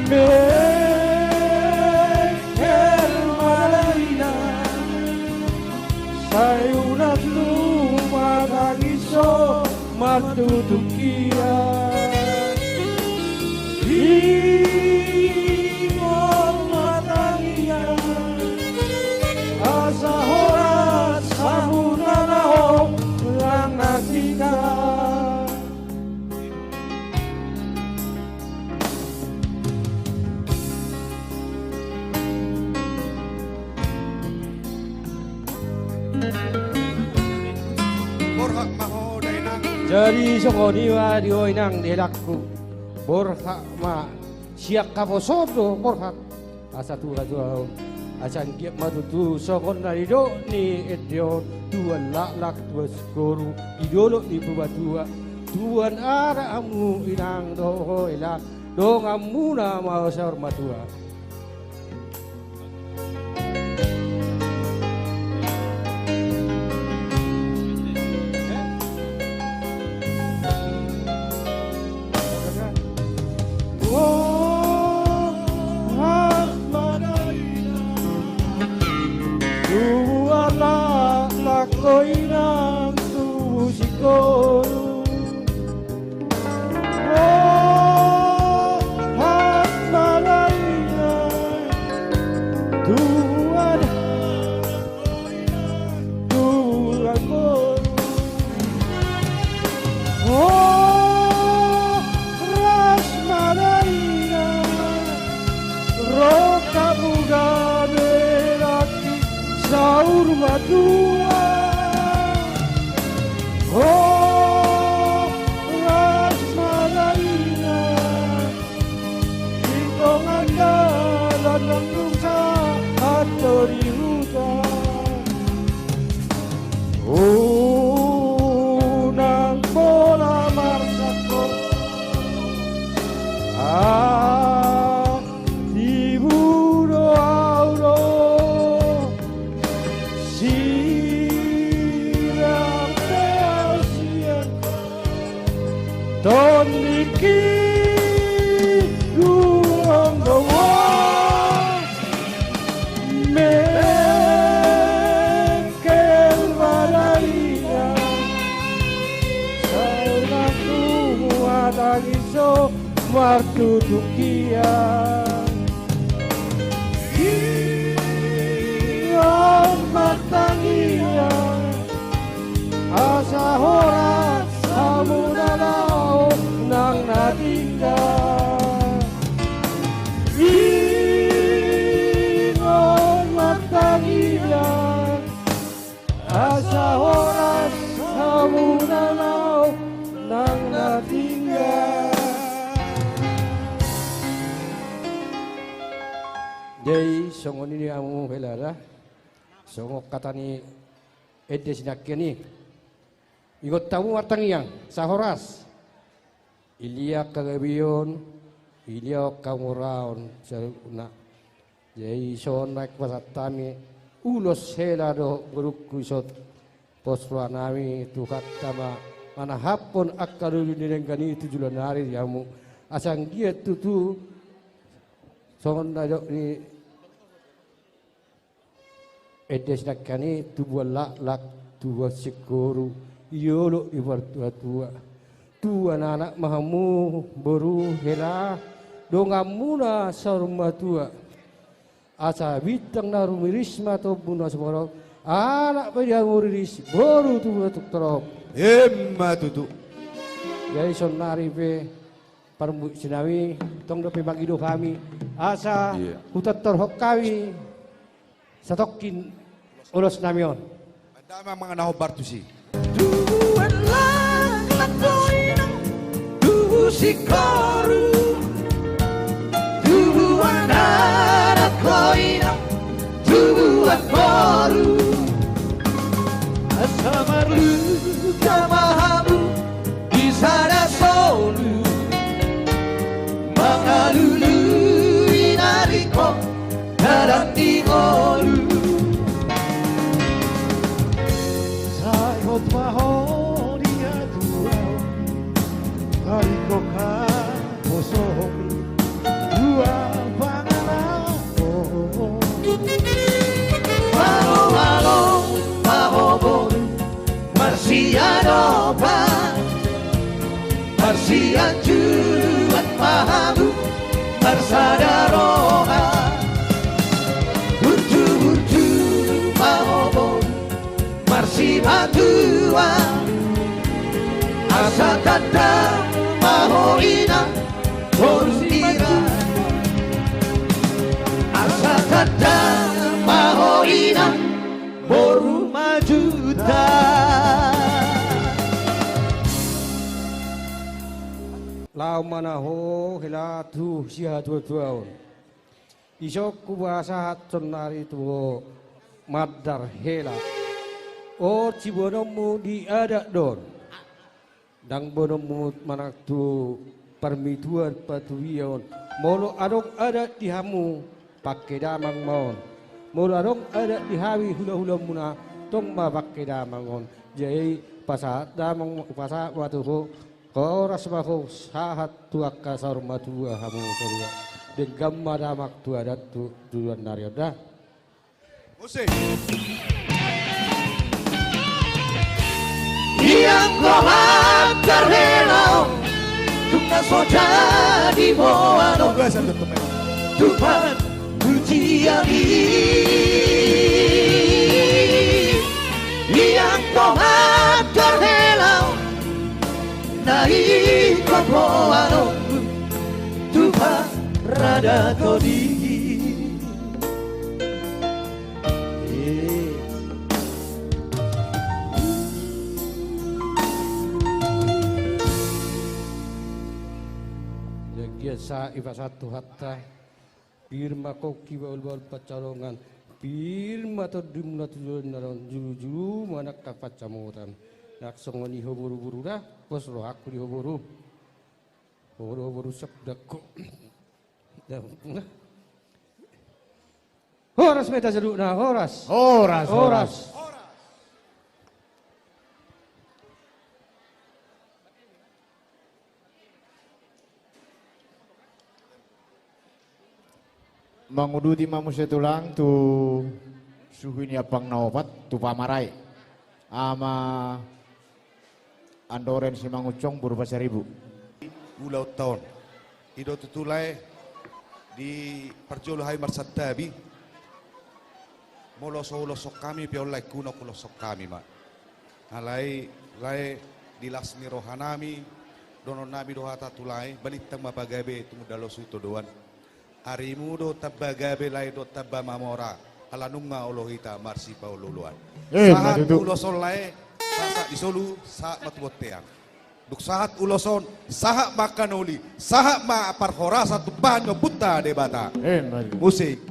Mengkel ma da inang, sai unang lupa tangis ho martutup hian. Ingot ma tangiang, asa horas hamuna laho nang na tinggal. Borhat ma ho da inang. Jadi songon i ma di ho inang di helangku. Borhat ma, sian haposoon do borhat. Asa tua-tua ho, asa anggiat ma tutu songon na nidok ni ende on, tubuan laklak tubuan singkoru di dolok ni Purbatua. Tubuan anak hamu inang dohot ho hela, donganmuna ma saur matua. Borhat ma da inang, tubuan laklak ho inang, tubu singkoru. Borhat ma da inang, tubuan, tubuan boru. Horas ma da inang, rongkap muna be nangkin saur matua. Horas ma da inang, di tonga dalan nunga sahat ho di huta. Unang pola marsangkot, ahu dibudo ahu do. Sirang pe ahu sian ho, tondingki huonggom ho. Mengkel ma da inang, sai unang lupa tangis ho martutup hian. Ingot ma tangiang, asa horas hamuna laho nang na tinggal. Ingot ma tangiang, asa horas hamuna laho nang na tinggal. Jadi songon i ma hamu hela da, songon hata ni ende sinangkian i. Ingot hamu martangiang, asa horas. Dilehon hagabeon, dilehon hamoraon saluhutna. Jadi songon naeng pasahat hami ulos hela dohot borungku dison. Pos rohanami tu Tuhanta ma manahaphon angka lului ni denggan i tu joloan ni ari di hamu. Asa anggiat tutu songon na nidok ni ende sinangkan i, tubuan laklak, tubuan singkoru, dioloi partuatua. Tubuan anak ma hamu boru hela, donganmuna saur matua. Asa bintang na rumiris ma tombun na sumorop, anak ma di hamu riris, boru tubu na tung torop. Emma tutu. Jadi saonari pe parmusiknami, tong dope mangido hami, asa Iya. hutortorhon hami satongkin ulosnami on. Damang mangan na hombar tusi. Tubuan laklak do inang, tubu singkoru. Tubuan anak do inang, tubuan boru. Asa marluka ma hamu di sada solu, mangalului na ringkot dalan ni ngolu. Sai hot ma ho di hatuaon, taringkot haposoon, dua pangaranto. Malo, malo, malo boru, marsiadopan, marsianjuran ma hamu, marsada roha. Burju, burju ma ho boru, marsimatua, asa tanda ma ho inang boru tira. Asa tanda ma ho inang boru majuta. Laho ma na ho hela tu sihatuatuaon. Dison hupasahat saonari tu ho mandar hela. On siboanonmu di adat do on. Ndang boanonmu manang tu parmituan patubiaon. Molo adong adat di hamu, pangke damang ma on. Molo adong adat di hami hulahulamuna, tong ma pangke damang on. Jadi pasahat damang, pasahat ma tu ho. Horas ma ho sahat tu angka saur matua hamu saluhutna. Denggan ma damang tu adat tu joloan ni ari on da. Musik. Ianggo mandar hela on, tung na so jadi boanon. Tuhan pujian i. Ianggo mandar hela on, na ingkon boanon tu paradaton i. Jadi sahat i pasahat Tuhanta. Pir ma kongki bahulbahul pansalongan. Pir ma tondimuna tu joloan on, jurujuru ma angka pansamotan. Nang songon i ho boruboru da, pos rohangku di ho boru. Ho boruboru, sap dakku. Horas ma hita saluhutna, horas. Horas, horas. Manguduti ma muse tulang tu suhi ni ampang na opat tu pamarai. Ama Andoren Simangunsong boru Pasaribu. Ulaonta on. I do tutu lae di parjolo hami marsantabi. Molo so uloshon hami pe on laengku, nunga uloshon hami ma. Alai lae di las ni rohanami, dohononnami do hata tu lae, balintang ma pagabe tumundalhon suhut todoan. Arimu do tamba gabe lae dohot tamba mamora, ala nunga olo hita marsipaolooloan. Eh, sahat ma tutu. Uloshon lae, sahat di solu, sahat ma tu bontean. Dung sahat uloshon, sahat ma angka na uli, sahat ma parhorasan tumpahon ni Ompunta Debata. Eh, ma tutu. Musik.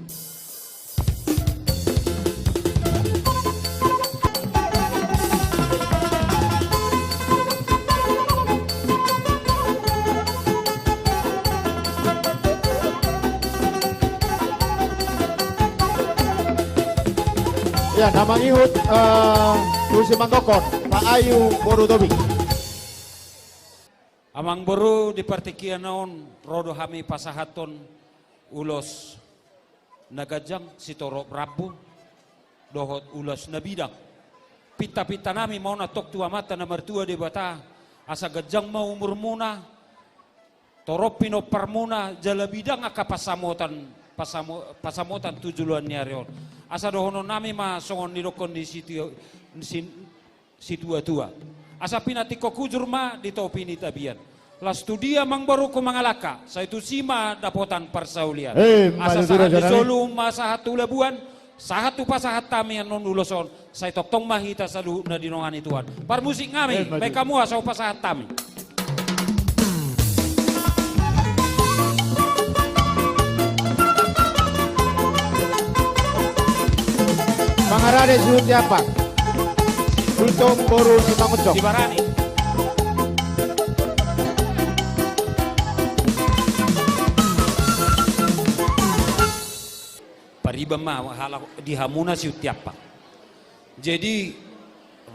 Ia, na mangihut, eh, tu simanggongkon, Pak Ayu boru Tobing. Amangboru, di partingkian on ro do hami pasahathon ulos na ganjang sitorop rambu dohot ulos na bidang. Pintapintanami ma on antong tu Amanta na martua Debata, asa ganjang ma umurmuna, torop pinomparmuna, jala bidang angka pansamotan, pansamo-, pansamotan tu joloan ni ari on. Asa dohononnami ma songon nidokkon ni situa-, si-, situatua. Asa pinantikhon hujur ma di topi ni tapian. Laos tu dia amangborungku mangalangka, sai tusi ma dapotan parsaulian. Emma tutu, rajanami. Asa sahat ni solu ma sahat tu labuan, sahat hupasahat hami annon ulos on, sai tongtong ma hita saluhutna didongani Tuhan. Parmusik nami, emma tutu, baen hamu asa hupasahat hami. Mangarade si Hutiampang. Sultan boru Simangunsong. Sibarani. Pariban ma halak di hamuna si Hutiampang. Jadi,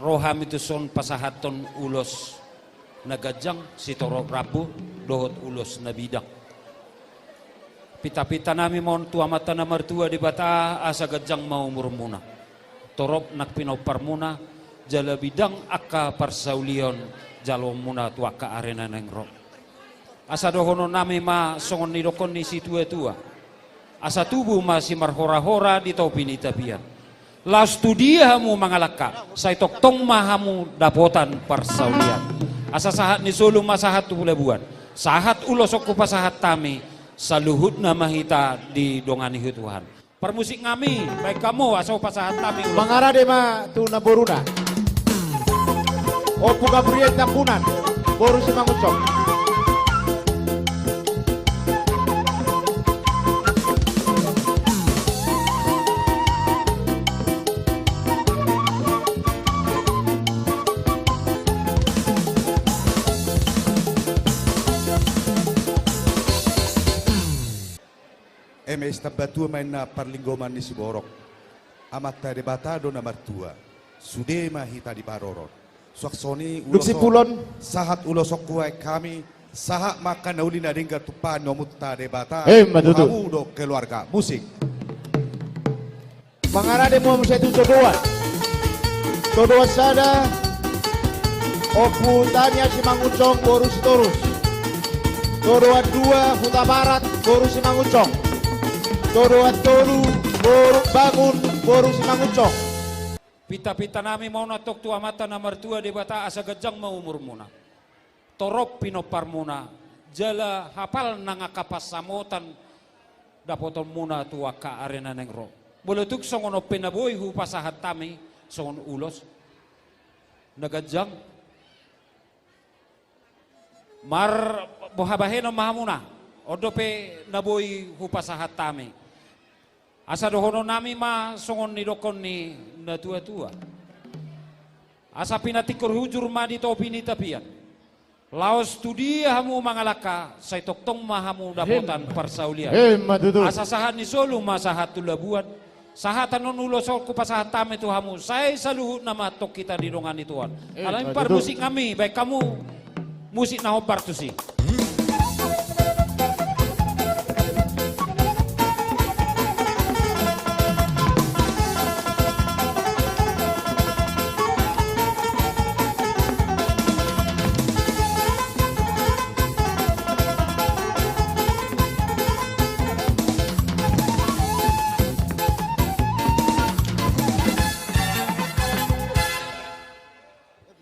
ro hami tuson pasahathon ulos na ganjang sitorop rambu dohot ulos na bidang. Pintapintanami ma on tu Amanta na martua Debata, asa ganjang ma umurmuna, torop nang pinomparmuna, jala bidang angka parsaulian jaloonmuna tu angka ari na naeng ro. Asa dohononnami ma songon nidokkon ni situatua. Asa tubu ma simarhorahora di topi ni tapian. Laos tu dia hamu mangalangka, sai tongtong ma hamu dapotan parsaulian. Asa sahat ni solu ma sahat tu labuan. Sahat ulos on hupasahat hami, saluhutna ma hita didongani Tuhan. Parmusik nami, baen hamu asa hupasahat hami ulos. Mangarade ma tu namboruna. Ompu Gabriel Tambunan, boru Simangunsong. Eme sitambatua ma inna parlinggoman ni siborok. Amanta Debata do na martua. Sude ma hita diparorot. Suang songon i, dung ulos on, simpulon, sahat ulos on hubaen hami, sahat ma angka na uli na denggan tumpahon ni Ompunta Debata. Emma tutu. Tu hamu dohot keluarga. Musik. Mangarade ma muse tu todoan. Todoan sada, Ompu Tania Simangunsong boru Sitorus. Todoan dua, Hutabarat boru Simangunsong. Todoan tolu, boru Bangun boru Simangunsong. Pintapintanami ma on antong tu Amanta na martua Debata, asa ganjang ma umurmuna, torop pinomparmuna, jala hapal nang angka pansamotan dapotonmuna tu angka ari na naeng ro. Molo tung songon on pe na boi hupasahat hami songon ulos na ganjang, mar-, bo habahenon ma hamuna, on dope na boi hupasahat hami. Asa dohononnami ma songon nidokkon ni natuatua. Asa pinantikhon hujur ma di topi ni tapian. Laos tu dia hamu mangalangka, sai tongtong ma hamu dapotan parsaulian. Emma tutu. Asa sahat ni solu ma sahat tu labuan. Sahat annon ulos on hupasahat hami tu hamu, sai saluhutna ma antong hita didongani Tuhan. Emma tutu. Alai parmusik nami, baen hamu musik na hombar tusi.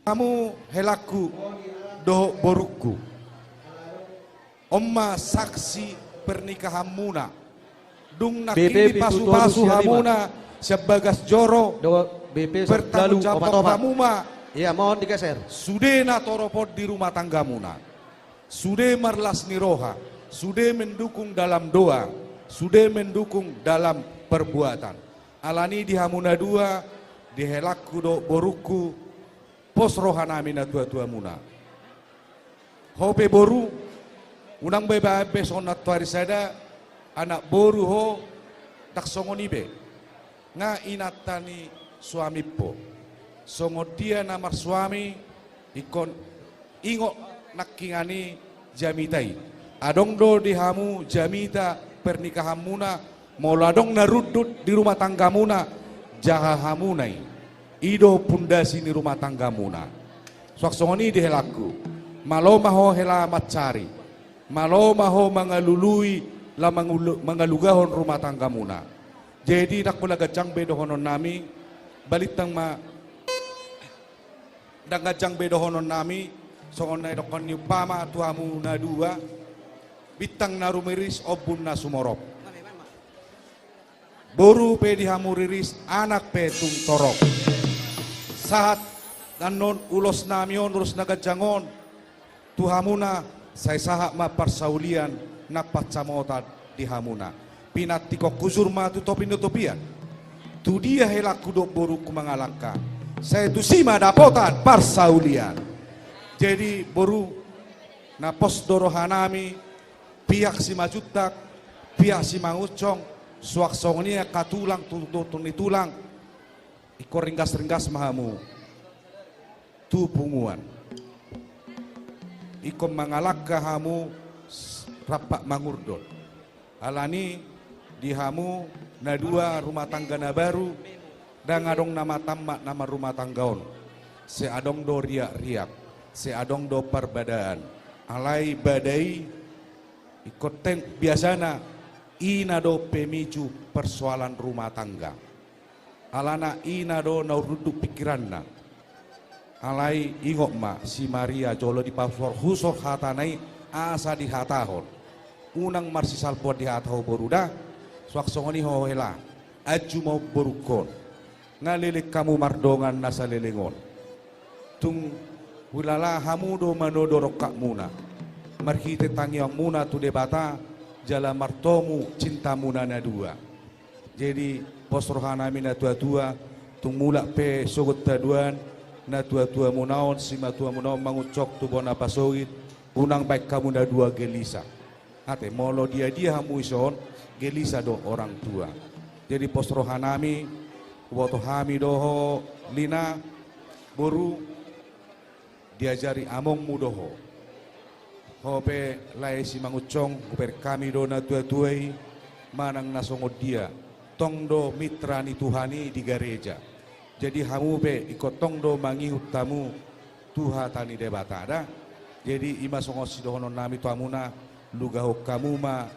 Hamu helangku dohot borungku. On ma saksi pernikahanmuna. Dung nangkin dipasupasu hamuna sian bagas joro, bertanggung jawab hamu ma. Ia, mohon digeser. Sude na torop on di rumah tanggamuna. Sude marlas ni roha, sude mendukung dalam doa, sude mendukung dalam perbuatan. Alani di hamu na dua, di helangku dohot borungku, pos rohanami natuatuamuna. Ho pe boru, unang be baen be songon antuari sada, anak boru ho, ndang songon i be. Nga inanta ni suamimpo. Songon dia na marsuami, ingkon ingot nangkiningan i jamita i. Adong do di hamu jamita pernikahanmuna, molo adong na rundut di rumah tanggamuna, jaha hamuna i. I do pundasi ni rumah tanggamuna. Suang songon i di helangku. Malo ma ho hela mansari. Malo ma ho mangalului, laho mangulu-, mangalugahon rumah tanggamuna. Jadi, ndang pola ganjang be dohononnami, balintang ma, ndang ganjang be dohononnami, songon na didokkon ni umpama tu hamu na dua, bintang na rumiris ombun na sumorop. Boru pe di hamu riris, anak pe tung torop. Sahat annon ulosnami on, ulos na ganjang on, tu hamuna, sai sahat ma parsaulian nang pansamotan di hamuna. Pinantikhon hujur ma tu topi ni hatopian. Tu dia helangku dohot borungku mangalangka, sai tusi ma dapotan parsaulian. Jadi boru, na pos do rohanami, pihak Simanjuntak, pihak Simangunsong, suang songon i angka tulang, tulang, tulang ni tulang, ingkon ringgas-ringgas ma hamu tu punguan. Ingkon mangalangka hamu s-, rampak mangurdot. Alani di hamu na dua rumah tangga na baru, ndang adong na matammat na marrumah tangga on. Sai adong do riak-riak, sai adong do parbadaan. Alai bada i ingkon teng biasana i na do pemicu persoalan rumah tangga. Alana i na do na urrunduk pikiranna. Alai ingot ma, si Maria jolo dipasorhusor hatana i asa dihatahon. Unang marsisalpuan dihatahon boru da, suang songon i ho hela, anju ma borungkon. Nga leleng hamu mardongan na saleleng on. Tung hulala hamu do manodo rongkapmuna. Marhite tangiangmuna tu Debata, jala martomu cintamuna na dua. Jadi, pos rohanami na tua-tua, tung mulak pe sogot haduan, na tua-tuamuna on, simatuamuna on mangunsok tu bona pasogit, unang baen hamu na dua gelisah. Ate, molo dia-dia hamu dison, gelisah do orang tua. Jadi, pos rohanami, huboto hami do ho, Lina, boru, diajari amongmu do ho. Ho pe lae Simangunsong, hubereng hami do na tua-tua i, manang na songon dia, tong do mitra ni Tuhan i di gareja. Jadi hamu pe ingkon tong do mangihut hamu tu hata ni Debata da. Jadi i ma songon sidohononnami tu hamuna, lugahon hamu ma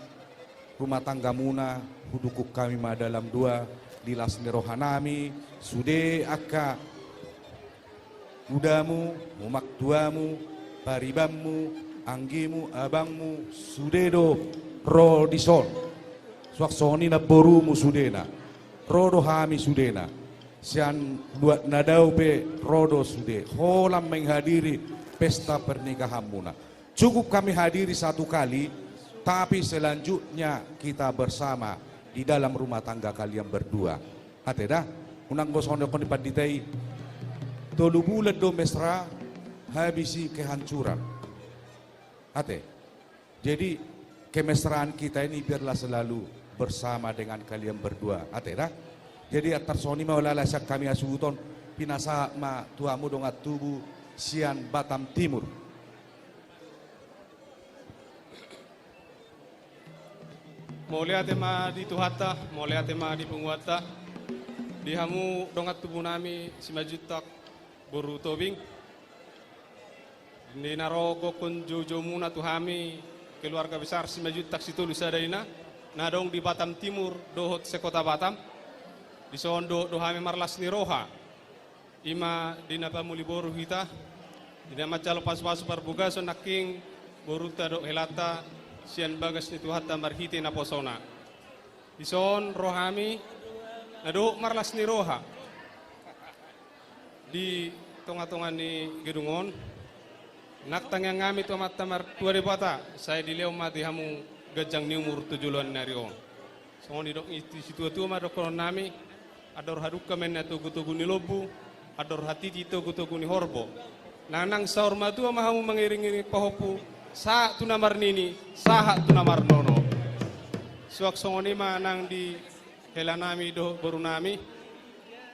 rumah tanggamuna, hudukut hami ma dalam doa, di las ni rohanami, sude angka udamu, umak tuamu, paribanmu, anggimu, abangmu, sude do ro dison. Suang songon i namborumu sudena. Ro do hami sudena. Sian luat na dao pe ro do sude. Holan menghadiri pesta pernikahanmuna. Cukup kami hadiri satu kali, tapi selanjutnya kita bersama di dalam rumah tangga kalian berdua. Ate da, unang do songon na didokkon ni pandita i, tolu bulan do mesra, habis i kehancuran. Ate. Jadi, kemesraan kita ini biarlah selalu bersama dengan kalian berdua. Ate da. Jadi, antar songon i ma, ulaon sian hami hasuhuton, pinasahat ma tu hamu dongan tubu sian Batam Timur. Mauliate ma di Tuhanta, mauliate ma di punguanta, di hamu dongan tubunami Simanjuntak boru Tobing. Di na ro gokhon joujoumuna tu hami keluarga besar Simanjuntak Sitolu sada i na, na adong di Batam Timur dohot se-Kota Batam. Dison dohot do hami marlas ni roha. I ma di na pamuli boru hita, di na manjalo pasupasu parbagason nangkin borunta dohot helanta sian bagas ni Tuhanta marhite naposona. Dison ro hami na dohot marlas ni roha di tongatonga ni gedung on. Nang tangiang hami tu Amanta Martua Debata, sai dilehon ma di hamu ganjang ni umur tu joloan ni ari on. Songon didok ni situatua ma dohononnami, andor hadungka ma ninna togutogu ni lombu, andor hatiti togutogu ni horbo. Nang, nang saur matua ma hamu mangiringiring pahompu, sahat tu na marnini, sahat tu na marnono. Suang songon i ma nang di helanami dohot borunami.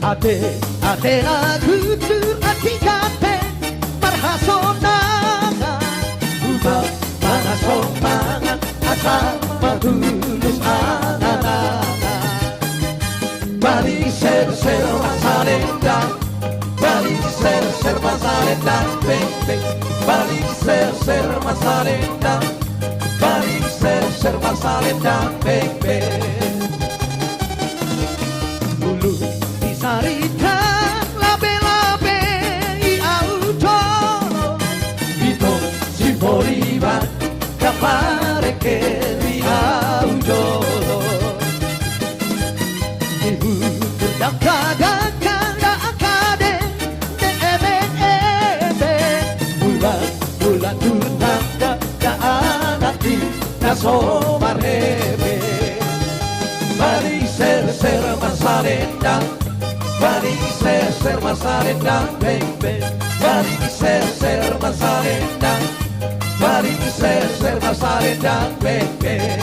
Ate, ate na guntur anti ganteng marhasonangan. Upa mangasonangan asa matulus angan-angan. Bali serser marsalendang, bali serser marsalendang, beng, beng. Bali serser marsalendang, bali serser marsalendang, beng, beng. Molo disarita labe-labe i au jolo, Piton Siporiban, Kaparengke di au jolo. Ibu dangka-dangka da angka dende eme-eme. Bulan, bulan tu tangga da anak i na so marhebe. Bali serser marsalendang, bali serser marsalendang, beng, beng. Bali serser marsalendang, bali serser marsalendang, beng, beng.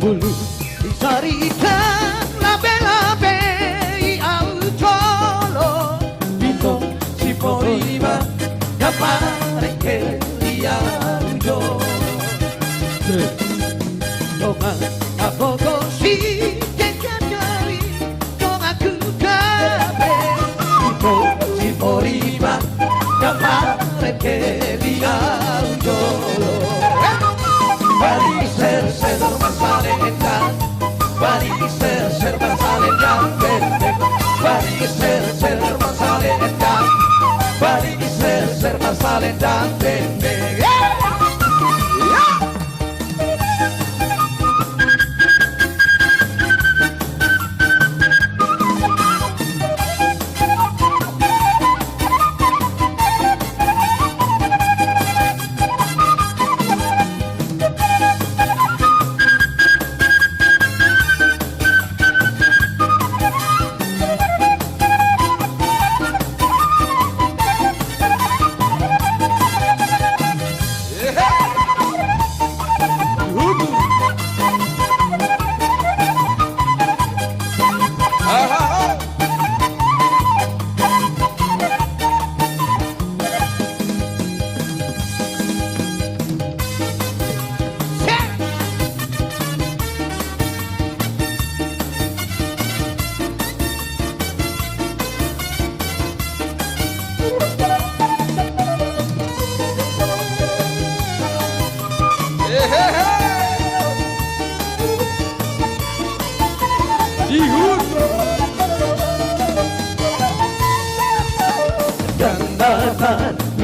Molo disarita labe-labe i au jolo, Piton Siporiban, Kaparengke di au jolo. Dongan na pogo si kekadari, dongan ku gabe. Piton Siporiban, Kaparengke di au jolo. Bali serser marsalendang, bali serser marsalendang, beng, beng. Bali serser marsalendang, bali serser marsalendang, beng, beng.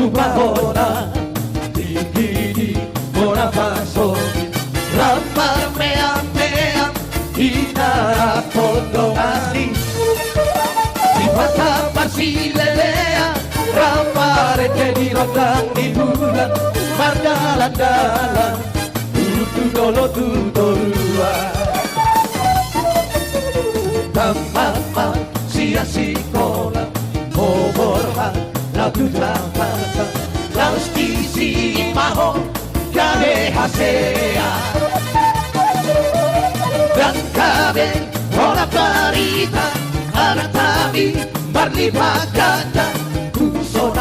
Pahona tingki di bona pasoni, lam marmeam-meam inarap pondongani. Sipata marsilelean, lam marende di rondang ni bulan, mardalan-dalan tu dolok tu toruan. Damang ma sian sikola, ho Borhan, laho tu Jakarta, laos disi ma ho gabe hasea. Ndang gabe holan barita, anak hami marlipat ganda, tu son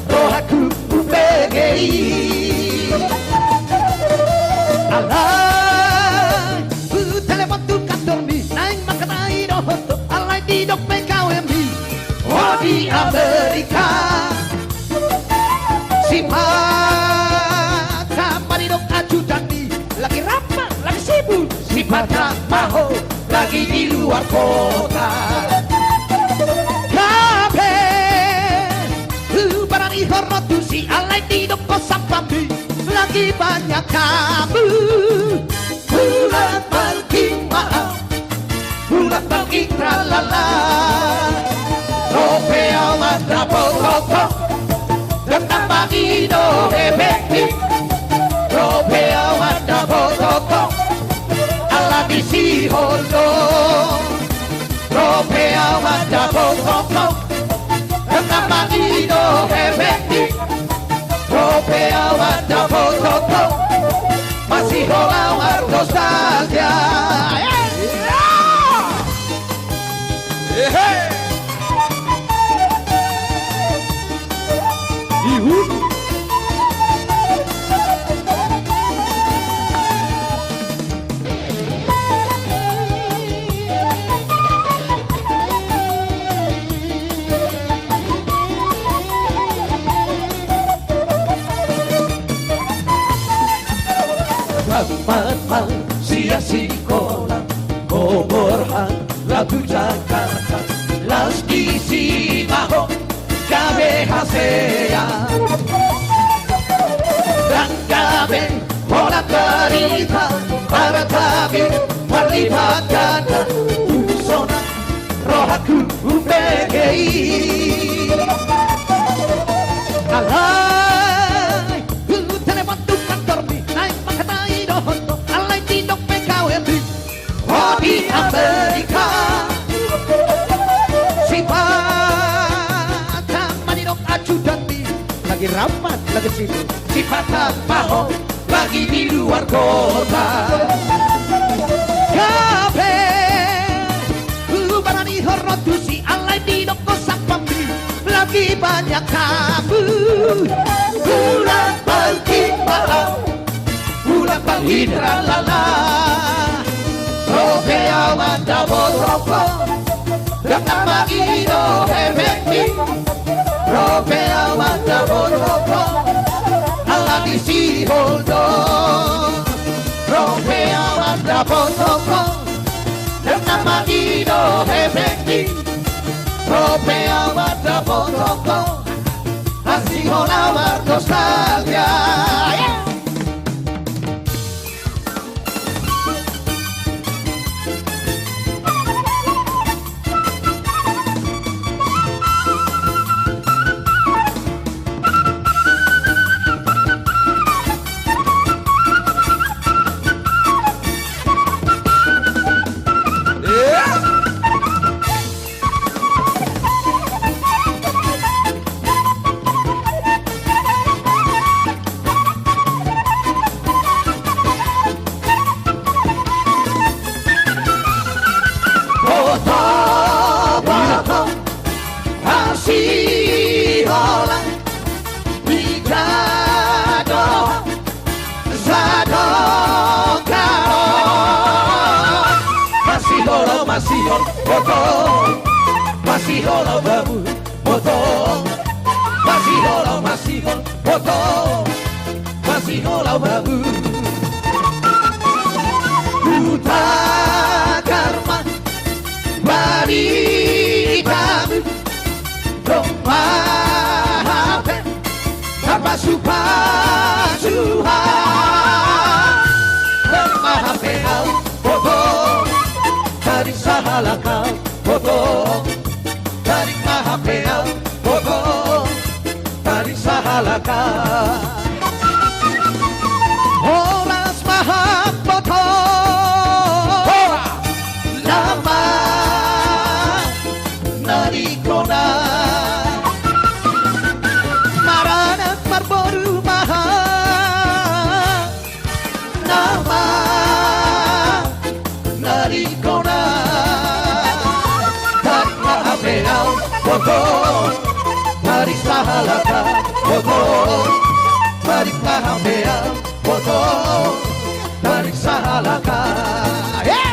rohangku umbege i. Alai hutelepon tu kantormi, naeng mangkatai dohot ho, alai didok P K W mi ho di Amerika. Sipata ma didok ajudanmi, lagi rapat, lagi sibuk. Sipata ma ho lagi di luar kota. Gabe hubarani ho ro tusi, alai didok ho sampami, lagi banyak tamu. Bulan Balkima, bulan Balkima, tralala. Dope au mandapot ho, ndang na mangido hepengmi. Dope au mandapot ho, ala ni sihol do. Dope au mandapot ho, ndang na mangido hepengmi. Dope au mandapot ho, masihol au marnostalgia. Ehe! Ihu. Damang ma sian sikola, ho Borhan, laho tu Jakarta, laos disi ma ho gabe hasea. Ndang gabe holan barita, anak hami marlipat ganda, tu son rohangku umbege i. Alai hutelepon tu kantormi, naeng mangkatai dohot ho, alai didok P K W mi ho di Amerika. Sipata ma didok ajudanmi, lagi rapat, lagi sibuk. Sipata ma ho lagi di luar kota. Gabe hubarani ho ro tusi, alai didok ho sampami, lagi banyak tamu. Bulan Balkima, bulan Balkima, tralala. Dope au mandapot ho, ndang na mangido hepengmi. Dope au mandapot ho, ala ni sihol do. Dope au mandapot ho, ndang na mangido hepengmi. Dope au mandapot ho, masihol au marnostalgia. Boto, boto, hasiholan, piga do sadongkaron. Masihol, masihol, boto. Masihol, babu, boto. Masihol, masihol, boto. Masihol, babu. Hutagar ma baritamu, domma hape Pasu-pasu ha. Tarik ma hape au, boto. Tarik sahalak au, boto. Tarik ma hape au, boto. Tarik sahalak au. Horas ma haboto. Horas. Nama na ningkona. Maranak marboru ma ha. Nama na ningkona. Tarik ma hape au, boto. Tarik sahalak au, boto. Tarik ma hape au, boto. Tarik sahalak au. Hei!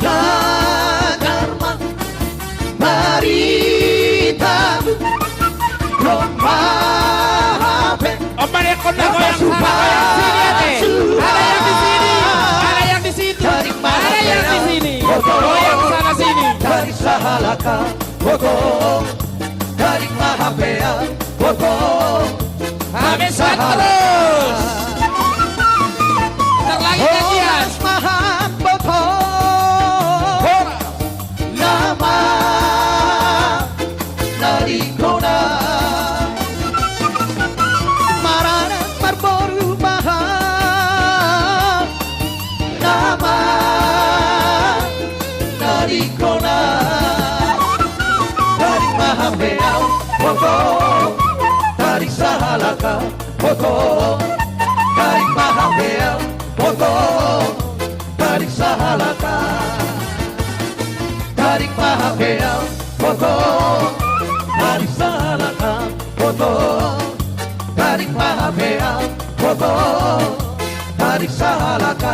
Tagar ma barita. Domma hape. Om, mana yang kena goyang sana, goyang sini, ate. Ada yang di sini, ada yang di situ, ada yang di sini. Goyang sana sini. Tarik sahalak au, boto. Tarik ma hape au, boto. Habis terus. Ntar lagi gantian. Horas ma haboto. Horas. Nama na ningkona. Maranak marboru ma ha. Nama na ningkona. Tarik ma hape au, boto. Tarik sahalak au, boto. Tarik ma hape au, boto. Tarik sahalak au. Tarik ma hape au, boto. Tarik sahalak au, boto. Tarik ma hape au, boto. Tarik sahalak au.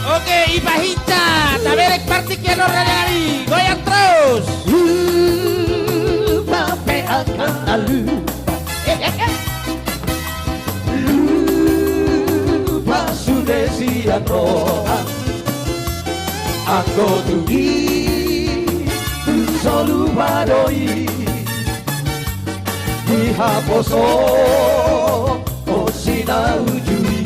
Oke, ipahinta, taberek partingkian on, raja nami, goyang terus. Lupa pe angka alu. Lupa sude sian roha. Anggo tu i, so lupa do i. Di haposo, o si na uju i.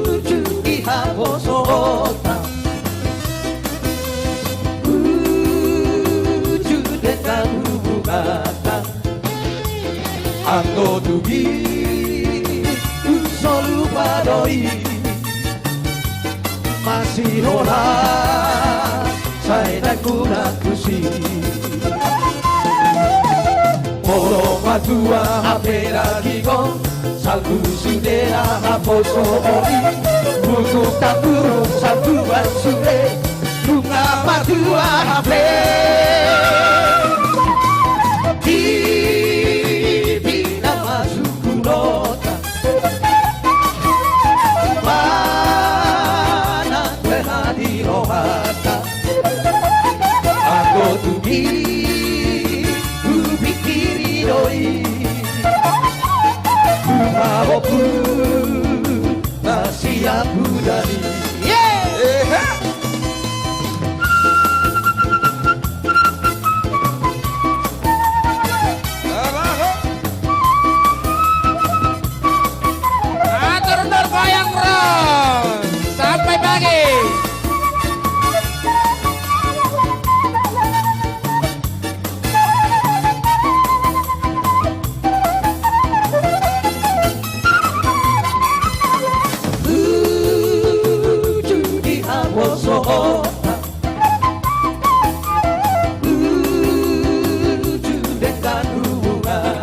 Uju di haposo, o ta. Uju denggan hubunganta. Anggo tu i, so lupa do i. Masihola, sai ndang muna tusi. Molo matua hape dagingon, salpu sude na haposoon i. Butuk tambur salpuan sude, nunga matua hape. Di pina masuk gunota. Manang pe hadi rohanta. Anggo tu i, hupingkiri do i. Nunga hopu Jadi. Ye! Ehe. Abaho. Atur dor goyang, Bro. Sampai pagi. Ujung di haposohon, ujung denggan hubungan.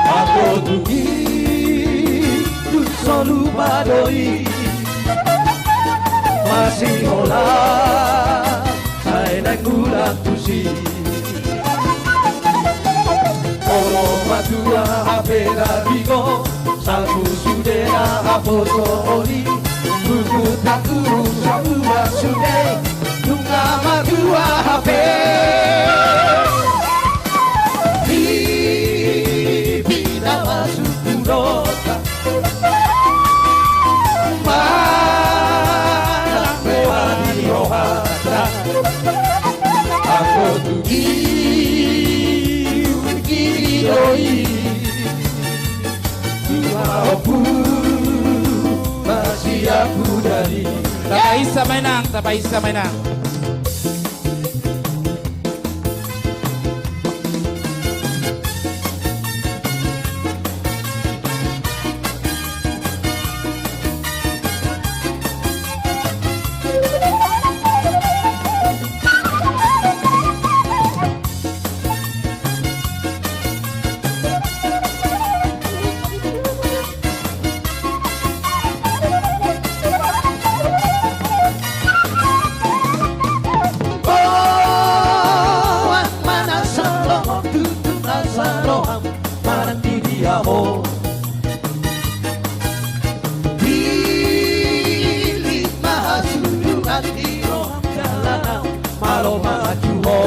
Ago tu i, dung so lupa do i, masih holan sai naeng mulak tusi. Olo matua hape na bingo, sagu sude na haposohon i. Buku tak urung sabulan sude, nunga matua hape. Hipi na masuk tu rohanta, manang mewah di rohanta. Ago tu i, ujung di do i, dua ompu masih ahu dadi. Tapaisa ma inang, tapaisa ma inang. Boan ma na saroham, tutu na saroham, manang di dia ho. Pilih ma hasudutan di roham, dalanam malo mangaju ho.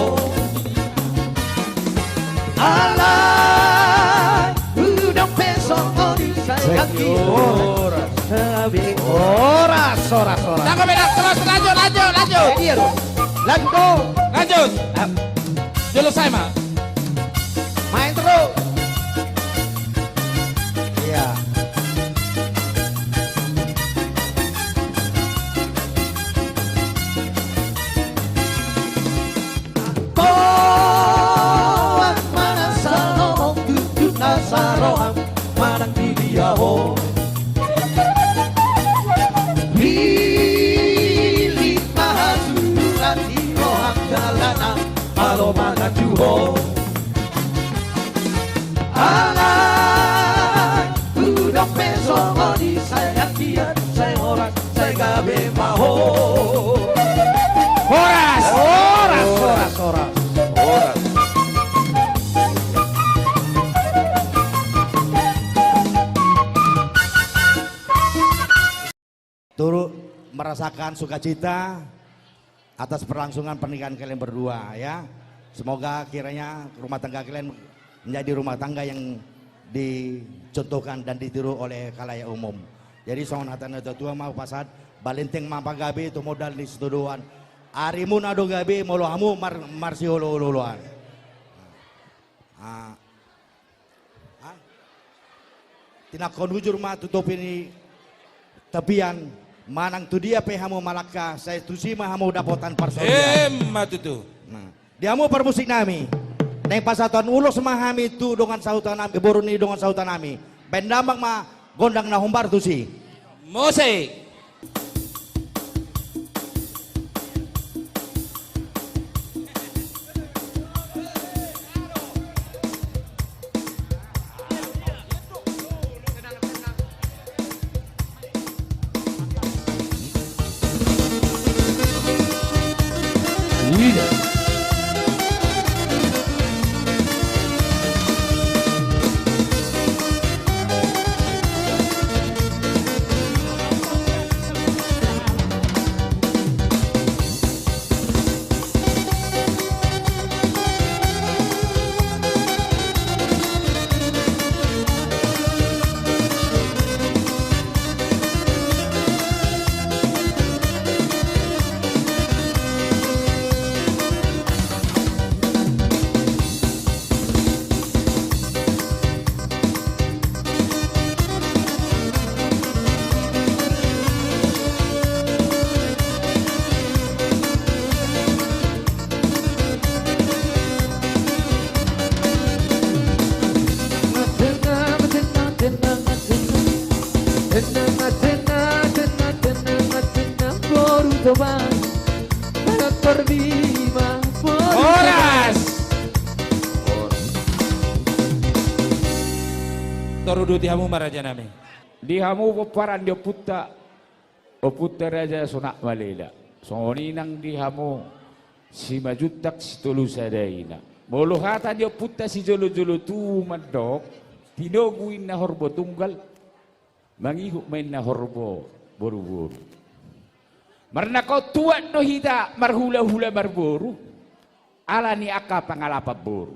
Alai hudok pe songon i sai. Thank you. Horas. Horas, horas, horas. Cakep, enak. Terus, lanjut, lanjut, lanjut. Eh, iya dong. Lanjut dong. Lanjut. Ah. Jolo sai ma. Main terus. Iya. Boan ma na saroham, tutu na saroham, manang di dia ho. Pilih ma hasudutan di roham, dalanam malo mangaju ho. Alai hudok pe songon i sai anggiat sai horas, sai gabe ma ho. Horas, horas, horas, horas. Horas. Turut merasakan sukacita atas perlangsungan pernikahan kalian berdua, ya. Semoga kiranya rumah tangga kalian menjadi rumah tangga yang dicontohkan dan ditiru oleh khalayak umum. Jadi songon hata ni natua-tua ma hupasahat, balintang ma pagabe, tumundalhon ni sitadoan. Arimuna do gabe, molo hamu mar-, marsiolo-oloan. Ah. Ah. Tinangkon hujur ma tu topi ni tapian, manang tu dia pe hamu mangalangka, sai tusi ma hamu dapotan parsaulian. Emma tutu. Nah, di hamu parmusik nami, naeng pasahathon ulos ma hami tu dongan sahuta nami, boru ni dongan sahuta nami. Baen damang ma gondang na hombar tusi. Musik. Tenang, tenang, tenang, tenang, tenang, boru Toba. Tenang, torbima, boru Toba. Horas. Toru do di hamu ma raja nami. Di hamu pomparan ni ompunta, ompunta Raja Sonak Malela. Songon i nang di hamu Simanjuntak Sitolu Sada Ina. Molo hata ni ompunta sijolo-jolo tubu mandok, tinogu inna horbo tunggal, mangihut ma inna horbo boru-boru. Marnangkok tuat do hita marhula-hula marboru, ala ni angka pangalapan boru.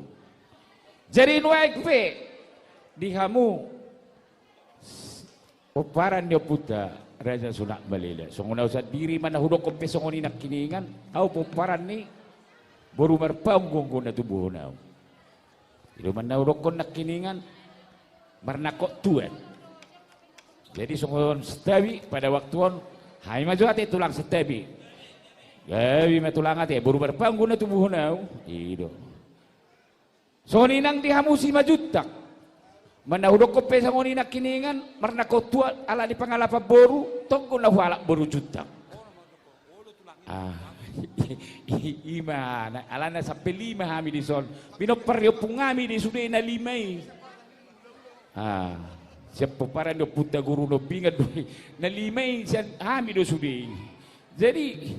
Jadi nuaeng pe di hamu pomparan ni ompunta Raja Sonak Malela. Songon au sandiri ma na hudokkon pe songon i nangkiningan, au pomparan ni boru Marpaung, gonggo na tubuhon au. I do ma na hudokkon nangkiningan, marnangkok tuat. Jadi songon santabi pada waktu on, hami ma jo ate tulang santabi. Gabe ma tulang ate, boru Marpaung gonggo na tubuhon au. I do. Songon i nang di hamu Simanjuntak. Manang hudokkon pe songon i nangkiningan, marnangkok tuat ala ni pangalapan boru, tonggo na hualap boru Juntak. Ah, i, i, i ma, na, alana sampe lima hami dison. Pinompar ni ompung hami do sude na lima i. Ah, sian pomparan ni ompunta guru Nombingan do i. Na lima i sian hami do sude i. Jadi,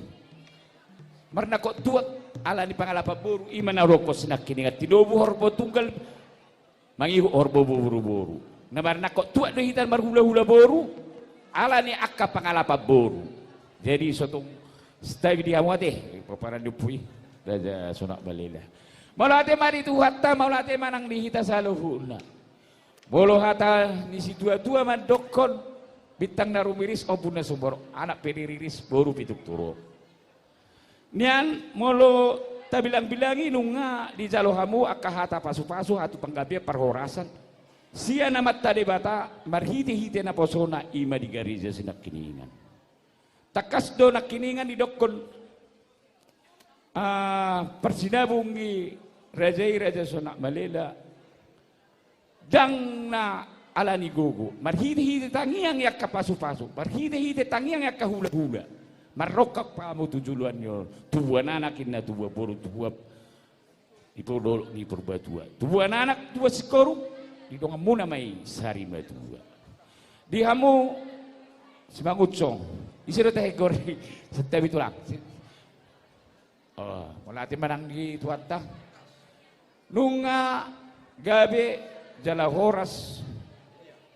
marnangkok tuat ala ni pangalapan boru, i ma na hudokkon nangkiningan, tinogu horbo tunggal, mangihut horbo boru-boru. Na marnangkok tuat do hita marhula-hula boru, ala ni angka pangalapan boru. Jadi so tung santabi di hamu ate, pomparan ni ompu i, Raja Sonak Malela. Mauliate ma di Tuhanta, mauliate ma nang di hita saluhutna. Molo hata ni situa-tua mandokkon, bintang na rumiris ombun na sumorop, anak pe diriris, boru pitung turu. Nian molo tabilang-bilangi nunga dijalo hamu angka hata pasu-pasu, hata panggabean, parhorasan sian Amanta Debata marhite-hite naposona, i ma di gareja si nangkiningan. Tangkas do nangkiningan didokkon, ah, parsinabung ni raja i, Raja Sonak Malela. Ndang na ala ni gogo, marhite-hite tangiang i angka pasu-pasu, marhite-hite tangiang i angka hula-hula. Marrongkap hamu tu joloan ni on, tubuan anak inna tubuan boru, tubuan di dolok ni Purbatua, tubuan anak tubuan singkoru, di donganmuna ma i sari matua. Di hamu Simangunsong, ise do tahe gori, santabi tulang. Oh, mauliate ma nang di Tuhanta. Nunga gabe jala horas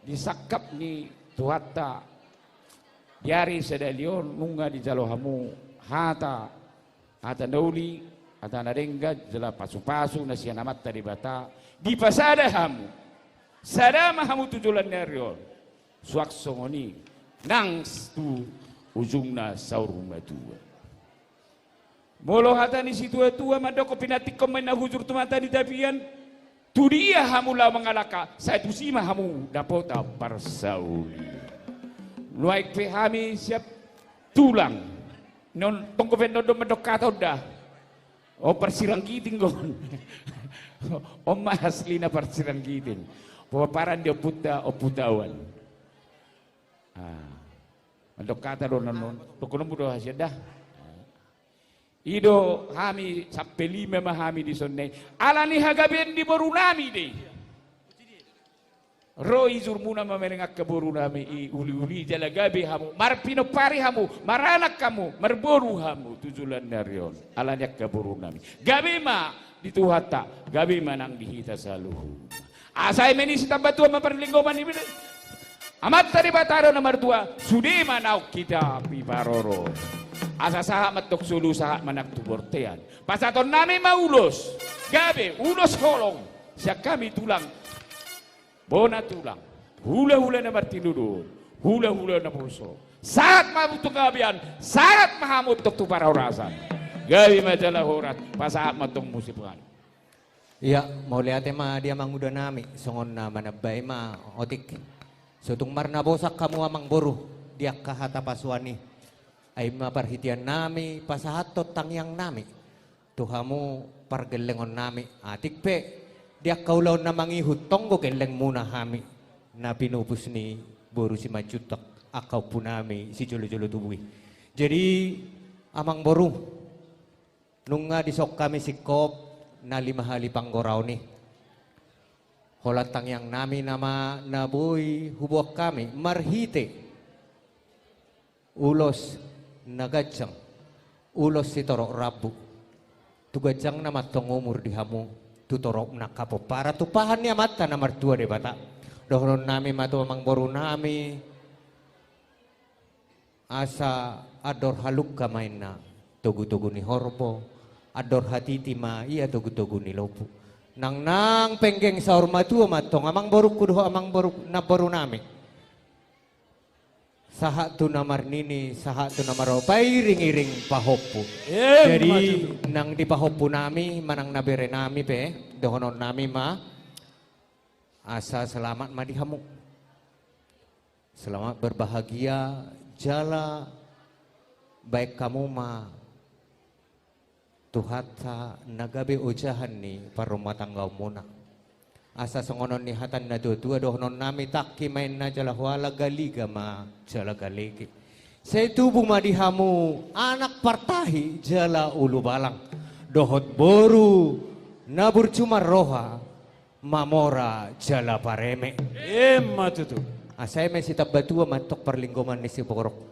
di sangkap ni Tuhanta di ari sadari on, nunga dijalo hamu hata, hata na uli, hata na denggan, jala pasu-pasu na sian Amanta Debata dipasada hamu. Sada ma hamu tu joloan ni ari on, suang songon i nang tu ujungna saur matua. Molo hata ni situa-tua mandok, pinantikhon ma inna hujur tu mata ni tapian, tu dia hamu laho mangalangka, sai tusi ma hamu dapotan parsaulian. Nuaeng pe hami siap tulang. Non tonggo pe non do mandok hata on da. On parsiranggiting on. On ma aslina parsiranggiting. Pomparan ni ompunta, ompu Tawan. Ah. Mandok hata do non, non. Dokhononmu do hasian da. I do hami sampe lima ma hami dison i. Ala ni hagabean ni borunami do i. Ro ijurmuna mamereng angka borunami i uli-uli jala gabe hamu, marpinompari hamu, maranak hamu, marboru hamu tu joloan ni ari on. Ala ni angka borunami. Gabe ma di Tuhanta, gabe ma nang di hita saluhutna. Asa eme ni sitambatua ma parlinggoman ni Amanta Debata do na martua, sude ma naung hita piparorot. Asa sahat ma antong solu, sahat ma nang tu bortean. Pasahatonnami ma ulos, gabe ulos holong sian hami tulang, bona tulang, hula-hula na martinodohon, hula-hula na poso. Sahat ma hamu tu hagabean, sahat ma hamu antong tu parhorasan. Gabe ma jala horas, pasahat ma antong muse pangan. Ia, mauliate ma di amangudanami, songon na manambai ma otik. So tung marnaposan hamu amangboru di angka hata pasuan i. Ai ma parhiteannami pasahathon tangiangnami tu hamu pargellengonnami, atik pe di angka ulaon na mangihut tonggo gellengmuna hami na pinupus ni boru Simanjuntak, angka ompunami sijolo-jolo tubu i. Jadi, amangboru, nunga dison hami singkop na lima hali panggoraon i. Holan tangiangnami nama na boi huboan hami marhite ulos na ganjang, ulos sitorop rambu. Tu ganjangna ma antong umur di hamu, tu toropna angka pomparan, tumpahan ni Amanta na martua Debata. Dohononnami ma tu amangborunami, asa andor halungka ma inna togu-togu ni horbo, andor hatiti ma ia togu-togu ni lombu. Nang, nang penggeng saur matua ma antong amangborungku dohot amangboru, namborunami. Sahat tu na marnini, sahat tu na marnono, pairing-iring pahompu. Emma tutu. Jadi, nang di pahompunami, manang na berenami pe, dohononnami ma, asa selamat ma di hamu. Selamat berbahagia, jala baen hamu ma Tuhanta na gabe ojahan ni parrumatanggaonmuna. Asa songon on ni hata ni na tua-tua, dohononnami, tangki ma inna jala huala, galiga ma jala galege. Sai tubu ma di hamu anak partahi jala ulubalang, dohot boru na burju marroha, mamora jala pareme. Emma tutu. Asa eme sitambatua ma antong parlinggoman ni siborok.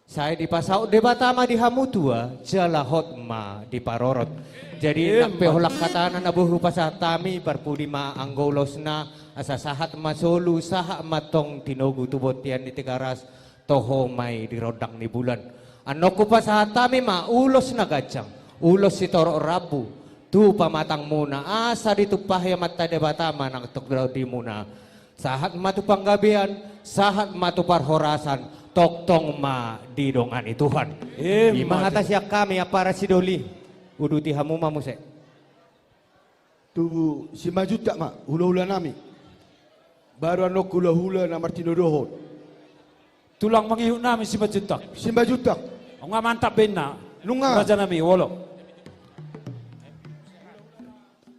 Sai dipasaut Debata ma di hamu tua, jala hot ma diparorot. Jadi, emma tutu. Nang pe holan hatana na boi hupasahat hami, parpudi ma anggo ulosna, asa sahat ma solu, sahat ma antong tinogu tu bontean ni Tigaras, toho ma i di rondang ni bulan. Annon hupasahat hami ma ulos na ganjang, ulos sitorop rambu, tu pamatangmuna, asa ditumpahi Amanta Debata ma nang tongtongmuna. Sahat ma tu panggabean, sahat ma tu parhorasan, tongtong ma didongani Tuhan. Emma tutu. I ma hata sian hami, ampara sidoli, uduti hamu ma muse. Tubu Simanjuntak ma, hula-hulanami. Baru annon hula-hula na martinodohon. Tulang mangihut nami Simanjuntak. Simanjuntak. Nunga mantap be inna. Nunga. Raja nami, olo.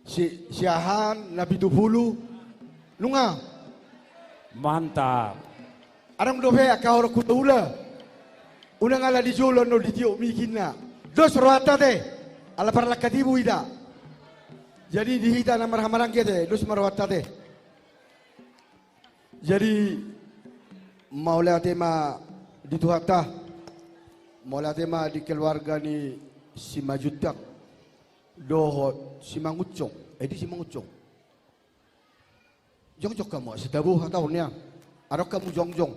Si, siahaan na pitu pulu. Nunga. Mantap. Adong dope angka horong hula-hula. Unang ala di jolo annon ditiop mikinna. Dos rohanta te. Ala parlangkat ibu hita. Jadi di hita na marhamaranggi te, dos ma rohanta te. Jadi mauliate ma di Tuhanta. Mauliate ma di keluarga ni Simanjuntak dohot Simangunsong. Eh, di Simangunsong. Jongjong hamu, asa tabo hataon nian. Adong hamu jongjong.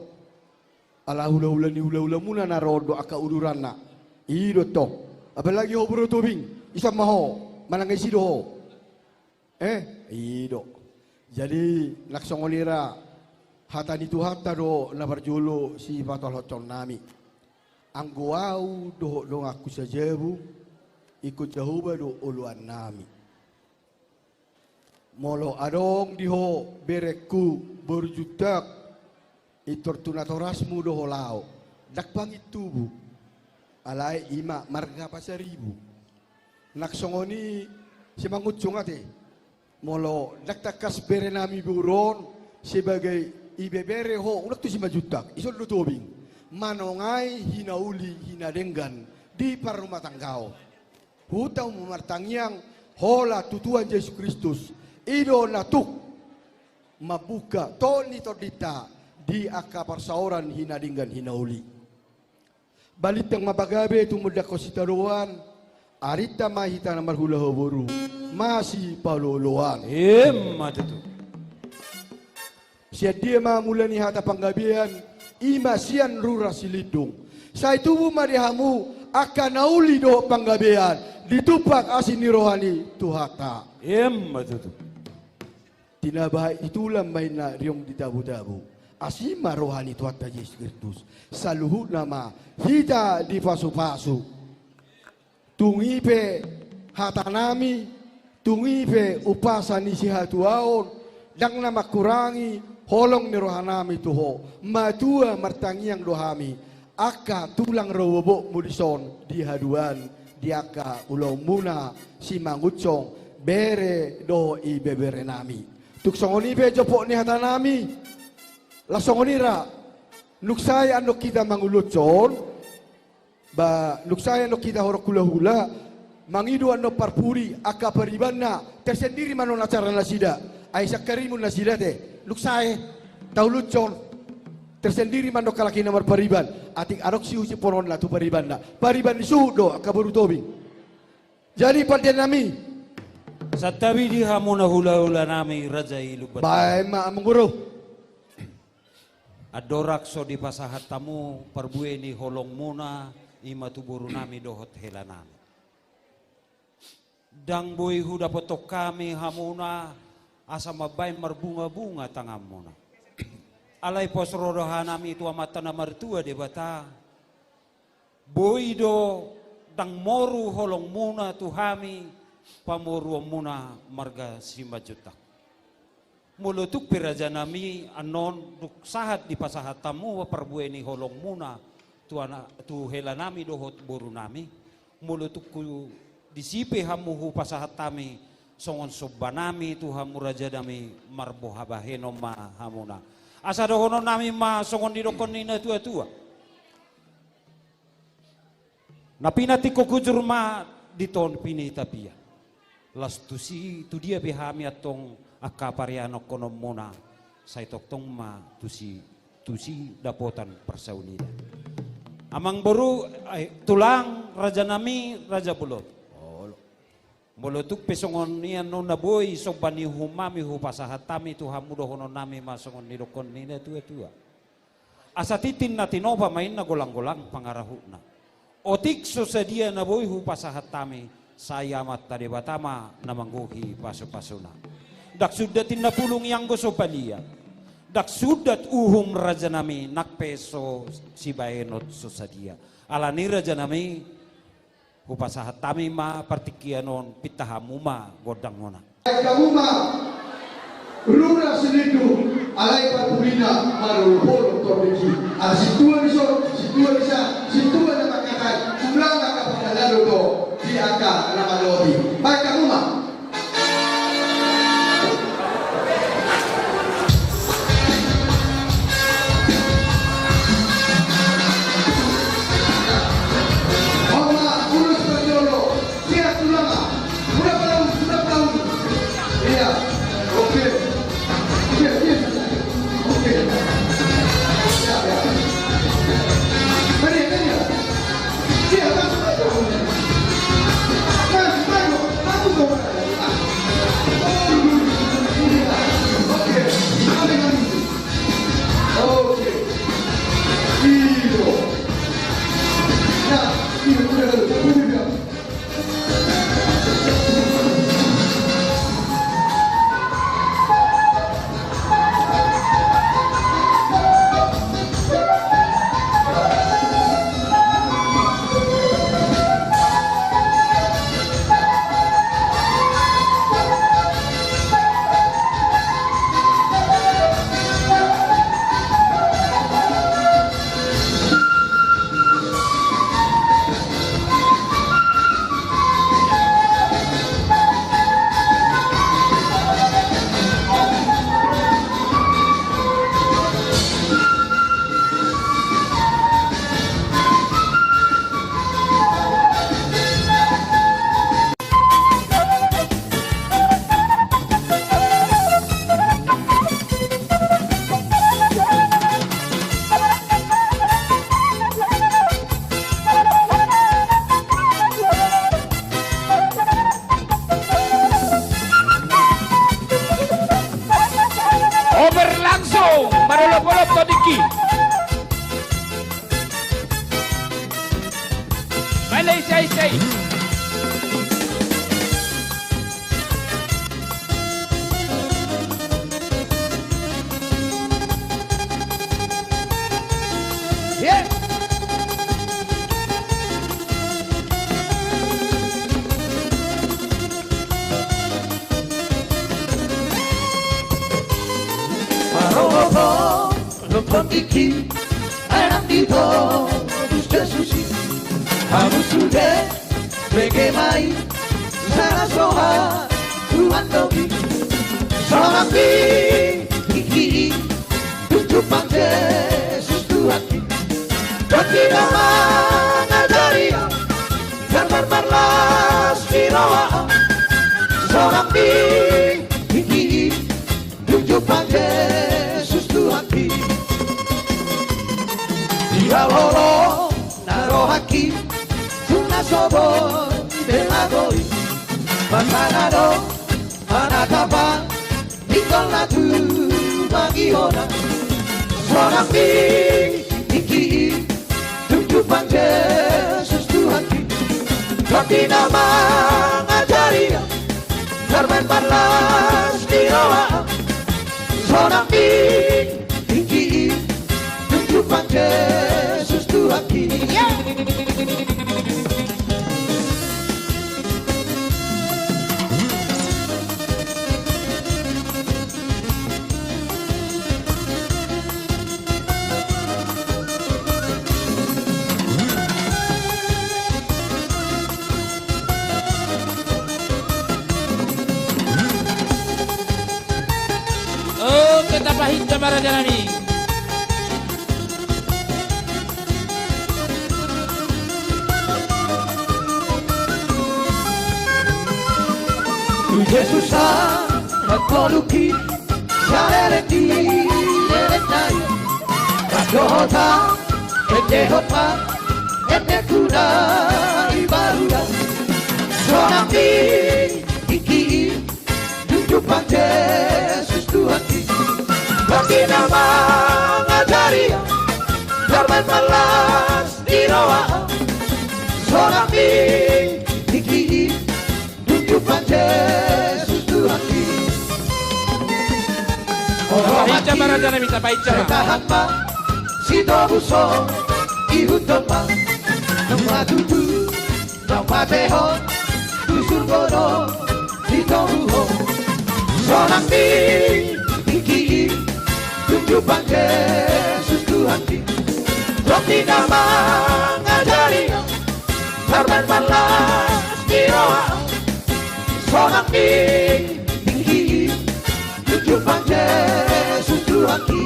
Ala hula-hula ni hula-hulamuna na ro on do angka uduranna. I do tong. Apalagi ho boru Tobing, ison ma ho, manang isi do ho. Eh, i do. Jadi, nang songon i ra hata ni Tuhanta do na parjolo sipatolhashon nami. Anggo ahu dohot donganku sajabu, ingkon Jahowa do oloan nami. Molo adong di ho berengku boru Juntak, pintor tu natorasmu do ho laho, ndang pangit tubu. Alai i ma marga Pasaribu. Nang songon i Simangunsong ate. Molo ndang tangkas bere nami boru on, sebagai ibebere ho, unang tu Simanjuntak, ison do Tobing. Manongai hinauli hinadenggan di parrumatanggaon. Huta ma martangiang holan tu Tuhan Jesus Kristus, i do na tuk mambuka tondi-tondinta di angka parsaoran hinadenggan hinauli. Balintang ma pagabe tumundalhon sitadoan, arinta ma hita na marhula-hula boru masipaolo-oloan. Emma tutu. Sian dia ma mula ni hata panggabean, i ma sian Rura Silindung. Sai tubu ma di hamu angka na uli dohot panggabean, ditumpak asi ni roha ni Tuhanta. Emma tutu. Tinabahat i tulang ma inna riong di tabu-tabu. Asi ma roha ni Tuhanta Jesus Kristus. Saluhutna ma hita dipasu-pasu. Tung i pe hatanami, tung i pe umpasa ni sihatuaon, ndang na mangkurangi holong ni rohanami tu ho. Matua martangiang do hami, angka tulang ro bobokmu dison di haduan, di angka ulaonmuna Simangunsong, bere dohot ibeberenami. Tung songon i pe jompok ni hatanami, laos songon i ra, Dung sae annon hita mangulutson, ba dung sae annon hita horong hulahula, mangido annon parpudi angka paribanna, tersendiri ma annon acara nasida, ai sangkarimun nasida te, dung sae taulutson, tersendiri ma annon halak i na marpariban, atik adong siusipononna tu paribanna, pariban ni suhut do angka boru Tobing. Jadi pande nami. Santabi di hamu na hulahula nami raja i Lumban. Baen ma amang boru. Andorang so dipasahat hamu parbue ni holongmuna, i ma tu boru nami dohot hela nami. Ndang boi hudapothon hami hamuna asa mambaen marbungabunga tanganmuna. Alai pos roha nami tu Amanta na martua Debata, boi do ndang moru holongmuna tu hami, pamoruonmuna marga Simanjuntak. Molo tung pe raja nami annon dung sahat dipasahat hamu parbue ni holongmuna tu ana-, tu hela nami dohot boru nami, molo tung disi pe hamu hupasahat hami songon somba nami tu hamu raja nami, marboha bahenon ma hamuna. Asa dohonon nami ma songon nidok ni na tuatua. Na pinantikhon hujur ma di topi ni tapian. Laos tusi, tu dia pe hami antong angka parianonhononmuna, sai tongtong ma tusi, tusi dapotan parsaulian. Amang boru, eh, tulang, raja nami, raja bolon. Molo tung pe songon i annon na boi somba ni uhum nami hupasahat hami tu hamu, dohonon nami ma songon nidok ni na tuatua. Asa tintin na tinopa ma inna, golanggolang pangarahutna. Otik so sadia na boi hupasahat hami, sai Amanta Debata ma na manggohi pasupasuna. Ndang sundat inna pulung i anggo so palia. Ndang sundat uhum raja nami, nang pe so sibahenon so sadia. Alani raja nami, hupasahat hami ma partingkian on, pinta hamu ma gondangmuna. Baen hamu ma rura silindu, alai parpudina marolopolop tordiki. Ala sintua dison, sintua disa, sintua na mangkatai, jumlahna angka pangkataion do di angka na malobi. Baen hamu ma. Oma, urus parjolo. Siap, tulang. Sudah tahu, sudah tahu. Iya. Oke. Oke, oke. Oke. Siap, ya. Mari, mari. Siap, masuk, masuk. Mas, masuk, masuk, masuk. Oke. Oke. Iyo. Nah, iyo, udah, udah, udah, udah. Over langsung, marolopolop tordiki. Mana isi, isi? Parolopolop tordiki, enang di tobus Jesus i. Hamu sude bege ma i, sala soha Tuhan dogi. Sonang di tingki i, tunjuk ma Jesus tu Tingki na mangajari au, gabe marlas ni roha au. Sonang tingki i, dung jumpang Jesus Tuhanki. Di halolona rohangki, tung na so boi be magori. Pasangadong, panatapan, tingkos na tumangihon. Sonang tingki i, dung jumpang Jesus Tuhanki. Tingki na mangajari au, gabe marlas ni roha au. Sonang tingki i, dung jumpang Jesus Tuhanki. Oke, tapahinta ma, raja nami. Tu Jesus sahat ngolungki, saleleng ni lelengna i. Ndang dohot endehon ma endengku na imbaru da. Sonang tingki i, dung jumpang Jesus Tuhanki. Tingki na mangajari au, gabe marlas ni roha au. Sonang tingki i, dung jumpang Jesus Tuhanki. Tapahinta ma, raja nami, tapahinta ma. Tahan ma sitobus on, ihuthon ma. Naung matutu, naung matehon, tu surgo do ditobu ho. Sonang tingki i, dung jumpang Jesus Tuhanki. Tingki na mangajari au, gabe marlas ni roha au. Sonang tingki i, dung jumpang Jesus Tuhanki.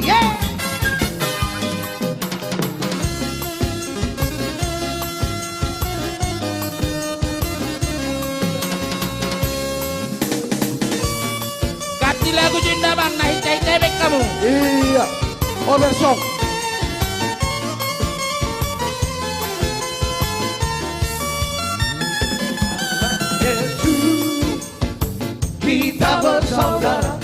Ganti lagu jo inna, bang, na hita-hita i baen hamu. Iya. Over song. Yesus. Kita bersaudara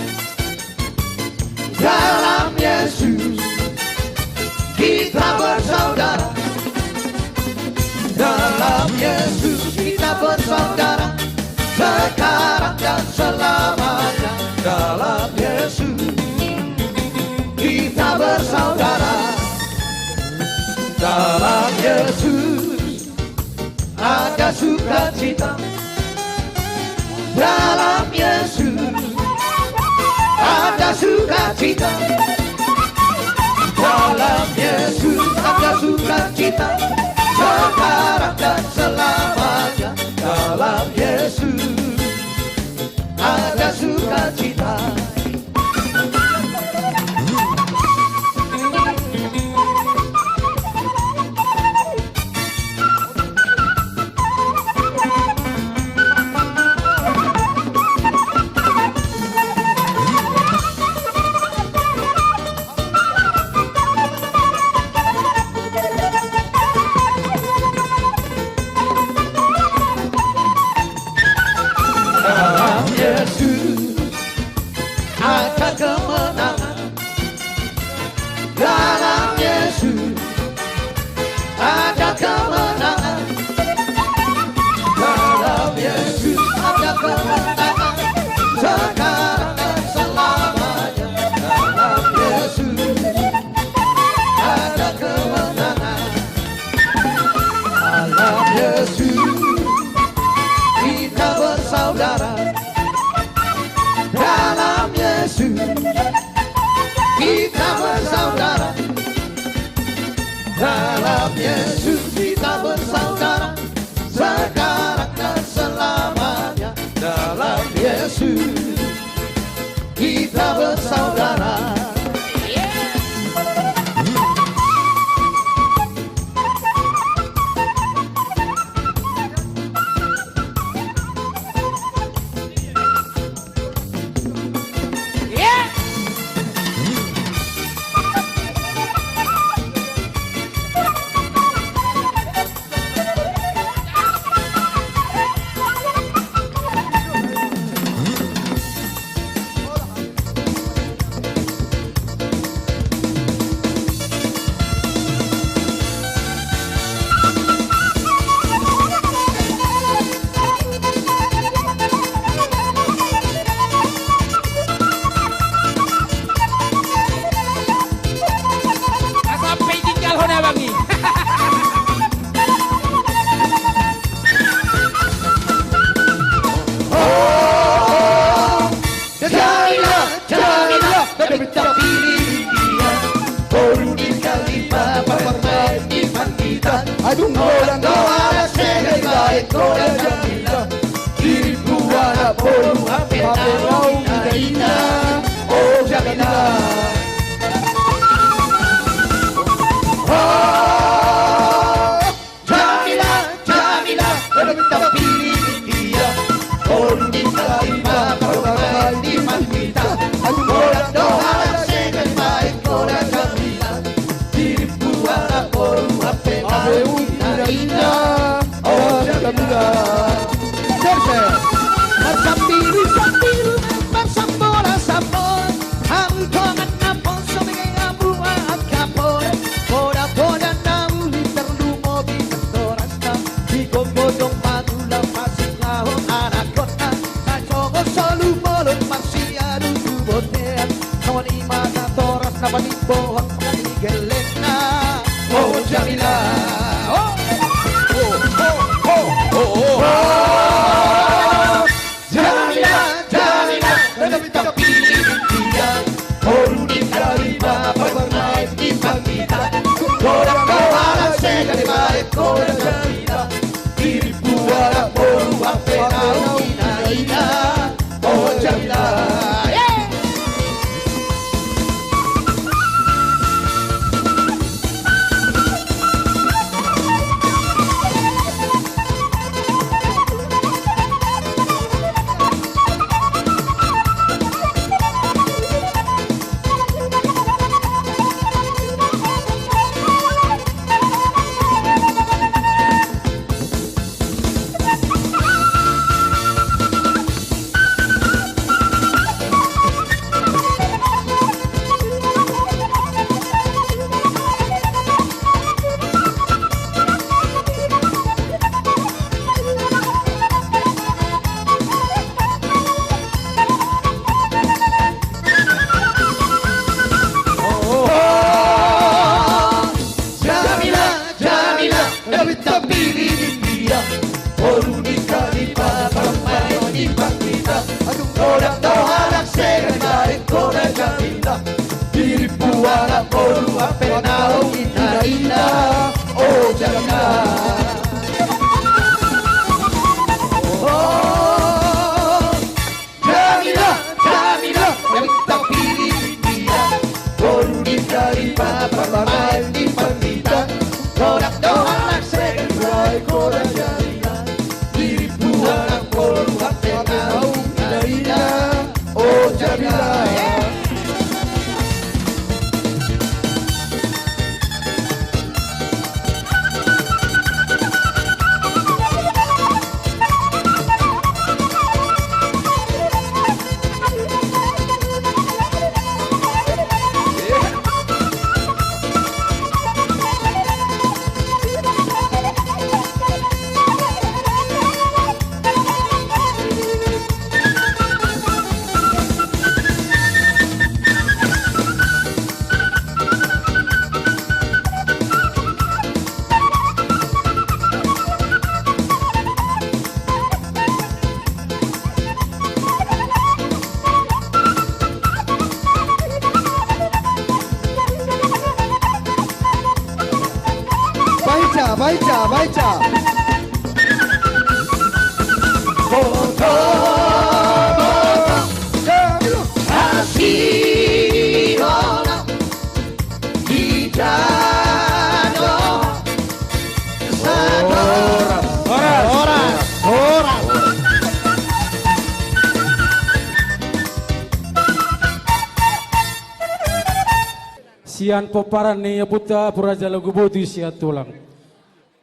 dalam Yesus. Kita bersaudara dalam Yesus. Kita bersaudara sekarang dan selamanya dalam Yesus. Kita bersaudara dalam Yesus. Ada sukacita dalam Yesus. Ada sukacita dalam Yesus. Ada sukacita sekarang dan selamanya dalam Yesus. Ada sukacita. Dalam Yesus ada kemenangan. Dalam Yesus ada kemenangan. Dalam Yesus ada kemenangan. Sekarang dan selamanya. Dalam Yesus ada kemenangan. Dalam Yesus kita bersaudara. Dalam Yesus kita bersaudara. Dalam Yesus kita bersaudara. Sekarang dan selamanya. Dalam Yesus kita bersaudara. Godang do halak sega dibaen goda Jamila. Dirimpu anak boru hape naung ina-ina. O Jamila. O Jamila, Jamila, lebih tampili dia. Boru ni tarima, boru ni tarima. Godang do halak sega dibaen goda Jamila. Dirimpu anak boru hape naung ina-ina. O Jamila. Marsambilu-sambilu, marsambola-sambola. Hamu dongan na poso, mege hamu angka pola. Poda-poda na uli, tarlumobi torasna. Di gomgodong manula, pasinggahon anakonna. Na songon solu bolon, marsiadu tu bontean. Songon i ma na torasna, panimbohon na di gellengna. O Jamila. O, o, o, o, o. Jamila, Jamila, na pinta pilih dia. Boru ni tarima, pamarnaen di pangkita. Godang do halak sega dibaen goda Jamila. Dirimpu anak boru hape naung ina-ina. O Jamila. Jamila, Jamila, na pinta pilih dia. Boru ni tarima, pamarnaen di pangkita. Godang do halak sega dibaen goda Jamila. Dirimpu anak boru hape naung ina-ina. O Jamila. O Jamila, Jamila, na pinta pilih dia. Boru ni tarima, pamarnaen di pangkita. Godang do halak sega dibaen goda Jamila. Dirimpu anak boru hape naung ina-ina. O Jamila. Baen, baen, baen. Horas, horas, horas. Sian pomparan ni ompunta Raja Lagu Botu Siantulang.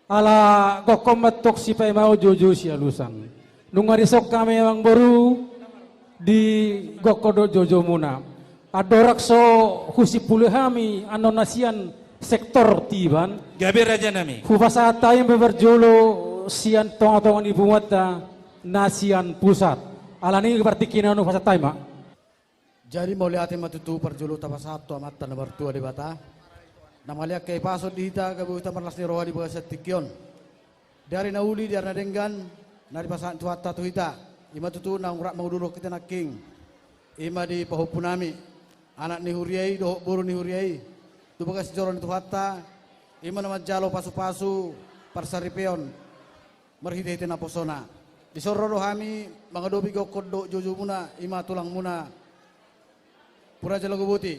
Ala gokhon ma antong sipaimaon, joujou sialusan. Nunga dison hami amangboru, digokhon do joujoumuna. Andorang so husimpuli hami annon na sian sektor tiban. Gabe, rajanami. Hupasahat hami ma parjolo sian tongatonga ni punguanta na sian pusat. Alani i partingkian on hupasahat hami ma. Jadi mauliate ma tutu, parjolo tapasahat tu Amanta na martua Debata, na mangalean hahipason di hita, gabe hita marlas ni roha di bagasan tingki on. Di ari na uli, di ari na denggan na dipasahat Tuhanta tu hita, i ma tutu naung rap mangudurhon hita nangkin, i ma di pahompunami, anak ni huria i dohot boru ni huria i, tu bagas joro ni Tuhanta, i ma na manjalo pasupasu parsaripeon marhitehite naposona. Dison ro do hami mangadopi gokkon dohot joujoumuna, i ma tulangmuna Puraja Laguboti.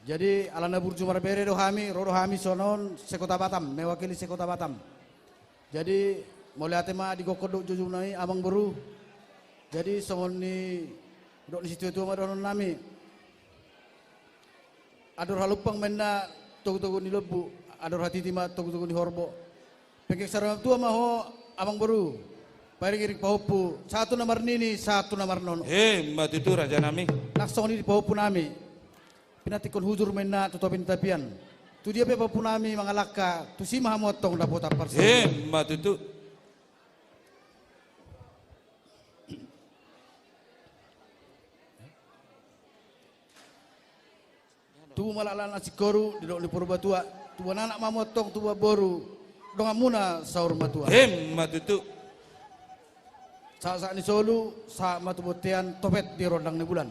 Jadi alana burju marbere do hami, ro do hami songon sekota Batam, mewakili sekota Batam. Jadi mauliate ma di gokkon dohot joujoumuna i, amang boru. Jadi songon nidok ni situatua ma dohononnami: Andor halumpang ma inna togutogu ni lombu, andor hatiti ma togutogu ni horbo. Penggeng saur matua ma ho, amang boru, pairingiring pahompu, sahat tu na marnini, sahat tu na marnono. Emma tutu, rajanami. Nang songon i di pahompunami, pinantikhon hujur ma inna tu topi ni tapian. Tu dia pe pahompunami mangalangka, tusi ma hamu antong dapotan parsaulian. Emma tutu. Tubu ma laklak na singkoru, didok ni Purbatua, tubuan anak ma hamu antong, tubuan boru, donganmuna saur matua. Emma tutu. Sahat-sahat ni solu, sahat ma tu bontean, topet di rondang ni bulan.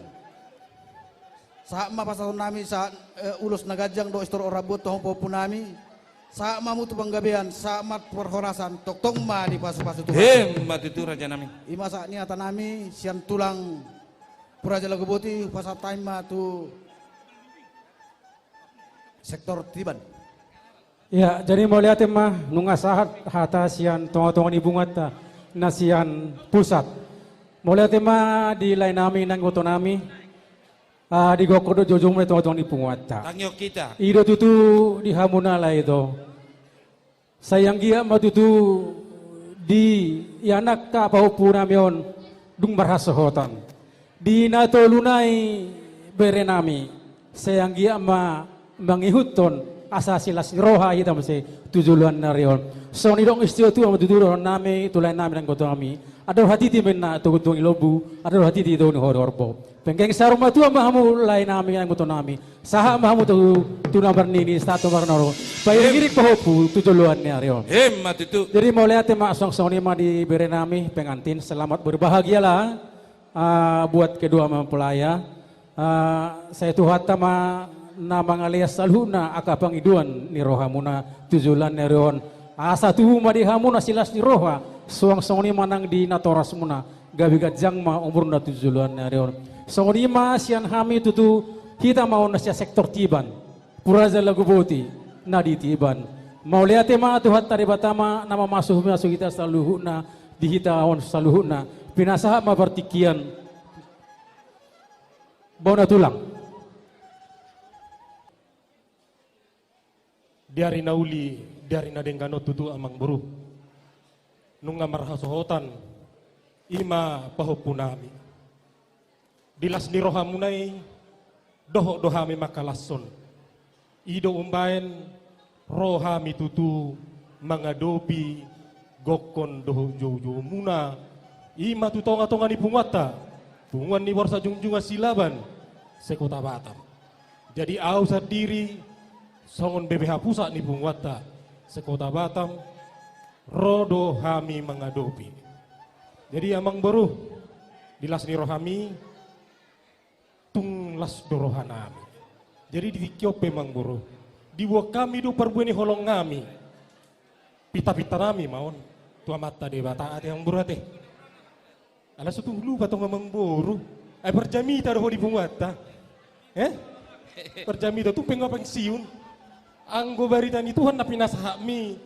Sahat ma pasahatonnami, sahat, eh, ulos na ganjang dohot sitorop rambu on tu hamu pahompunami. Sahat ma hamu tu panggabean, sahat ma tu parhorasan, tongtong ma dipasupasu Tuhan. Emma tutu, rajanami. I ma sahat ni hatanami sian tulang Puraja Laguboti, hupasahat hami ma tu sektor Tiban. Ya, jadi mauliate ma, nunga sahat hata sian tongatonga ni punguanta na sian pusat. Mauliate ma di laenami nang ibotonami, ah, di gokkon dohot joujoumuna i tongatonga ni punguanta. Tangion hita. I do tutu di hamuna lae, ito. Sai anggiat ma tutu di ianakta pahompunami on dung marhasohotan. Di na tolu nai berenami, sai anggiat ma mangihuthon asa silas ni roha hita muse tu joloan ni ari on. Songon nidok ni situatua ma tutu dohononnami tu laenami nang ibotonami: Andor hatiti ma inna togutogu ni lombu, andor hatiti togutogu ni horbo. Penggeng saur matua ma hamu laenami nang ibotonami. Sahat ma hamu tu, tu na marnini, sahat tu na marnono. Pairingiring pahompu tu joloan ni ari on. Emma tutu. Jadi mauliate ma, songon i ma di berenami pengantin, selamat berbahagialah, ah, buat kedua mempelai. Ah, sai Tuhanta ma na mangalehon saluhutna angka pangidoan ni rohamuna tu joloan ni ari on. Asa tubu ma di hamu na silas ni roha, suang songon i ma nang di natorasmuna. Gabe ganjang ma umurna tu joloan ni ari on. Songon i ma sian hami tutu, hita ma on na sian sektor Tiban, Puraja Laguboti na di Tiban. Mauliate ma Tuhanta Debata ma na mamasumasu hita saluhutna, di hita on saluhutna. Pinasahat ma partingkian. Bona tulang. Di ari na uli, di ari na denggan on tutu, amang boru, nunga marhasohotan i ma pahompunami. Di las ni rohamuna i, dohot do hami mangkalashon. I do umbahen ro hami tutu mangadopi gokkon dohot joujoumuna, i ma tu tongatonga ni punguanta, Punguan ni Borsa Jungjungan Silaban, sekota Batam. Jadi ahu sandiri, songon B P H pusat ni punguanta, sekota Batam, ro do hami mangadopi. Jadi amang boru, di las ni rohami, tung las do rohanami. Jadi di tingki on pe, amang boru, diboan hami do parbue ni holongnami. Pintapintanami ma on tu Amanta Debata ate, amang boru ate. Ala so tung lupa tong amang boru. Ai parjamita do ho di punguanta. Eh? Parjamita, tung pe nga pensiun. Anggo barita ni Tuhan na pinasahatmi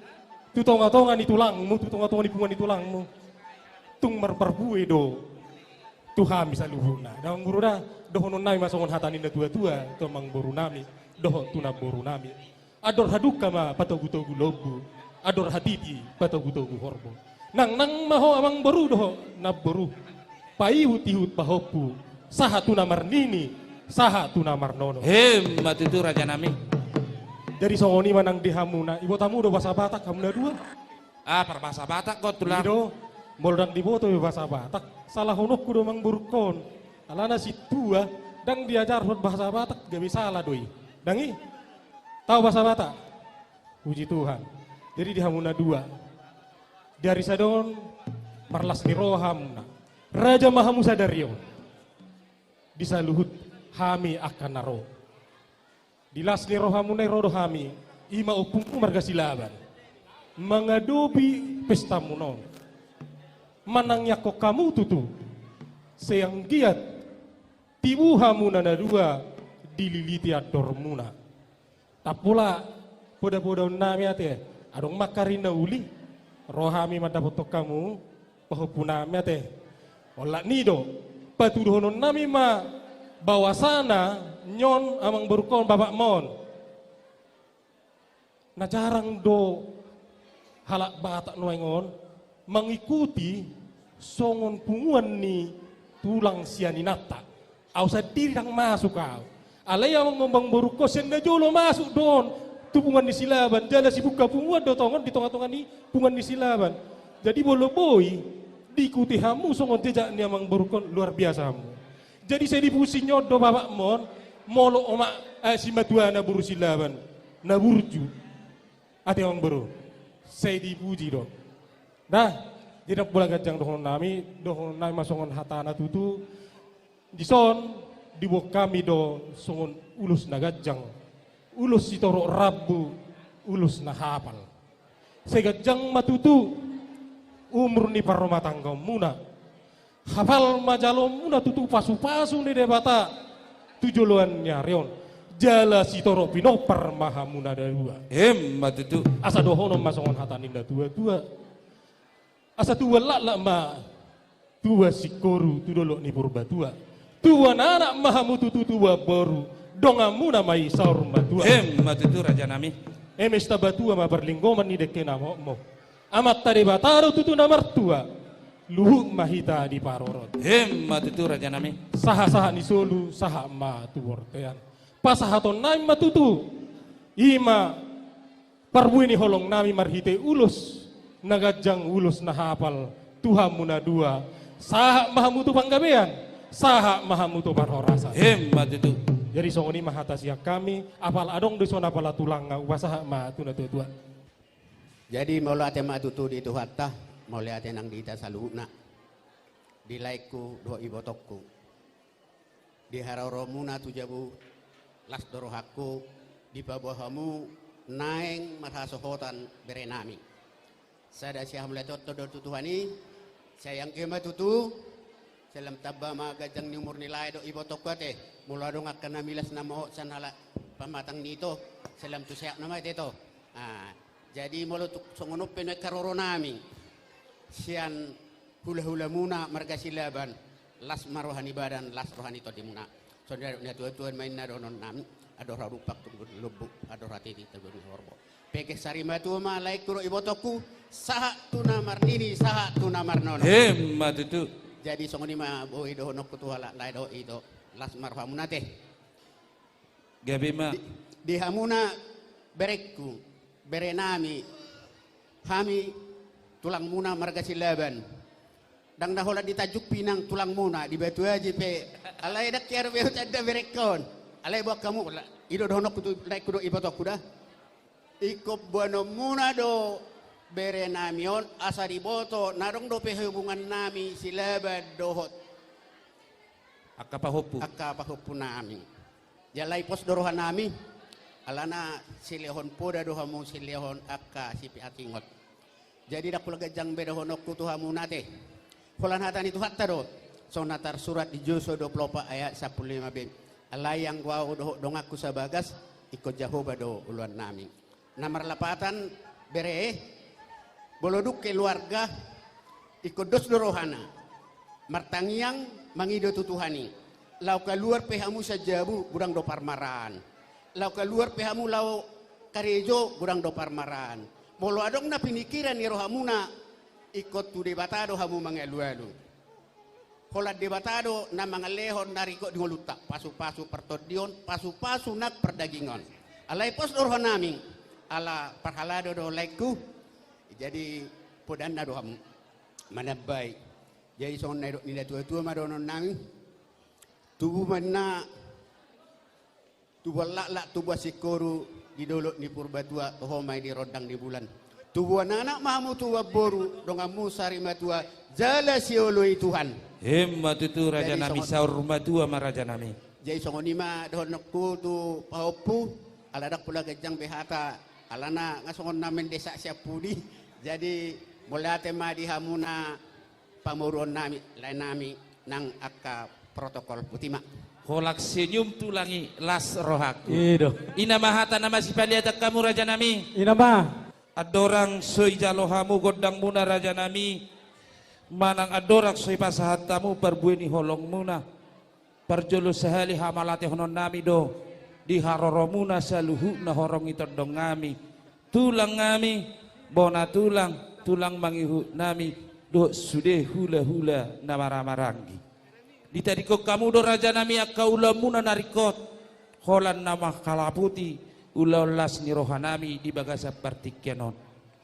tu tongatonga ni tulangmu, tu tongatonga ni punguan ni tulangmu, tung marparbue do tu hami saluhutna. Da, amang boru da, dohononnami ma songon hata ni natuatua tu amang borunami dohot tu namborunami. Andor hadungka ma patogutogu lombu, andor hatiti patogutogu horbo. Nangnang ma ho amang boru dohot namboru, paihutihut pahompu, sahat tu na marnini, sahat tu na marnono. Emma tutu, rajanami. Jadi songon i ma nang di hamuna, ibotamu do bahasa Batak hamuna dua? Ah, parbahasa Batak ho, tulang. I do, molo ndang diboto be bahasa Batak, salahononku do, amang borungkon. Alana sintua, ndang diajarhon bahasa Batak, gabe sala do i. Ndang i? Tau bahasa Batak? Puji Tuhan. Jadi di hamuna dua, di ari sadari on, marlas ni roha hamuna. Raja ma hamu sadari on di saluhut hami angka na ro. Di las ni rohamuna i ro do hami, i ma ompungku marga Silaban. mangadopi pestamuna on. Manangiangkon hamu tutu, sai anggiat tibu hamuna na dua dililiti andormuna. Ndang pola poda-podaonnami ate, adong ma angka ari na uli, ro hami mandapothon hamu, pahompunami ate. Olat ni do, patuduhononnami ma bahwasana nion amangborungkon bapakmon. Na jarang do halak Batak nuaeng on mangikuti songon punguan ni tulang sian inanta. Au sandiri ndang masuk au. Alai amangborungkon sian na jolo masuk do on tu punguan ni Silaban, jala sibuka punguan do tongon di tonga-tonga ni punguan ni Silaban. Jadi molo boi diikuti hamu songon jejak ni amangborungkon, luar biasa hamu. Jadi sai dipuji nion do bapakmon, molo omak, eh, simatuana boru Silaban na burju. Ate amangboru, sai dipuji do. Nah, jadi ndang pola ganjang dohononnami, dohononnami ma songon hatana tutu, dison diboan hami do songon ulos na ganjang, ulos sitorop rambu, ulos na hapal. Sai ganjang ma tutu umur ni parrumatanggaonmuna. Hapal ma jaloonmuna tutu pasu-pasu ni Debata tu joloan ni ari on. Jala sitorop pinompar ma hamuna na dua. Emma tutu. Asa dohonon ma songon hata ni na tua-tua. Asa tubuan laklak ma tubuan singkoru tu dolok ni Purbatua. Tubuan anak ma hamu tutu, tubuan boru donganmuna ma i saur matua. Emma tutu rajanami. Eme sitabatua ma parlinggoman ni dengke na mokmok. Amanta Debata do tutu na martua. Luhut ma hita diparorot. Emma tutu rajanami. Sahat-sahat ni solu, sahat ma tu bortean. Pasahatonnami ma tutu. I ma parbue ni holongnami marhite ulos na ganjang, ulos na hapal tu hamu na dua. Sahat ma hamu tu panggabean, sahat ma hamu tu parhorasan. Emma tutu. Jadi songon i ma hata sian hami, apala adong do dison apala tulang, hupasahat ma tu na tua-tua. Jadi mauliate ma tutu di Tuhanta, mauliate nang di hita saluhutna, di laengku dohot ibotongku. Di haroromuna tu jabu, las do rohangku dipaboa hamu naeng marhasohotan berenami. Sada sihamuliateon do tu Tuhan i, sai anggiat ma tutu, sai lam tamba ma ganjang ni umur ni lae dohot ibotongku ate, molo adong angka na milas na mohop sian halak pamatang ni ito, sai lam tu sehat nama ate ito. Ah, jadi molo tu songon on pe nuaeng haroronami sian hula-hulamuna marga Silaban, las ma roha ni badan, las roha ni tondimuna. Songon i didok ni na tua-tua ma inna dohononnami, andor halumpang tu lombu, andor hatiti tu horbo. Pege sari matua ma laengku dohot ibotongku, sahat tu na marnini, sahat tu na marnono. Emma tutu. Jadi songon i ma boi dohononku tu halak lae dohot ito, las ma rohamuna ate. Gabe ma. Di, di hamuna berengku, berenami, hami tulangmuna marga Silaban. Ndang na holan di Tanjung Pinang tulangmuna, di Batu Aji pe. Alai ndang hea dope hutanda berengkon. Alai boan hamu, la, i do dohononku tu laengku dohot ibotongku da. Ingkon boanonmuna do berenami on asa diboto na adong dope hubungannami Silaban dohot angka pahompu. Angka pahompunami. Jala ipos do rohanami, alana silehon poda do hamu, silehon angka sipaingot. Jadi ndang pola ganjang be dohononku tu hamuna ate. Holan hata ni Tuhanta do, songon na tarsurat di Josua dua pulu opat ayat sampulu lima be. Alai anggo ahu dohot donganku sabagas, ingkon Jahowa do oloannami. Na marlapatan bere, molo dung keluarga, ingkon dos do rohana martangiang, mangido tu Tuhan i. Laho kaluar pe hamu sian jabu, godang do parmaraan. Laho kaluar pe hamu laho karejo, godang do parmaraan. Molo adong na piningkiran ni rohamuna, ingkon tu Debata do hamu mangalualu. Holan Debata do na mangalehon na ringkot di ngolunta, pasu-pasu partondion, pasu-pasu nang pardagingon. Alai pos do rohanami, ala parhalado do laengku, jadi podanna do hamu manambai. Jadi songon na nidok ni na tua-tua ma dohononnami. Tubu ma inna tubuan laklak, tubuan singkoru di dolok ni Purbatua, toho ma i di rondang ni bulan. Tubuan anak ma hamu, tubuan boru, donganmu sari matua, jala sioloi Tuhan. Emma tutu rajanami, saur matua ma rajanami. Jadi songon i ma dohononku tu pahompu, ala ndang pola ganjang be hata Alana nga songon na mendesak sian pudi. Jadi mauliate ma di hamuna pamoruon nami, lae nami nang angka protokol. Boti ma. Holan senyum tulang i las rohangku. I do. Ina ma hata na masipaliatan hamu raja nami. Ina ma. Andorang so dijalo hamu gondangmuna raja nami, manang andorang so dipasahat hamu parbue ni holongmuna, parjolo sahali hamauliatehonon nami do di haroromuna saluhutna horong ni tondong nami, tulang nami, bona tulang, tulang mangihut nami, dohot sude hulahula na marhahamaranggi. Ditadingkon hamu do raja nami angka ulaonmuna na ringkot, holan na manghalaputi ulaon las ni roha nami di bagasan partingkian on.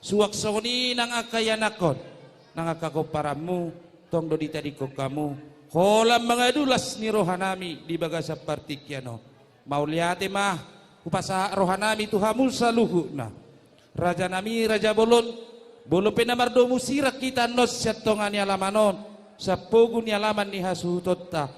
Suang songon i nang angka ianakhon, nang angka pomparanmu, tong do ditadingkon hamu holan mangadu las ni roha nami di bagasan partingkian on. Mauliate ma hupasahat roha nami tu hamu saluhutna. Raja nami, raja bolon, molo pe na mardomu sirang hita annon sian tonga ni alaman on, sian pogu ni alaman ni hasuhutonta,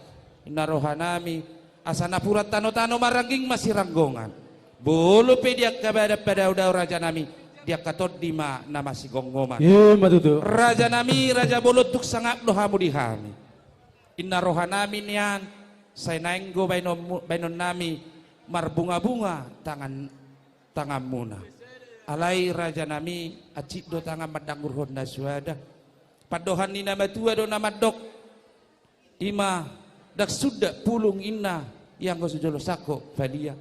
ninna roha nami, asa napuran tanotano marrangging masiranggongan. Molo pe di angka badan padaodao raja nami, di angka tondi ma na masigomgoman. I ma tutu. Raja nami, raja bolon, tung sangap do hamu di hami. Ninna roha nami nian, sai naeng do baenonmu, baenon nami marbungabunga tangan, tanganmuna. Alai raja nami, hansit do tangan mandanggurhon na suada. Pandohan ni na matua do na mandok, i ma, ndang sundat pulung ninna, ianggo so jolo sangkop palia.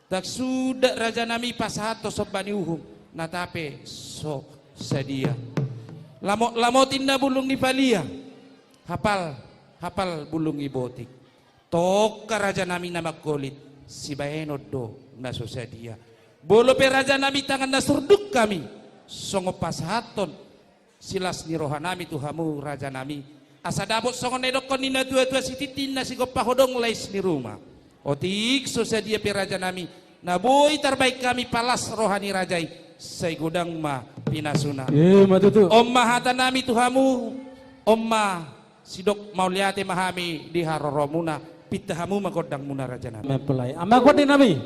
Ndang sundat raja nami pasahathon somba ni uhum, na tape so sadia. Lamotlamot ninna bulung ni palia, hapal, hapal bulung ni botik. Tongka raja nami na mangkolit, sibaenon do na so sadia. Molo pe raja nami tangan na surduk hami, songon pasahathon silas ni roha nami tu hamu raja nami, asa dapot songon na nidokkon ni natuatua, sitintin na sigompa, hodong lais ni ruma. Otik so sadia pe raja nami, na boi tarbahen hami palas roha ni raja i, sai godang ma pinasuna. I ma tutu. On ma hata nami tu hamu, on ma sidok mauliate ma hami di haroromuna, pinta hamu ma gondangmuna raja nami. Mempelai. Amang pande nami.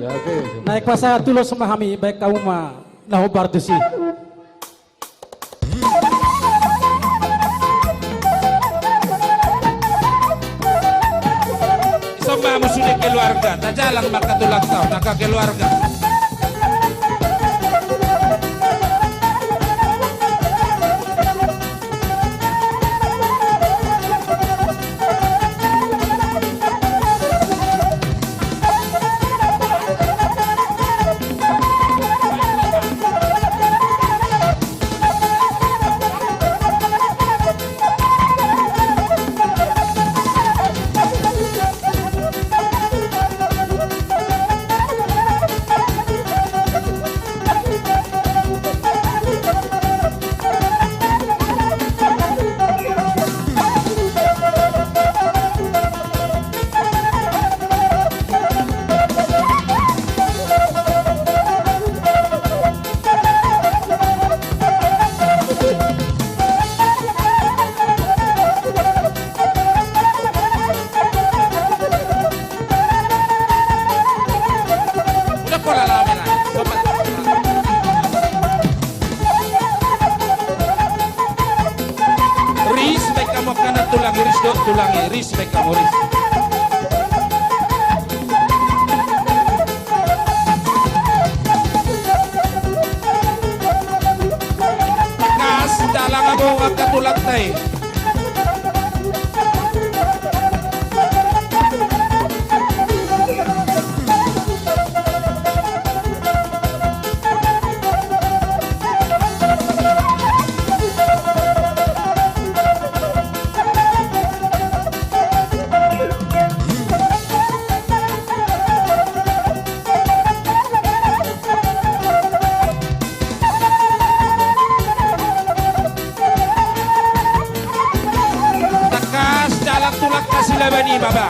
Naeng pasahat ulos ma hami, baen hamu ma na hombar tusi. Dison ma hamu sude keluarga, tajalang ma angka tulangta on, angka keluarga. Ris, baen hamu angka na tulang i, ris do tulang i, ris, baen hamu ris. Tangkas dalan hamu angka tulangta i. Tangkas dalan tulang, tangkas i laban i baba.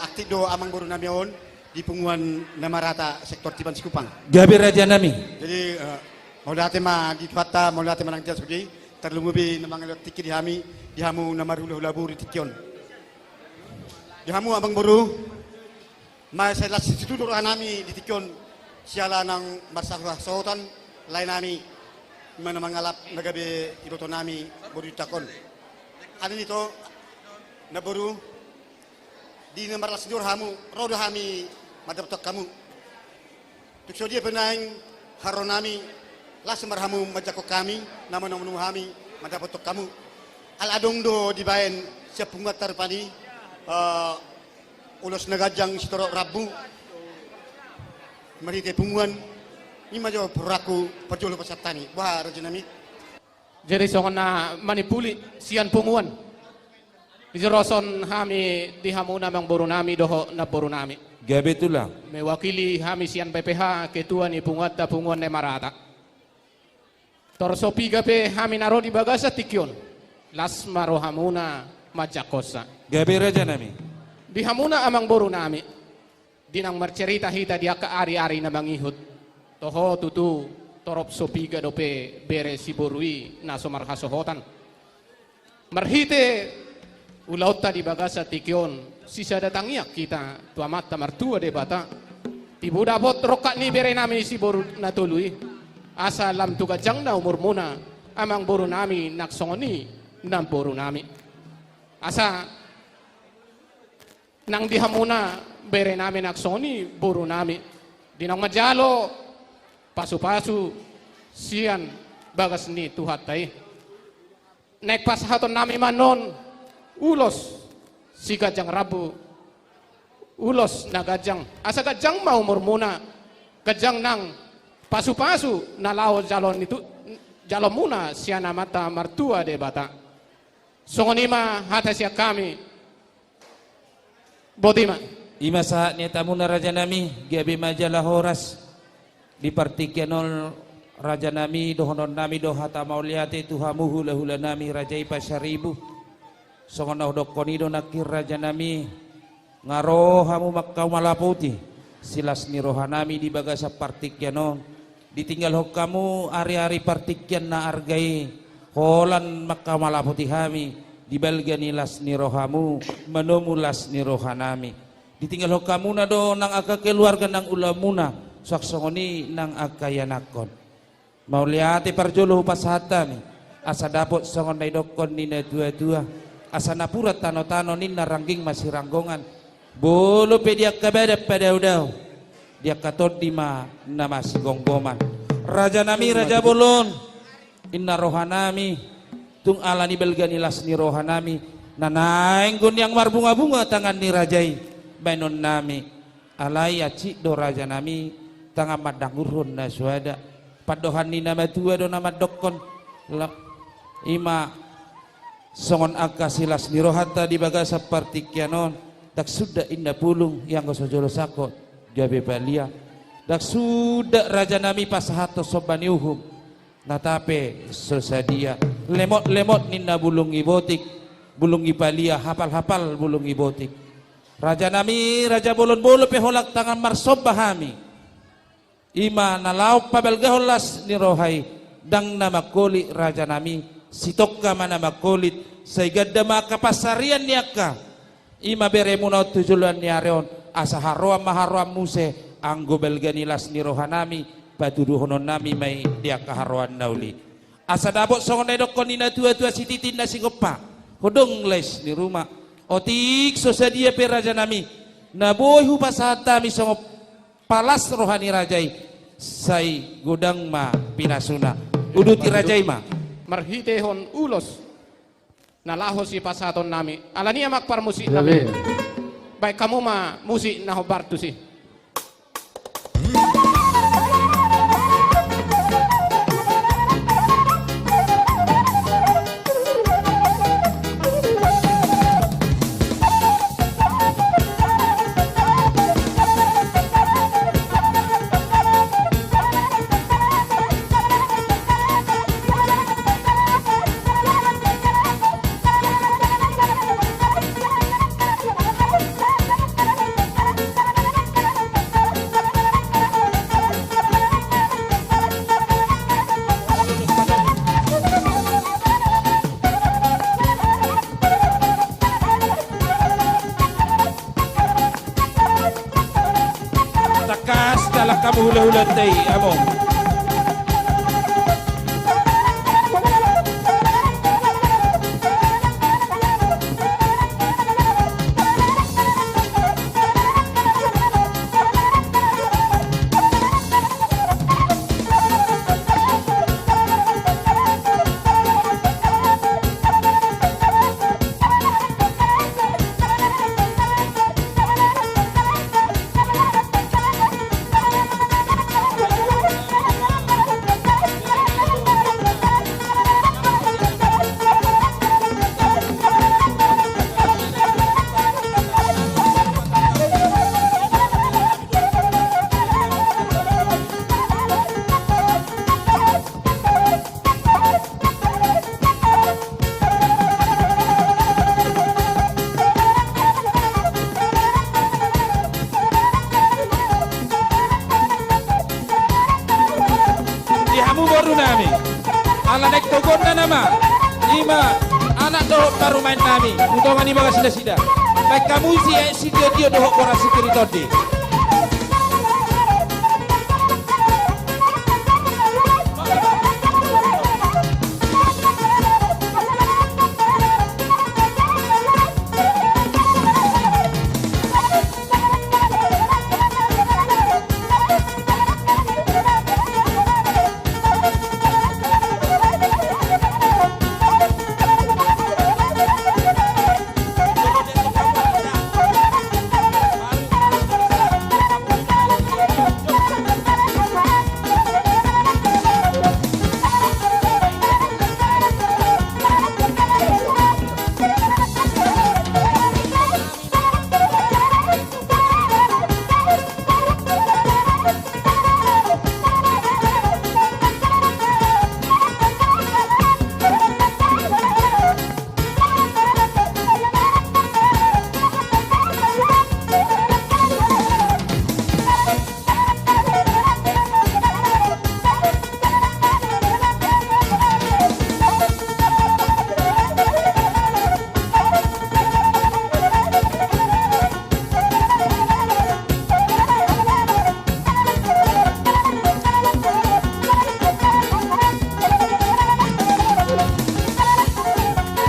Aktif do amangboru nami on di punguan Namarata sektor Tiban Sikupang. Gabe raja nami. Jadi, eh, mauliate ma di Tuhanta, mauliate ma nang di Tuhan, tarlumobi na mangalehon tingki di hami, di hamu na marhulahula boru di tingki on. Di hamu amangboru, ma sai las situtu do roha nami di tingki on, siala naung marhasohasohotan lae nami, i ma na mangalap na gabe iboto nami boru di Tingki on. Alani i do, namboru, di na marlas ni roha hamu, ro do hami mandapothon hamu. Tung so dia pe naeng haroro nami, las ma roha hamu manjangkon hami, na manomunomu hami mandapothon hamu. Ala adong do dibaen sian punguanta rupani, eh, ulos na ganjang sitorop rambu marhite punguan. I ma jo paruranku, parjolo pasahat hami. Boha raja nami? Jadi songon na manimpuli sian punguan, dijoroshon hami di hamuna amangboru nami dohot namboru nami. Gabe tulang. Mewakili hami sian B P H, ketua ni punguanta, punguan Namarata. Tor so piga pe hami na ro di bagasan tingki on, las ma rohamuna manjangkonsa. Gabe raja nami. Di hamuna amangboru nami, di naung marcerita hita di angka ariari na mangihut, toho tutu torop so piga dope bere siboru i na so marhasohotan. Marhite ulaonta di bagasan tingki on, sisada tangiang hita tu Amanta Martua Debata, tibu dapot rongkap ni bere nami siboru na tolu i, asa lam tu ganjangna umurmuna, amangboru nami, nang songon i namboru nami. Asa nang di hamuna bere nami nang songon i boru nami, di naung manjalo pasupasu sian bagas ni Tuhanta i, naeng pasahaton nami ma annon ulos siganjang rambu, ulos na ganjang, asa ganjang ma umurmuna, ganjang nang pasupasu na laho jalo ni tu-, jalomuna sian Amanta Martua Debata. Songon i ma hata sian hami. Boti ma. I ma sahat ni hatamuna raja nami, gabe ma jala horas di partingkian on raja nami. Dohonon nami do hata mauliate tu hamu hulahula nami raja i Pasaribu. Songon na hudokkon i do nangkin raja nami, nga ro hamu mangkamalapoti silas ni roha nami di bagasan partingkian on. Ditinggalhon hamu ariari partingkian na arga i, holan mangkamalapoti hami di balga ni las ni rohamu, manomu las ni roha nami. Ditinggalhon hamuna do nang angka keluarga nang ulaonmuna, suang songon i nang angka ianakhon. Mauliate parjolo hupasahat hami, asa dapot songon na nidokkon ni natuatua, asa napuran tanotano ninna rangging masiranggongan, molo pe di angka badan padaodao, di angka tondi ma na masigomgoman. Raja nami, raja bolon, inna roha nami, tung ala ni balga ni las ni roha nami, na naeng goniang marbungabunga tangan ni raja i baenon nami. Alai hansit do raja nami, tangan mandangurhon na so ada. Pandohan ni na matua do na mandokkon, la-, i ma songon angka silas ni rohanta di bagasan partingkian on, ndang suda inna pulung, ianggo so jolo sangkot gabe palia. Ndang suda raja nami pasahathon somba ni uhum, nata pe so sadia. Lemotlemot ninna bulung ni botik, bulung ni palia, hapalhapal bulung ni botik. Raja nami, raja bolon, molo pe holan tangan marsomba hami, i ma na laho pabalgahon las ni roha i, ndang na mangkolit raja nami, sitongka ma na mangkolit, sai ganda ma angka pansarian ni angka, i ma beremuna on tu joloan ni ari on, asa haroan ma haroan muse, anggo balga ni las ni roha nami, patuduhonon nami ma i di angka haroan na uli. Asa dapot songon na nidokkon ni natuatua, sititi na sigompa, hodong lais ni ruma. Otik so sadia pe raja nami, na boi hupasahat hami songon palas roha ni raja i, sai godang ma pinasuna. Uduti raja i ma. Marhitehon ulos na laho sipasahaton nami. Alani i, amang parmusik nami. Jadi. Baen hamu ma musik na hombar tusi. Hamu hulahulanta i, among. Di hamu boru nami, ala naeng togonna nama, ima anak dohot parumaen nami, tu tonga ni bagas nasida. Baen hamu isi aek sitio-tio dohot boras sitiri tondi.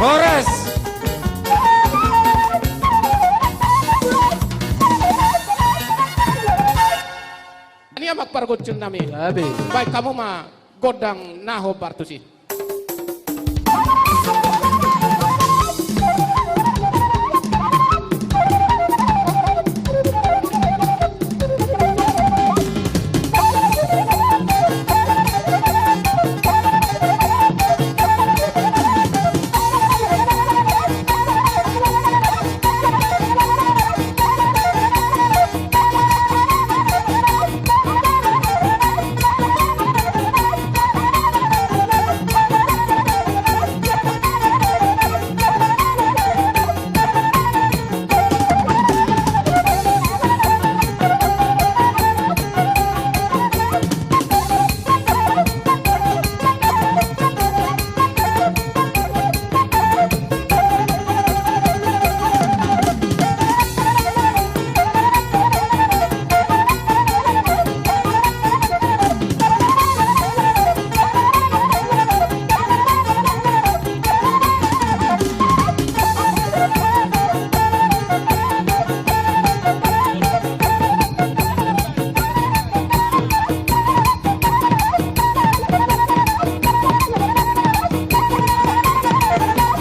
Horas. Nian ma pargonsi nami. Baen hamu ma gondang na hombar tusi.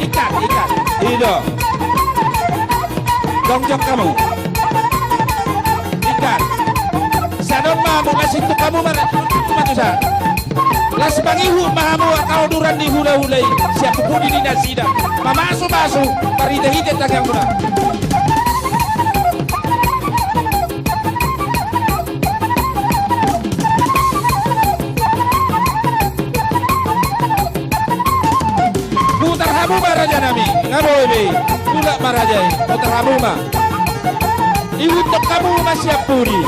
Ikat, ikat. I do. Jongjong hamu. Ikat. Sadom ma hamu, las ituk hamu ma, las ituk ma tu sa. Las mangihut ma hamu angka uduran ni hulahula i sian pudi ni nasida. Mamasumasu marhitehite tangiangmuna. Putar hamu ma raja nami, nga boi be. Tulak ma raja i, putar hamu ma. Ihuthon hamu ma sian pudi.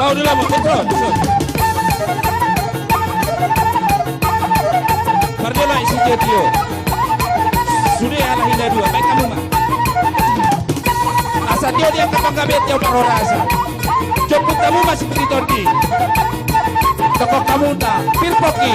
Olo, Lomo, betul, betul. Parjolo i si Tio-tio. Sude ala hina dua, baen hamu ma. Asa tio dia kapanggabean tio parhorasan. Jomput hamu ma si Putri Tondi. Toktok hamu ta, pir pongki.